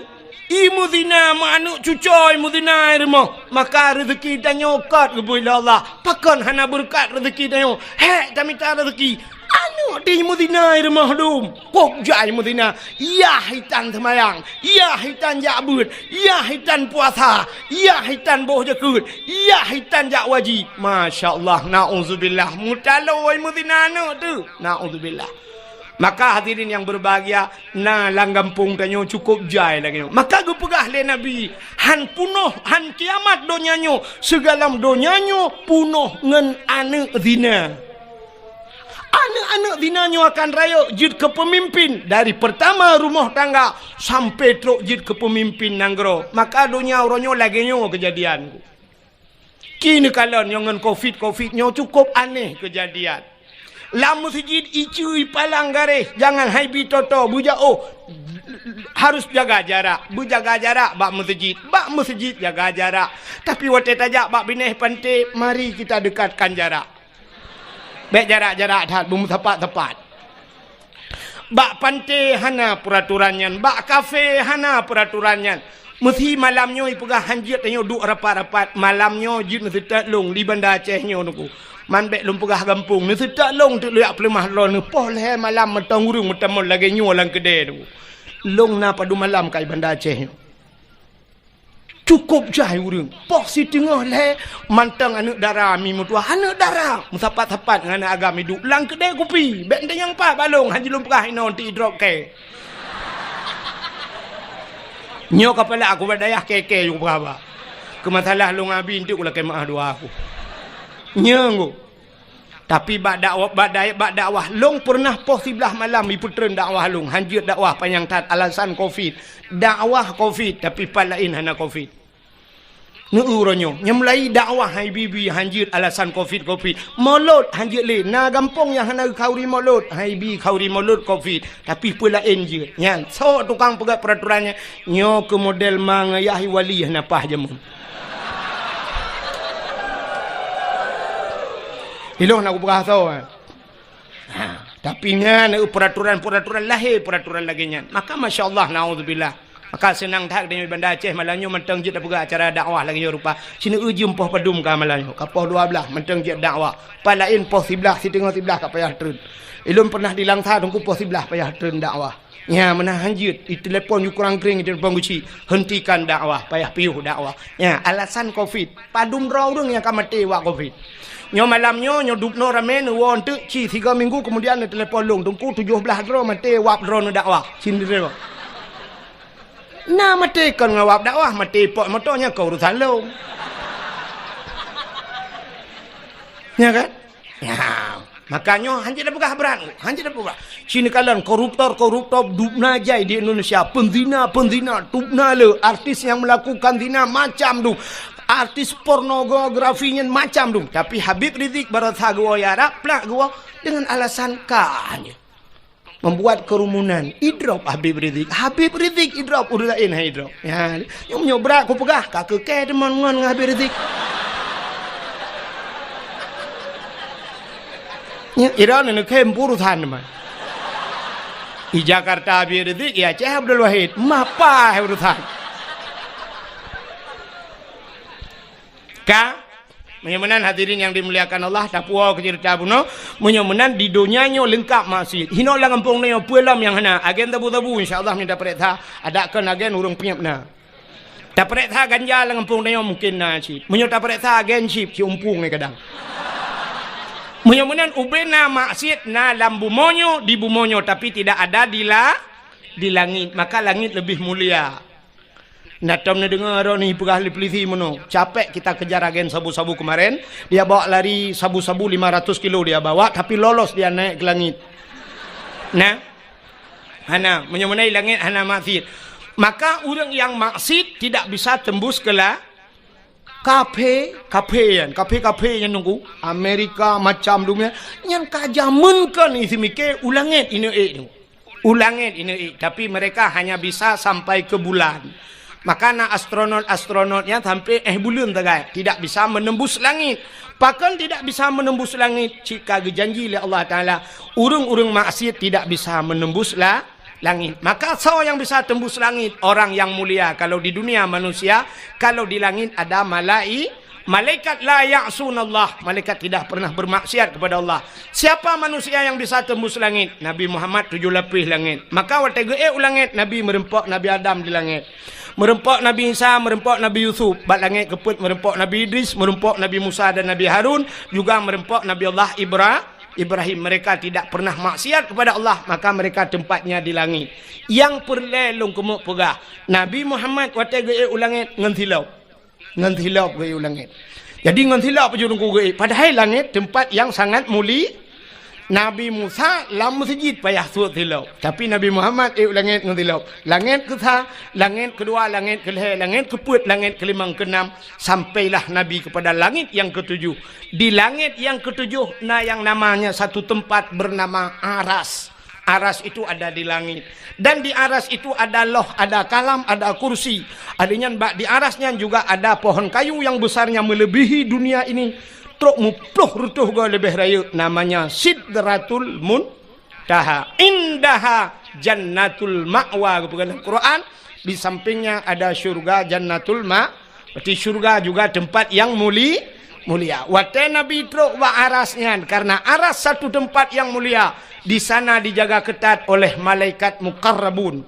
i meuzina, meu aneuëk cucoe meuzina i rumoh, maka reuzeuki tanyoe kot geubri lé Allah. Pakon hana beureukat reuzeuki tanyoe? Hék tamita reuzeuki. Aneuëk di meuzina i rumoh dum, kok jai meuzina. Yah itan seumayang, yah itan jak beuet, yah itan puasa, yah itan boh jakeuet, yah itan jak wajib. Masya Allah, naudzubillah. Meutaloe meuzina aneuëk teuh. Naudzubillah. Maka hadirin yang berbahagia, na lam gampông tanyoe cukôp jai lagée nyoe. Maka geupeugah lé Nabi, "Han punoh, han kiamat donya nyoe, sigohlom donya nyoe punoh ngon aneuëk zina." Aneuëk-aneuëk zina nyoe akan rayeuk jeuet keu peumimpin, dari peurtama rumoh tangga sampai trok jeuet keu peumimpin nanggroe. Maka donya uroe nyoe lagée nyoe keujadian. Kini kalon nyoe ngon covid-covid nyoe cukôp aneh keujadian. Lam meuseujid iceue ipalang garéh, jangan hai bi toto, beujaoh, harus jaga jarak, beujaga jarak bak meuseujid, bak meuseujid jaga jarak. Tapi watée tajak bak binéh panté, mari kita dekatkan jarak. Bék jarak-jarak that, beumeusapat-sapat. Bak panté hana peuratoran nyan, bak kafé hana peuratoran nyan. Meusi malam nyoe ipeugah hanjeuet tanyoe duek rapat-rapat, malam nyoe jeuet neuseutôt lôn di Banda Aceh nyoe teungku. Man bék lôn peugah gampông, neuseutôt lôn teuk lôn jak peuleumah droeneuh poh lhée malam mantong ureuëng meutamong lagée nyoe lam keudée teungku. Lôn na padub malam ka i Banda Aceh nyoe. Cukôp jai ureuëng. Poh siteungoh lhée mantong aneuëk dara mi meutuah. Aneuëk dara meusapat-sapat ngon aneuëk agam iduek lam keudée kupi. Bék teunyang pat balong han jilom peugah inoe ti idrop kée. Nyoe kapala aku bak dayah kée-kée yue peugah ba. Keu masalah lôn abi enteuk ulakée meuah dua aku. Nyoe ngô. Tapi bak dakwah, bak dayah, bak dakwah lôn peureunah poh siblaih malam ipeutreun dakwah lôn, han jeuet dakwah panyang that alasan covid. Dakwah covid, tapi pat laén hana covid. Neu uroe nyoe, nyang mulai dakwah hai bibi han jeuet alasan covid, covid. Molot han jeuet lé, na gampông nyang hana khauri molot, hai bi khauri molot covid. Tapi peue laén jeuet. Nyan, sok tukang peugah peraturan nyan, nyoe keu model ma ngayah wali hana paih jameun. Ilôn na kupeugah soe, eh. Ha, tapi nyan, eh, peraturan-peraturan lahé, peraturan lagée nyan. Maka, masya Allah, naudzubillah. Maka seunang that geutanyoe Banda Aceh malam nyoe mantong jeuet tapeugah acara dakwah lagée nyoe rupa. Sineuk jeuem poh padum ka malam nyoe, ka poh dua blaih mantong jeuet dakwah. Pat laén poh siblaih, siteungoh siblaih ka payah treun. Ilôn pernah di Langsa teungku poh siblaih payah treun dakwah. Nya, meunan han jeuet, itelepon yue kurang kring, itelepon geuchik, hentikan dakwah, payah piôh dakwah. Nya, alasan covid, padum droe ureuëng nyang ka maté wak covid. Nyoe malam nyoe, nyoe dubnoe ramé neuwoe enteuk, ci sigoe minggu keumudian neutelepon lôn, teungku tujoh blaih droe maté wab droe neudakwah. Cindri. Na maté kon ngon wab dakwah, maté pot moto nyan kon urusan lôn. Nya kan? Nya. Maka nyoe han jeuet tapeugah brat, han jeuet tapeugah. Ci neukalon koruptor-koruptor dubna jai di Indonesia, penzina-penzina dubna le, artis nyang melakukan zina macam dum, artis pornografi nyan macam dum. Tapi Habib Rizik baroesa geuwoe Arab, plak geuwoe dengan alasan ka nyan. Membuat kerumunan, idrop Habib Rizik. Habib Rizik idrop, ureuëng laén han idrop. Ya, nyoe, nyoe brat kupeugah, ka keu kée teuma ngon Habib Rizik. Nya, ira neukhem urusan teuma. Di Jakarta Habib Rizik, ya Syekh Abdul Wahid, mapa urusan. Ka, meunyoe meunan hadirin nyang dimuliakan Allah, tapuwoe keu ceurita bunoe, meunyoe meunan di donya nyoe leungkap maksiet. Hinoe lam gampông nyoe peue lom nyang hana, agen sabu-sabu insya Allah meunyoe tapareksa, adak kon agen ureuëng peunyeb na. Tapareksa ganja lam gampông nyoe mungkin na cit. Meunyoe tapareksa agen cit, ci umpung nyoe kadang. Meunyoe meunan ubena maksiet na lam bumoe nyoe, di bumoe nyoe, tapi tidak ada di la-, di langit, maka langit lebih mulia. Na tom neudeungoe droeneuh peugah lé polisi meunoe, capek kita kejar agen sabu-sabu kemarin, dia bawa lari sabu-sabu lima ratus kilo dia bawa, tapi lolos dia naik ke langit. Nah, hana, meunyoe meunan langit hana maksiet. Maka ureuëng nyang maksiet tidak bisa tembus ke la-, kaphé, kaphé nyan, kaphé-kaphé nyan nunggu, Amerika macam dunia, nyan ka jameun kon isi mikée u langit ineuk ék tu. U langét ineuk, tapi mereka hanya bisa sampai ke bulan. Maka na astronot-astronot nyan sampai éh buleuen sagai, tidak bisa menembus langit. Pakon tidak bisa menembus langit? Cit ka geujanji lé Allah Taala, ureuëng-ureuëng maksiet tidak bisa menembus la-, langit. Maka soe nyang bisa tembus langit? Orang yang mulia. Kalau di dunia manusia, kalau di langit ada malai-, Malaikat la ya'sunallah, malaikat tidak pernah bermaksiat kepada Allah. Siapa manusia yang bisa tembus langit? Nabi Muhammad tujuh lapis langit. Maka watée geuék u langét, Nabi meureumpok Nabi Adam di langét. Meureumpok Nabi Isa, meureumpok Nabi Yusuf. Bak langét keupeuet meureumpok Nabi Idris, meureumpok Nabi Musa dan Nabi Harun, juga meureumpok Nabi Allah Ibra-, Ibrahim. Mereka tidak pernah maksiat kepada Allah, maka mereka tempatnya di langit. Nyang peureulée lôn keumeuk peugah, Nabi Muhammad watée geuék u langét ngon silop. Ngon silop geuék u langét. Jadi ngon silop ju teungku geuék. Padahai langét tempat yang sangat muli-, Nabi Musa lam meuseujid payah sot silop. Tapi Nabi Muhammad ék u langét ngon silop. Langét keusa, langét keudua, langét keulhée, langét keupeuet, langét keulimong, keunam, sampailah Nabi kepada langit yang ketujuh. Di langit yang ketujuh na yang namanya satu tempat bernama Aras. Aras itu ada di langit. Dan di Aras itu ada Loh, ada Kalam, ada Kursi. Adanya bak di Aras nyan juga ada pohon kayu yang besarnya melebihi dunia ini. Trok muploh reutôh goe leubeh rayeuk, namanya Sidratul Muntaha. Indaha Jannatul Ma'wa, geupeugah lam Quran. Di sampingnya ada syurga Jannatul Ma-, Berarti syurga juga tempat yang muli-, mulia. Watée Nabi trok bak Aras nyan, karena Aras satu tempat yang mulia, di sana dijaga ketat oleh malaikat muqarrabun.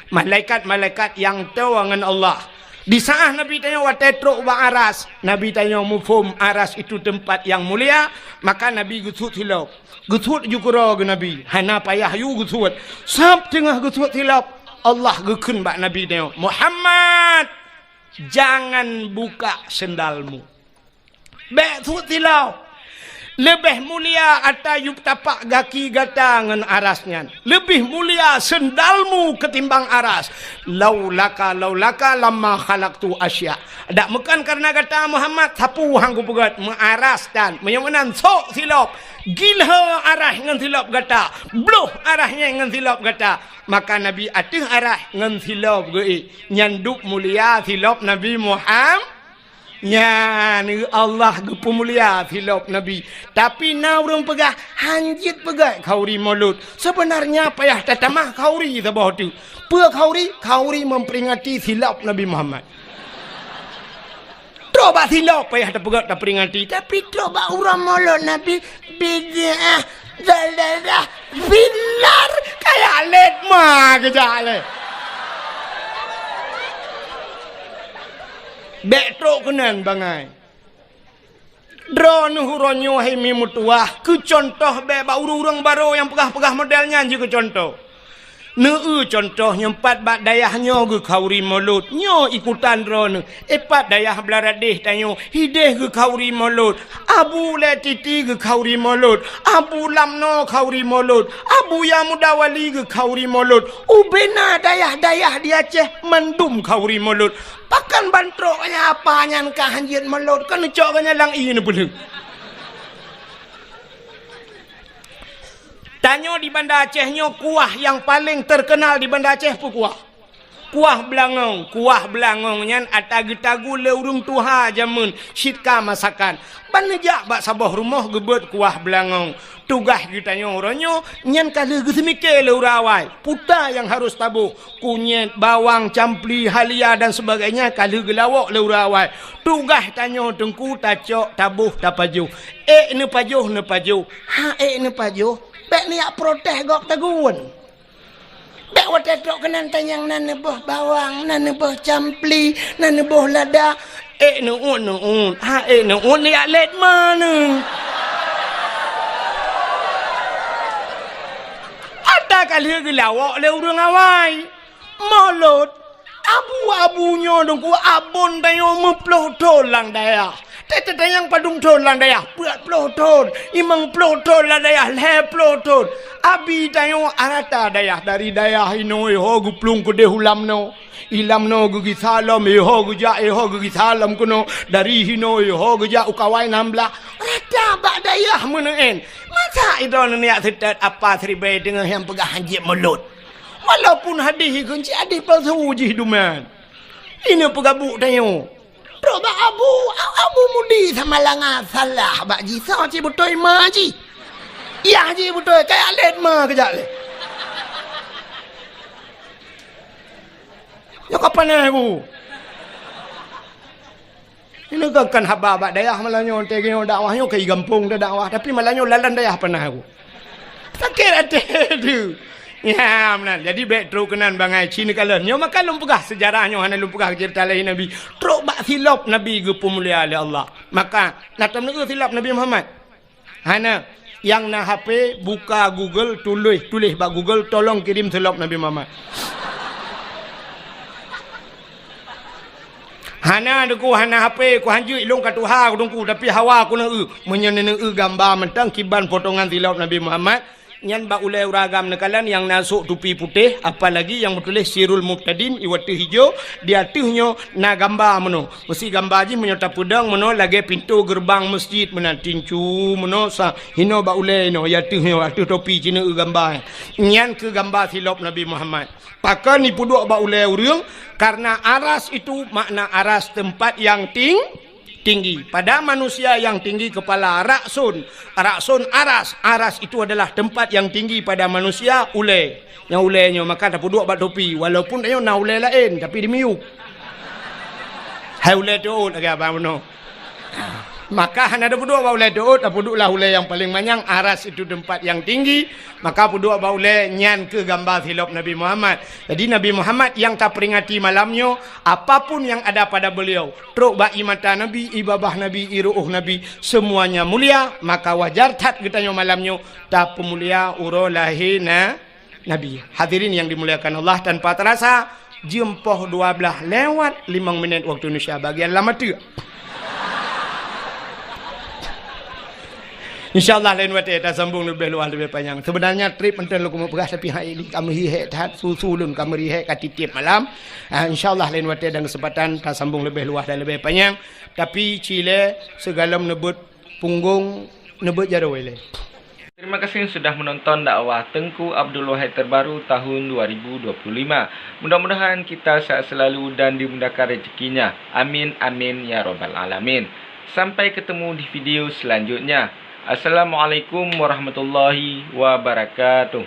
Malaikat-malaikat yang toe ngon Allah. Di saat Nabi tanyoe watée trok bak aras, Nabi tanyoe muphom aras itu teumpat nyang mulia, maka Nabi geusuet silop. Geusuet ju keudroe geuh Nabi, hana payah yue geusuet. Sab teungoh geusuet silop, Allah geukheun bak Nabi tanyoe, "Muhammad, jangan buka sendalmu." Bék suet silop. Leubeh mulia ata yub tapak gaki gata ngon aras nyan. Leubeh mulia sendalmu ketimbang aras. Laulaka, laulaka lama khalaqtu asya. Dak meukan karena gata Muhammad, sapeue han kupeugét, meuaras tan. Meunyoe meunan sok silop. Gilho aras ngon silop gata. Bloh aras nyan ngon silop gata. Maka Nabi ateueh aras ngon silop geuék. Nyan dub mulia silop Nabi Muhammad. Nyan, Allah geupeumulia silop Nabi. Tapi na ureuëng peugah, "Hanjeuet peugét khauri Maulud." Sebenarnya payah tatamah khauri saboh teuk. Peue khauri? Khauri memperingati silop Nabi Muhammad. Trok bak silop payah tapeugét taperingati, tapi trok bak uroe Maulud Nabi, bid'ah, dalalah, binar, kaya lét ma geujak lé. Bék trok keunan bangai. Droeneuh uroe nyoe hai mi meutuwah, keu cuntoh bék bak ureuëng-ureuëng barô nyang peugah-peugah model nyan jikeu cuntoh. Neu-eu cuntoh nyoe pat bak dayah nyoe geukhauri Maulud, nyoe ikutan droeneuh. Ipat dayah Blaradeh tanyoe, hideh geukhauri Maulud, Abu Lé Titi geukhauri Maulud, Abu Lamno khauri Maulud, Abu Yamuda Wali geukhauri Maulud. Ubena dayah-dayah di Aceh mandum khauri Maulud. Pakon ban trok nyan apa nyan ka hanjeuet Maulud, kon neucok geuh nyan lam ié neupeuleueng. Tanyoe di Banda Aceh nyoe kuah nyang paleng teukeunal di Banda Aceh peue kuah? Kuah beulangong. Kuah beulangong nyan ata geutagu lé ureuëng tuha jameun cit ka masakan. Ban neujak bak saboh rumoh geubeuet kuah beulangong. Tugaih geutanyoe uroe nyoe nyan ka lheueh geuseumiké lé ureuëng awai. Peue nyang harôh taboh, kunyét, bawang, campli, halia dan sebagainya ka lheueh geulawok lé ureuëng awai. Tugaih tanyoe teungku tacok, taboh, tapajoh. Ék neupajoh, neupajoh. Ha ék neupajoh, bék neujak protes gob tagun. Bék watée trok keunan tanyong na neuboh bawang, na neuboh campli, na neuboh lada. Ék neuôt, neuôt. Ha ék neuôt neujak lét ma neu. Ata ka lheueh geulawok lé ureuëng awai. Maulud, abu-abu nyoe teungku, abon tanyoe meuploh thon lam dayah. Teuteutanyong padum thon lam dayah, peuet ploh thon, limong ploh thon lam dayah, lhée ploh thon. Abi tanyoe rata dayah, dari dayah inoe iho geuplueng keudeh u Lamno. I Lamno geugisa lom, iho geujak, iho geugisa lom keunoe. Dari hinoe iho geujak u Kawai Nam Blah. Rata bak dayah meuneuen. Masa idroeneuh neujak seutôt apa siribée teungoh nyang peugah hanjeuet Maulud? Walaupun hadih ikheun cit hadih palsu jih duman. Ineuk peugabuk tanyoe. Trok bak abu, a-, abu mudi sama langa salah bak jih, soe cit beutôi ma jih. Yah jih beutôi, kaya lét ma keujak lé. Nyoe ka panéh ku. Ini kan, kan haba bak dayah malam nyoe, teuh nyoe dakwah nyoe keu gampông teuh dakwah, tapi malam nyoe lalan dayah panéh ku. Sakét até teuh. Ya, meunan. Jadi bék trok keunan bangai ci neukalon. Nyoe maka lôn peugah seujarah nyoe hana lôn peugah ceurita lahé Nabi. Trok bak silop Nabi geupeumulia lé Allah. Maka na tom neu silop Nabi Muhammad. Hana. Nyang na H P, buka Google, tuléh, tuléh bak Google, "Tolong kirim silop Nabi Muhammad." Hana, teungku, hana H P, ku hanjeuet ilôn ka tuha, ku teungku, tapi hawa ku neu-eu. Meunyoe neu-eu gamba mantong kiban potongan silop Nabi Muhammad, nyan bak ulée ureuëng agam neukalon nyang na sôk tupi putéh, apalagi nyang meutuléh Sirul Mubtadin, iwateuh ijo, di ateueh nyoe na gamba meunoe. Meusi gamba jih meunyoe tapeudong meunoe lagée pintoe geureubang meuseujid meunan, tincu meunoe sa hinoe bak ulée inoe, ya teuh nyoe ateueh topi cine eu gamba. Nyan keuh gamba silop Nabi Muhammad. Pakon ipeuduek bak ulée ureuëng? Karena aras itu makna aras tempat yang ting-, tinggi. Pada manusia yang tinggi kepala, raksun. Raksun aras. Aras itu adalah tempat yang tinggi pada manusia, ulée. Nyang ulée nyoe maka tapeuduek bak topi, walaupun tanyoe na ulée laén, tapi dimiyueb. Hai ulée teuôt lagée abang bunoe. Maka hana tapeuduek bak ulée teuôt, tapeudueklah ulée nyang paleng manyang, aras itu tempat yang tinggi, maka peuduek bak ulée nyan keuh gamba silop Nabi Muhammad. Jadi Nabi Muhammad nyang taperingati malam nyoe, apapun yang ada pada beliau, trok bak ie mata Nabi, ie babah Nabi, ie ru'uh Nabi, semuanya mulia, maka wajar that geutanyoe malam nyoe tapeumulia uroe lahé na Nabi. Hadirin yang dimuliakan Allah, tanpa terasa, jeuem poh dua belas lewat limong minit waktu Indonesia bagian lama tu. Insya Allah lain watée tasambong leubeh luwah leubeh panyang. Sebenarnya trip mantong lôn keumeung peugah, tapi hai li kameuri hék that, susu lôn kameuri hék ka tiep-tiep malam. Ah, insya Allah lain watée dan kesempatan tasambong leubeh luwah dan leubeh panyang. Tapi cilée sigohlom neubeuet punggong, neubeuet jaroe ilée. Terima kasih sudah menonton dakwah Teungku Abdul Wahid terbaru tahun dua ribu dua puluh lima. Mudah-mudahan kita sehat selalu dan dimudahkan rezekinya. Amin, amin, ya rabbal alamin. Sampai ketemu di video selanjutnya. Assalamualaikum warahmatullahi wabarakatuh.